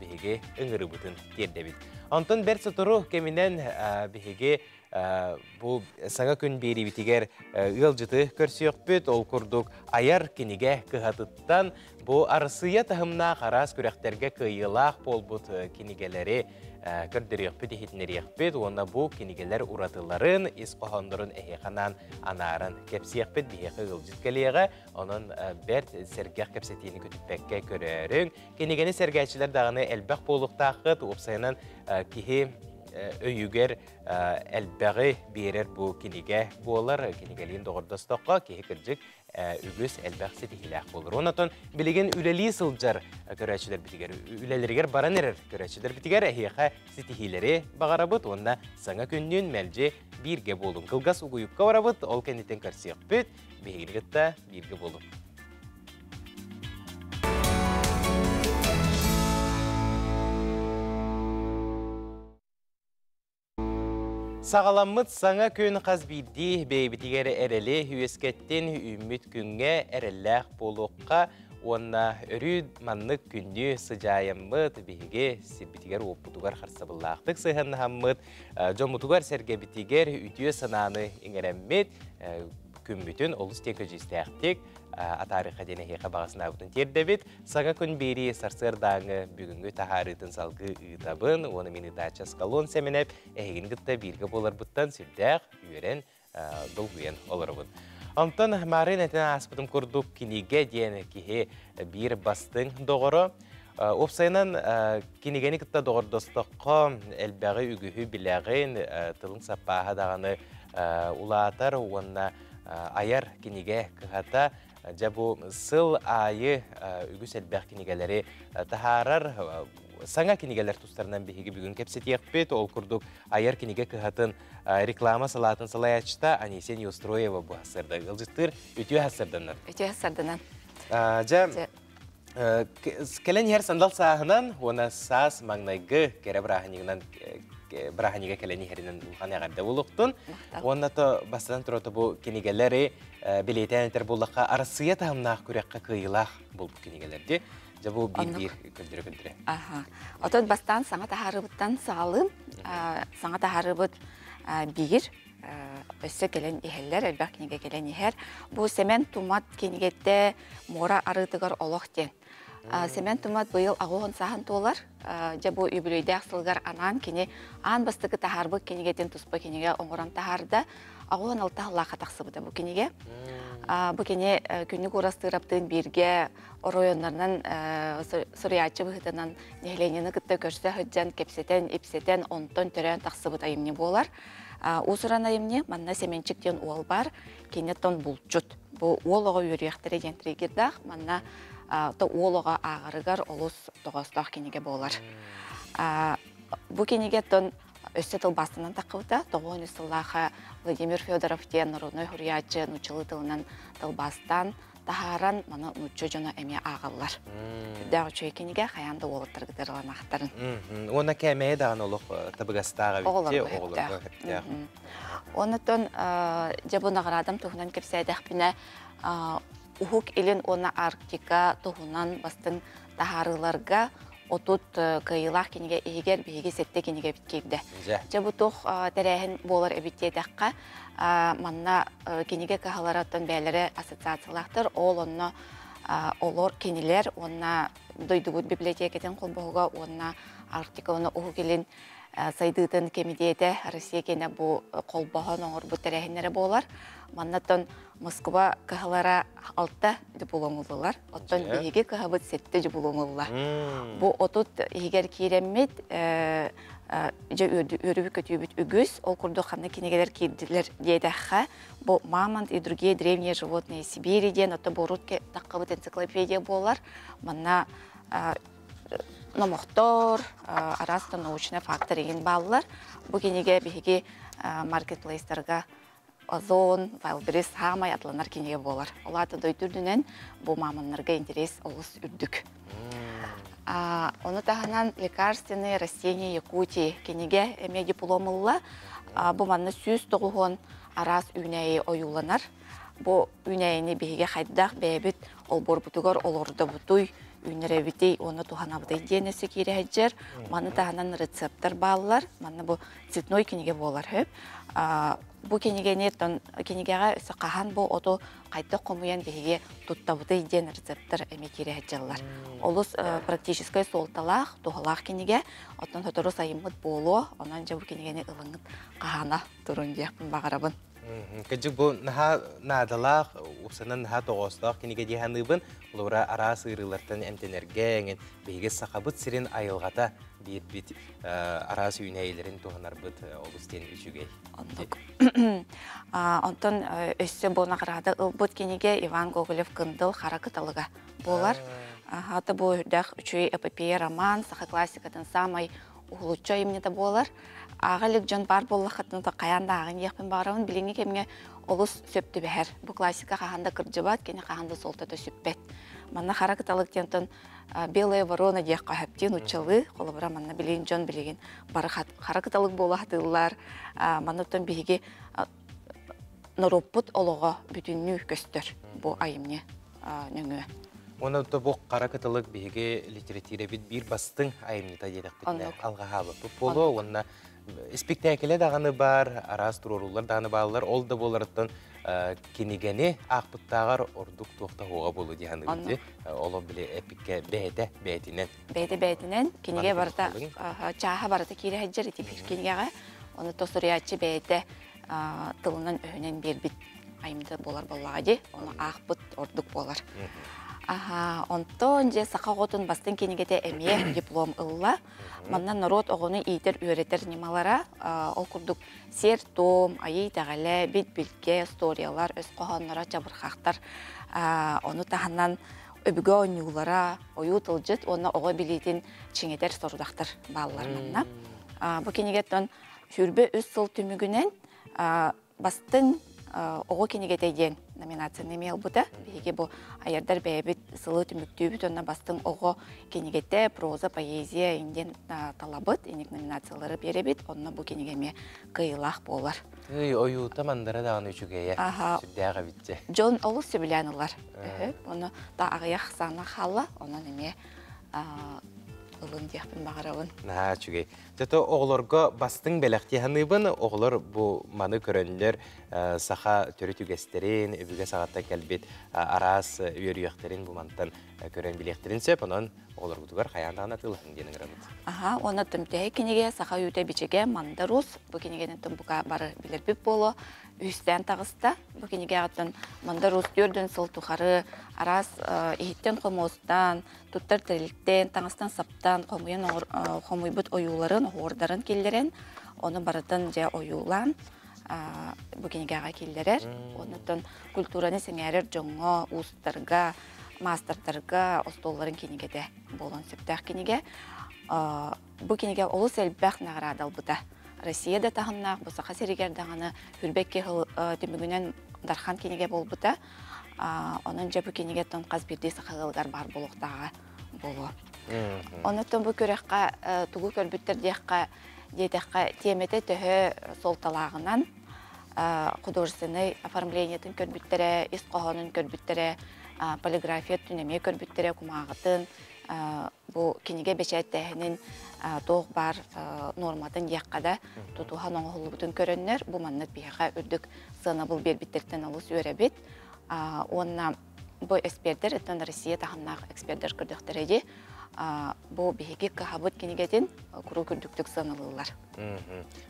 биһиги ыҥырыбытын тиэрдэбит. Онтон бэрт сотору кэминэн биһиги бу саҥа күн биэриибитигэр ыалдьыты көрсүөхпүт. Ол курдук айар кинигэ кыһатыттан бу Арассыыйа таһымнаах араас күрэхтэргэ кыайыылаах буолбут кинигэлэри көрдөрүөхпүт, иһитиннэриэхпит уонна бу кинигэлэр уратыларын, ис хоһооннорун эһиэхэ анаан анааран кэпсиэхпит. Биһиэхэ ыалдьыт кэлиэҕэ. Онон бэрт сэргэх кэпсэтиини көтүппэккэ көрөөрүҥ. Кинигэни сэргээччилэр даҕаны элбэх буолуохтааххыт. Уопсайынан киһи өйүгэр элбэҕи биэрэр бу кинигэ буолар. Кинигэлиин доҕордостоххо киһи кырдьык үгүс элбэх ситиһиилээх буолар. Онон билигин үлэлии сылдьар көрөөччүлэрбитигэр, үлэлэригэр баран эрэр көрөөччүлэрбитигэр эһиэхэ ситиһиилэри баҕарабыт уонна саҥа күннүүн мэлдьи бииргэ буолуҥ. Кылгас угуйукка барабыт, ол кэнниттэн көрсүөхпүт. Биһигини кытта бииргэ буолуҥ. Саҕаламмыт саҥа күн хас биирдии бэйэбитигэр эрэли үөскэттин, үүммүт күҥҥэ эрэллээх буолуохха уонна өрүү маннык күннүү сыдьаайаммыт биһиги сирбитигэр-уоппутугар харсабыллаахтык сыһыаннаһаммыт, дьоммутугар-сэргэбитигэр үтүө санааны иҥэрэммит, күммүтүн олус диэн көдьүүстээхтик атаарыха диэн эһиэхэ баҕа санаабытын тиэрдэбит. Саҥа күн биэрии сарсыардааҥы бүгүҥҥү таһаарыытын салгыы ыытабын уонна мин ыытааччы Аскалон Сэмэнэп эһигини кытта бииргэ буоларбыттан сүрдээх үөрэн, долгуйан олоробун. Онтон маарыын этэн ааспытым курдук кинигэ диэн киһи биир бастыҥ доҕоро. Уопсайынан кинигэни кытта доҕордостоххо элбэҕи үгүһү билэҕин, тылыҥ саппааһа даҕаны улаатар уонна айар кинигэ кыһата дьэ бу сыл аайы үгүс элбэх кинигэлэри таһаарар. Саҥа кинигэлэр тустарынан биһиги бүгүн кэпсэтиэхпит. Ол курдук айар кинигэ кыһатын реклама салаатын салайааччыта Анисия Неустроева бу сарда ыалдьыттыыр. Үтүө сарданнар. Үтүө сарданан. Дьэ, кэлэн иһэр сандал сааһынан уонна саас маҥнайгы кэрэ бырааһынньыгынан бырааһынньыга кэлэн иһэринэн улахан эҕэрдэ буолуохтун. Уонна то бастатан турата бу кинигэлэри билиэтээн этэр буоллахха Арассыыйа таһымнаах күрэххэ кыайыылаах буолбут кинигэлэрди. Дьэ бу биир-биир көрдөрө-көрдөрө. Аха. Отон бастаан саҥа таһаарыбыттан саҕалыым. Саҥа таһаарыбыт биир өссө кэлэн иһэллэр, элбэх кинигэ кэлэн иһэр. Бу Сэмэн Тумат кинигэтэ Муора арыытыгар олох диэн. Сэмэн Тумат быйыл аҕуһун сааһын туолар. Дьэ бу үбүлүөйдээх сылыгар анаан кини аан бастакы таһаарбыт кинигэтин туспа кинигэ оҥорон таһаарда. 86 сыллаахха тахсыбыта бу кинигэ. Бу кини Күннүк Уурастыыраптыын бииргэ оройуоннарынан суруйааччы быһыытынан нэһилиэнньэни кытта көрсө сылдьан, кэпсэтэн, ипсэтэн, онтон төрөөн тахсыбыт айымньы буолар. Уус-уран айымньы манна Сэмэнчик диэн уол баар, кини тон булчут. Бу уол оҕо үөрүйэхтэрэ диэн триггердаах, манна то уол оҕо ааҕарыгар олус тоҕоостоох кинигэ буолар. Бу кинигэ тон өссө тылбаастанан таххыбыта. 93 сыллааха Владимир Федоров диэн народнай суруйааччы нууччалыы тылынан тылбаастаан таһааран, маны нуучча дьоно эмиэ ааҕаллар. Үрдээх үчүгэй кинигэ хайаан да уолаттаргытыгар ыланаахтарын. Уонна кээмэйэ даҕаны олох табыгастаах эбит оҕолорго сөптөөх. Оннотон дьэ бу наҕараадам туһунан кэпсээтэхпинэ, Уһук Илин уонна Арктика туһунан бастыҥ таһаарыыларга 30 кыайыылаах кинигэ иһигэр биһиги сэттэ кинигэбит киирдэ. Дьэ бу туох тэрээһин буолар эбит диэтэххэ, манна кинигэ кыһаларыттан бэйэлэрэ ассоциациялаахтар, ол онно олор кинилэр уонна дойдубут библиотекатын холбоһуга уонна Арктика уонна Уһук Илин сайдыытын кэмитиэтэ Россия киэнэ бу холбоһон оҥорбут тэрээһиннэрэ буолар. Маннаттан Москва кыһалара алта диплом ыллылар. Оттон биһиги кыһабыт сэттэ диплом ылла. Бу 30 иһигэр киирэммит дьэ үөрүүбүт-көтүүбүт үгүс. Ол курдук ханна кинигэлэр киирдилэр диэтэххэ, бу «Мамонт и другие древние животные Сибири» диэн ото борут таххабыт энциклопедия буолар. Манна номохтор, араас да научный фактор игин бааллар. Бу кинигэ биһиги маркетплейстарга Озон, Wildberries саамай атланар кинигэ буолар. Ол аата дойду үрдүнэн бу мамоннарга интерес олус үрдүк. Ону таһынан «Лекарственные растения Якутии» кинигэ эмиэ диплом ылла. Бу манна 190 араас үүнээйи ойууланар. Бу үүнээйини биһиги хайдах бэйэбит олбуорбутугар олордобутуй, үүннэрэбитий уонна туһанабытый диэн өссө киирэ сылдьар. Маны таһынан рецептэр бааллар. Манна бу цветной кинигэ буолар сөп. Бу кинигэни кинигэҕэ өссө хаһан бу оту хайдах хомуйан биһиги туттабытый диэн рецептэр эмиэ киирэ сылдьаллар. Олус практическай суолталаах, туһалаах кинигэ. Оттон сотору сайыммыт буолуо, онон дьэ бу кинигэни ылыҥҥыт хаһаана турун диэхпин баҕарабын. Кырдьык бу наһаа наадалаах, упсанан наһаа тоҕоостоох кинигэ дии саныыбын. Холобура, араас ыарыылартан эмтэнэргэ эҥин биһиги Сахабыт сирин айылҕата биэрбит араас үүнээйилэрин туһанарбыт олус диэн үчүгэй. Оннук. Онтон өссө бу наҕараада ылбыт кинигэ Иван Гоголев «Кындыл хара кыталыга» буолар. Хата бу үрдэх үчүгэй эпопея роман, саха классикатын саамай уһулуччу айымньыта буолар. Ааҕа илик дьон баар буоллаххытына хайаан да ааҕын диэхпин баҕарабын. Билиҥҥи кэмҥэ олус сөп түбэһэр. Бу классика хаһан да кырдьыбат, кини хаһан да суолтата сүппэт. Манна хара кыталык диэнтэн белая ворона диэххэ сөптүүн уччалыы. Холобура манна билигин дьон билигин бары хара кыталык буола сатыыллар. Манна оттон биһиги норуоппут олоҕо бүтүннүү көстөр бу айымньы нөҥүө. Уонна бу хара кыталык биһиги литературэбит биир бастыҥ айымньыта диэтэхпитинэ алҕаһаабыппыт буолуо уонна испиктээкилэ даҕаны баар, араас туруоруулар даҕаны бааллар. Ол да буоларыттан кинигэни аахпыттааҕар ордук туох да уоҕа буолуо дии саныыбын дии. Олох били эпиккэ бэйэтэ бэйэтинэн. Бэйэтэ бэйэтинэн кинигэ барыта чааһа барыта киирэ сылдьар ити биир кинигэҕэ. Ону то суруйааччы бэйэтэ тылынан-өһүнэн биэрбит айымньыта буолар буоллаҕа дии. Ону аахпыт ордук буолар. Аха, онтон дьэ саха оҕотун бастыҥ кинигэтэ эмиэ диплом ылла. Манна норуот оҕону иитэр-үөрэтэр ньымалара, ол курдук сиэр-туом, айыы итэҕэлэ, бит-билгэ, историялар, өс хоһоонноро, чабырҕахтар, ону таһынан өбүгэ оонньуулара, ойуу тылдьыт уонна оҕо билиитин чиҥэтэр сорудахтар бааллар манна. Бу кинигэттэн 23 сыл түмүгүнэн бастыҥ оҕо кинигэтэ диэн номинацияны эмиэ ылбыта. Биһиги бу айардар бэйэбит сылы түмүктүүбүт уонна бастыҥ оҕо кинигэтэ, проза, поэзия индиэн талабыт, иник номинациялары биэрэбит. Онно бу кинигэ эмиэ кыайыылаах буолар. Ый, ойуута мандара даҕаны үчүгэйэ. Сүрдээх эбитчэ. Дьон олус сөбүлээн ылар. Оны да аҕыйах саана хаалла, онон эмиэ ылын диэхпин баҕарабын. Наһаа үчүгэй. Зато оҕолорго бастыҥ бэлэхтии саныыбын. Оҕолор бу маны көрөннөр саха төрүт үгэстэрин, өбүгэ саҕаттан кэлбит араас үөрүйэхтэрин бу мантан көрөн билиэхтэрин сөп. Онон оҕолоргутугар хайаан даҕаны атыылаһыҥ диэн ыҥырабыт. Аха, уонна түмтэһи кинигэ саха үүтэ бичигэ Мандарус. Бу кинигэни бука бары билэрбит буолуо. Үһүстээн таҕыста. Бу кинигэҕиттэн Мандарус түөрдүн сыл тухары араас иһиттэн-хомуостан, туттар тэрилтэн, таҥастан-саптан хомуйан хомуйбут ойууларын, оһуордарын киллэрэн, ону барытын дьэ ойуулаан бу кинигэҕэ киллэрэр. Оннуттан культураны сэҥээрэр дьоҥҥо, уустарга, маастардарга остуолларын кинигэтэ буолуон сөптөөх кинигэ. Бу кинигэ олус элбэх наҕараада ылбыта. Россия да таһымнаах, бу Саха сиригэр даҕаны хүрбэкки түмүгүнэн Дархан кинигэ буолбута. Онон дьэ бу кинигэттэн хас биирдии саха ыалыгар баар буолуохтааҕа буолуо. Оннуттан бу күрэххэ тугу көрбүттэр диэххэ диэтэххэ тиэмэтэ төһө суолталааҕынан художественнай оформлениетын көрбүттэрэ, ис хоһоонун көрбүттэрэ, полиграфия өттүн эмиэ көрбүттэрэ, кумааҕытын, бу кинигэ бэчээттээһинин туох баар нуорматын диэххэ да тутуһан оҥоһуллубутун көрөннөр, бу маннык биһиэхэ үрдүк сыанабыл биэрбиттэриттэн олус үөрэбит. Уонна бу экспердэр, оттон Россия таһымнаах экспердэр көрдөхтөрө дии, бу биһиги кыһабыт кинигэтин куруук үрдүктүк сыаналыыллар.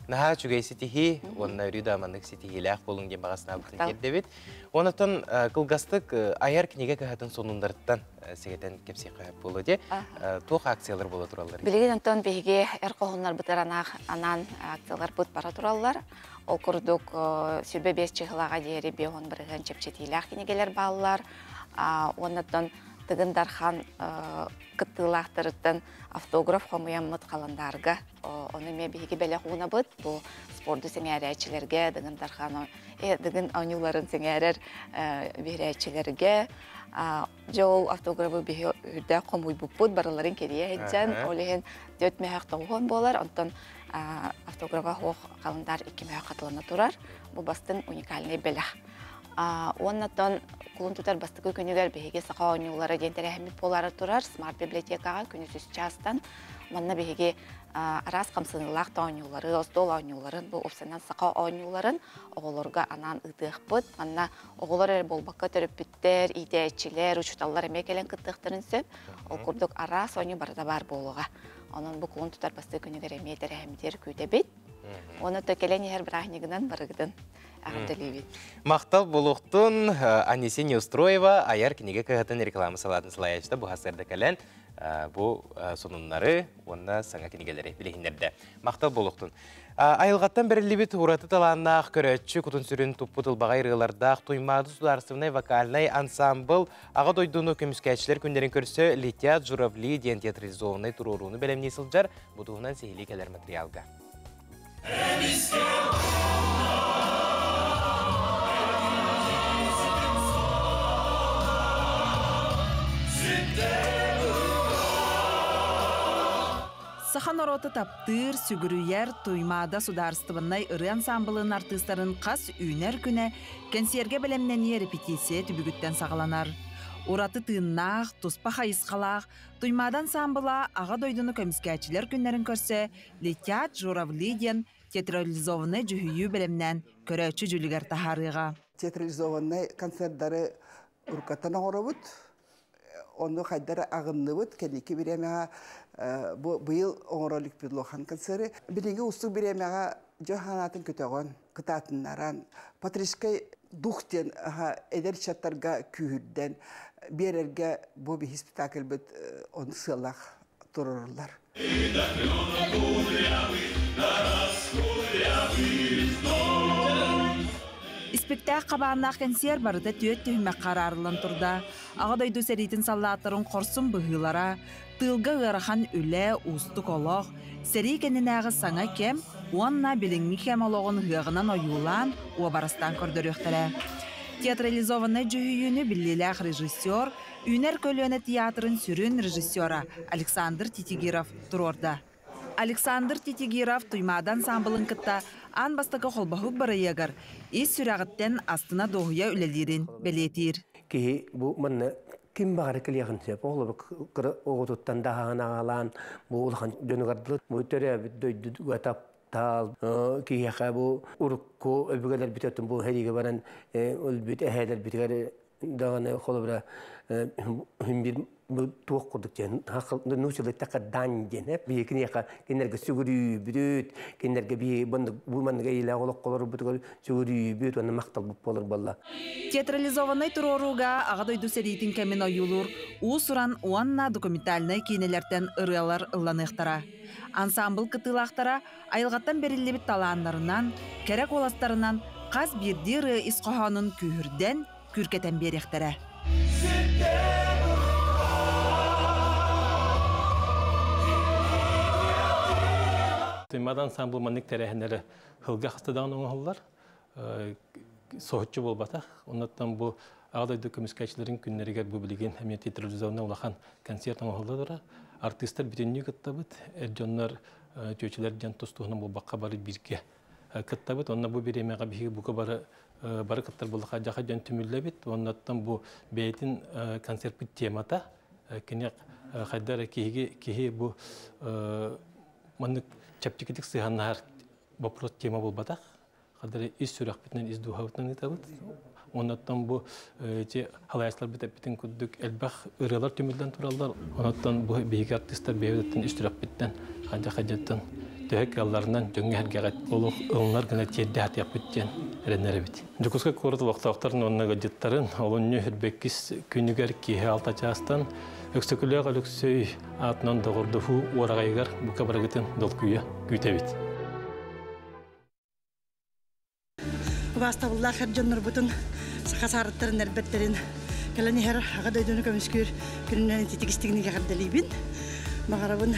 Наһаа үчүгэй ситиһии уонна өрүү да маннык ситиһиилээх буолуҥ диэн баҕа санаабытын тиэрдэбит. Онтон кылгастык айар кинигэ кыһатын сонуннарыттан сэгэтэн кэпсиэххэ сөп буолуо дии. Туох акциялар буола тураллар? Билигин онтон биһиги эр хоһуннарбытыгар анаан акцияларбыт бара тураллар. Ол курдук 25 чыһылаҕа диэри 50% чэпчэтиилээх кинигэлэр бааллар. Уоннаттан Тыгын Дархан кыттыылаахтарыттан автограф хомуйаммыт халандаарга ону эмиэ биһиги бэлэх уунабыт. Бу спорду сэҥээрээччилэргэ, Дыгын Дархан Дыгын оонньууларын сэҥээрэр биһирээччилэргэ дьэ ол автографы биһи үрдээх хомуйбуппут барыларын кэрийэ сылдьан, ол иһин түөрт мөһөх тоҕуһуон буолар, онтон автографа суох халандаар икки мөһөх хатылана турар. Бу бастыҥ уникальный бэлэх. Уоннаттан кулун тутар бастакы күнүгэр биһиги саха оонньуулара диэн тэрээһиммит буолаары турар смарт библиотекаҕа күнүс үс чаастан. Манна биһиги араас хамсаныылаах да оонньуулары, остуол оонньууларын, бу уопсайынан саха оонньууларын оҕолорго анаан ыытыахпыт. Манна оҕолор эрэ буолбакка төрөппүттэр, иитээччилэр, учууталлар эмиэ кэлэн кыттыахтарын сөп. Ол курдук араас оонньуу барыта баар буолуоҕа. Онон бу кулун тутар бастакы күнүгэр эмиэ тэрээһиммитигэр күүтэбит. Уонна то кэлэн иһэр бырааһынньыгынан барыгытын эҕэрдэлиибит. Махтал буолуохтун Анисия Неустроева айар кинигэ кыһатын реклама салаатын салайааччыта бу сарсыарда кэлэн бу сонуннары уонна саҥа кинигэлэри билиһиннэрдэ. Махтал буолуохтун. Айылҕаттан бэриллибит ураты талааннаах көрөөччү кутун сүрүн туппут ылбаҕай ырыалардаах Туймаады судаарыстыбаннай вокальнай ансаамбыл Аҕа дойдуну көмүскээччилэр күннэрин көрсө Летят журавли диэн театрализованнай туруорууну бэлэмнии сылдьар. Бу туһунан сиһилии кэлэр материалга. Саха норуота таптыыр, сүгүрүйэр Туймаада судаарыстыбаннай ырыа ансаамбылын артыыстарын хас үүнэр күнэ кэнсиэргэ бэлэмнэнии репетиция түбүгүттэн саҕаланар. Ураты тыыннаах, туспа хайысхалаах Туймаада ансаамбыла Аҕа дойдуну көмүскээччилэр күннэрин көрсө «Летят журавли» диэн театрализованнай дьүһүйүү бэлэмнээн көрөөччү дьүлүгэр таһаарыаҕа. Театрализованнай концердары уруккаттан оҥоробут. Ону хайдара аҕынныбыт. Кэнники бириэмэҕэ бу быйыл оҥоро иликпит улахан концеры. Билиҥҥи уустук бириэмэҕэ дьон санаатын көтөҕөн, кытаатыннаран, патриотическай дух диэн эдэр ыччаттарга күүһүрдэн биэрэргэ бу биһи спектакльбыт ону сыаллаах туруоруллар. Испиктээх хабааннаах кэнсиэр барыта түөрт түһүмэххэ араарыллан турда. Аҕа дойду сэриитин саллааттарын хорсун быһыылара, тыылга ыарахан үлэ, уустук олох, сэрии кэннинээҕи саҥа кэм уонна билиҥҥи кэм олоҕун ыһыаҕынан ойуулаан, уобарастаан көрдөрүөхтэрэ. Театрализованнай дьүһүйүүнү биллиилээх режиссер, Үүнэр көлүөнэ театрын сүрүн режиссера Александр Титигиров туруорда. Александр Титигиров Туймаада ансаамбылын кытта аан бастакы холбоһук бырайыагар ис сүрэҕиттэн астына-дуоһуйа үлэлиирин бэлиэтиир. Киһи бу манна ким баҕара кэлиэхин сөп. Оҕолору кыра оҕотуттан да аһаан бу улахан дьонугар дылы бу төрөөбүт дойдуга таптаал киһиэхэ бу урукку өбүгэлэрбит өттүн бу сэриигэ баран өлбүт эһээлэрбитигэр даҕаны холобура биир туох курдук диэн нууччалыттака дань диэн биһи киниэхэ кинилэргэ сүгүрүйбүт кинилэргэ биһи бу маннык эйэлээх олоххолорбутугар сүгүрүйбүт уонна махталбыт буолар буолла. Театрализованнай туруорууга Аҕа дойду сэриитин кэмин ойуулуур уус-уран уонна документальнай киинэлэртэн ырыалар ылланыахтара. Ансаамбыл кыттыылаахтара айылҕаттан бэриллибит талааннарынан, кэрэ куоластарынан хас биирдии ырыа ис хоһоонун күүһүрдэн, күүркэтэн биэриэхтэрэ. Туймаада ансамбл маннык тэрээһиннэри сылга хаста даҕаны оҥоһуллар. Соһуччу буолбатах. Оннуттан бу Аҕа дойду көмүскээччилэрин күннэригэр бу билигин эмиэ театрализованнай улахан концерт оҥоһулла турар. Артыыстар бүтүннүү кыттабыт. Эр дьоннор чүөчэлэр диэн тус-туһунан буолбакка бары бииргэ кыттабыт. Онно бу бириэмэҕэ биһиги бука бары бары кыттар буоллаха дьаха дьон түмүллэбит. Оннуттан бу бэйэтин концертпыт темата кини хайда эрэ киһиги киһи бу маннык чэпчэкитик сыһаннаһар вопрос тема буолбатах. Хадары ис сүрэхпитинэн, ис дууһабытынан ыытабыт. Оннуттан бу ити халайааччыларбыт эппитин курдук элбэх ырыалар түмүллэн тураллар. Онуттан бу биһиги артыыстар бэйэбититтэн ис сүрэхпиттэн хадьа-хадьаттан төһө кыалларынан дьоҥҥо-сэргэҕэ олох ылынар гына тиэрдэ сатыахпыт диэн эрэнэрэбит. Дьокуускай куорат олохтоохторун уонна ыалдьыттарын олунньу үрбэккис күнүгэр киэһэ алта чаастан Өксөкүлээх Өлөксөй аатынан доҕордоһуу уораҕайыгар бука барыгытын долгуйа күүтэбит. Убаастабыллаах эр дьоннорбутун, саха саарыттарын эрбэттэрин кэлэн иһэр Аҕа дойдуну көмүскүүр күнүнэн ититик истигник эҕэрдэлиибин. Баҕарабын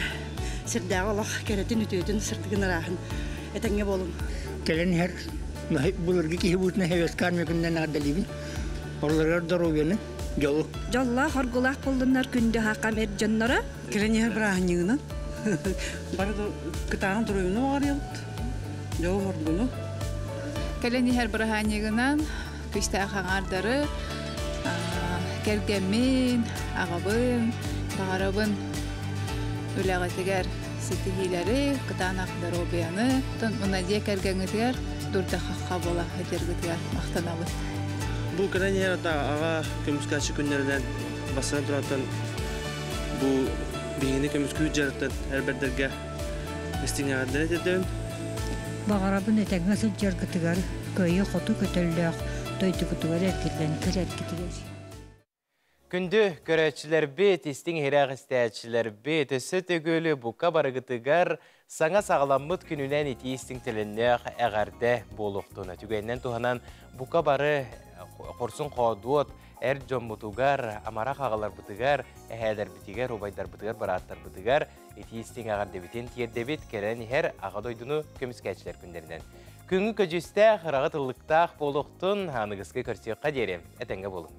сирдээҕи олох кэрэтин, үтүөтүн, сырдыгын ырааһын этэҥҥэ буолуҥ. Кэлэн иһэр былыргы киһи быһыытынан Советская армия күнүнэн эҕэрдэлиибин. Орларыгар доруобуйаны, дьолу. Дьоллоох, оргулаах буоллуннар күндү хахам эр дьонноро. Кэлэн иһэр бырааһынньыгынан бары кытааҕын доруобуйаны баҕарыйабыт. Дьолу-соргуну. Кэлэн иһэр бырааһынньыгынан күүстээх аҥаардары кэргэммин, аҕабын, баҕарабын үлэҕитигэр ситиһиилэри, кытаанах доруобуйаны, оттон уна дьиэ кэргэҥҥитигэр дурда-хахха буола сылдьаргытыгар махтанабын. Бу кэлэн иһэр аҕа көмүскээччи күннэринэн бастатан турантан бу биһигини көмүскүүр дьарыктан эр бэрдэргэ истиҥ эҕэрдэни тиэрдэбин. Баҕарабын этэҥҥэ сылдьаргытыгар, кыайыы-хоту көтөллөөх дойдугутугар эргиллэн кэлэргитигэр. Күндү көрөөччүлэрбит, истиҥ иһирэх истээччилэрбит, өссө төгүл бука барыгытыгар саҥа саҕаламмыт күнүнэн итии истиҥ төлөннөөх эҕэрдэ буолуохтун. Түгэнинэн туһанан бука бары хорсун хоодуот эр дьоммутугар, амарах аҕаларбытыгар, эһээлэрбитигэр, убайдарбытыгар, бырааттарбытыгар итии истиҥ эҕэрдэбитин тиэрдэбит, кэлэн иһэр Аҕа дойдуну көмүскээччилэр күннэринэн. Күҥҥү көдьүүстээх, ыраҕы тыллыктаах буолуохтун, аныгыскы көрсүөххэ диэри этэҥҥэ буолуҥ.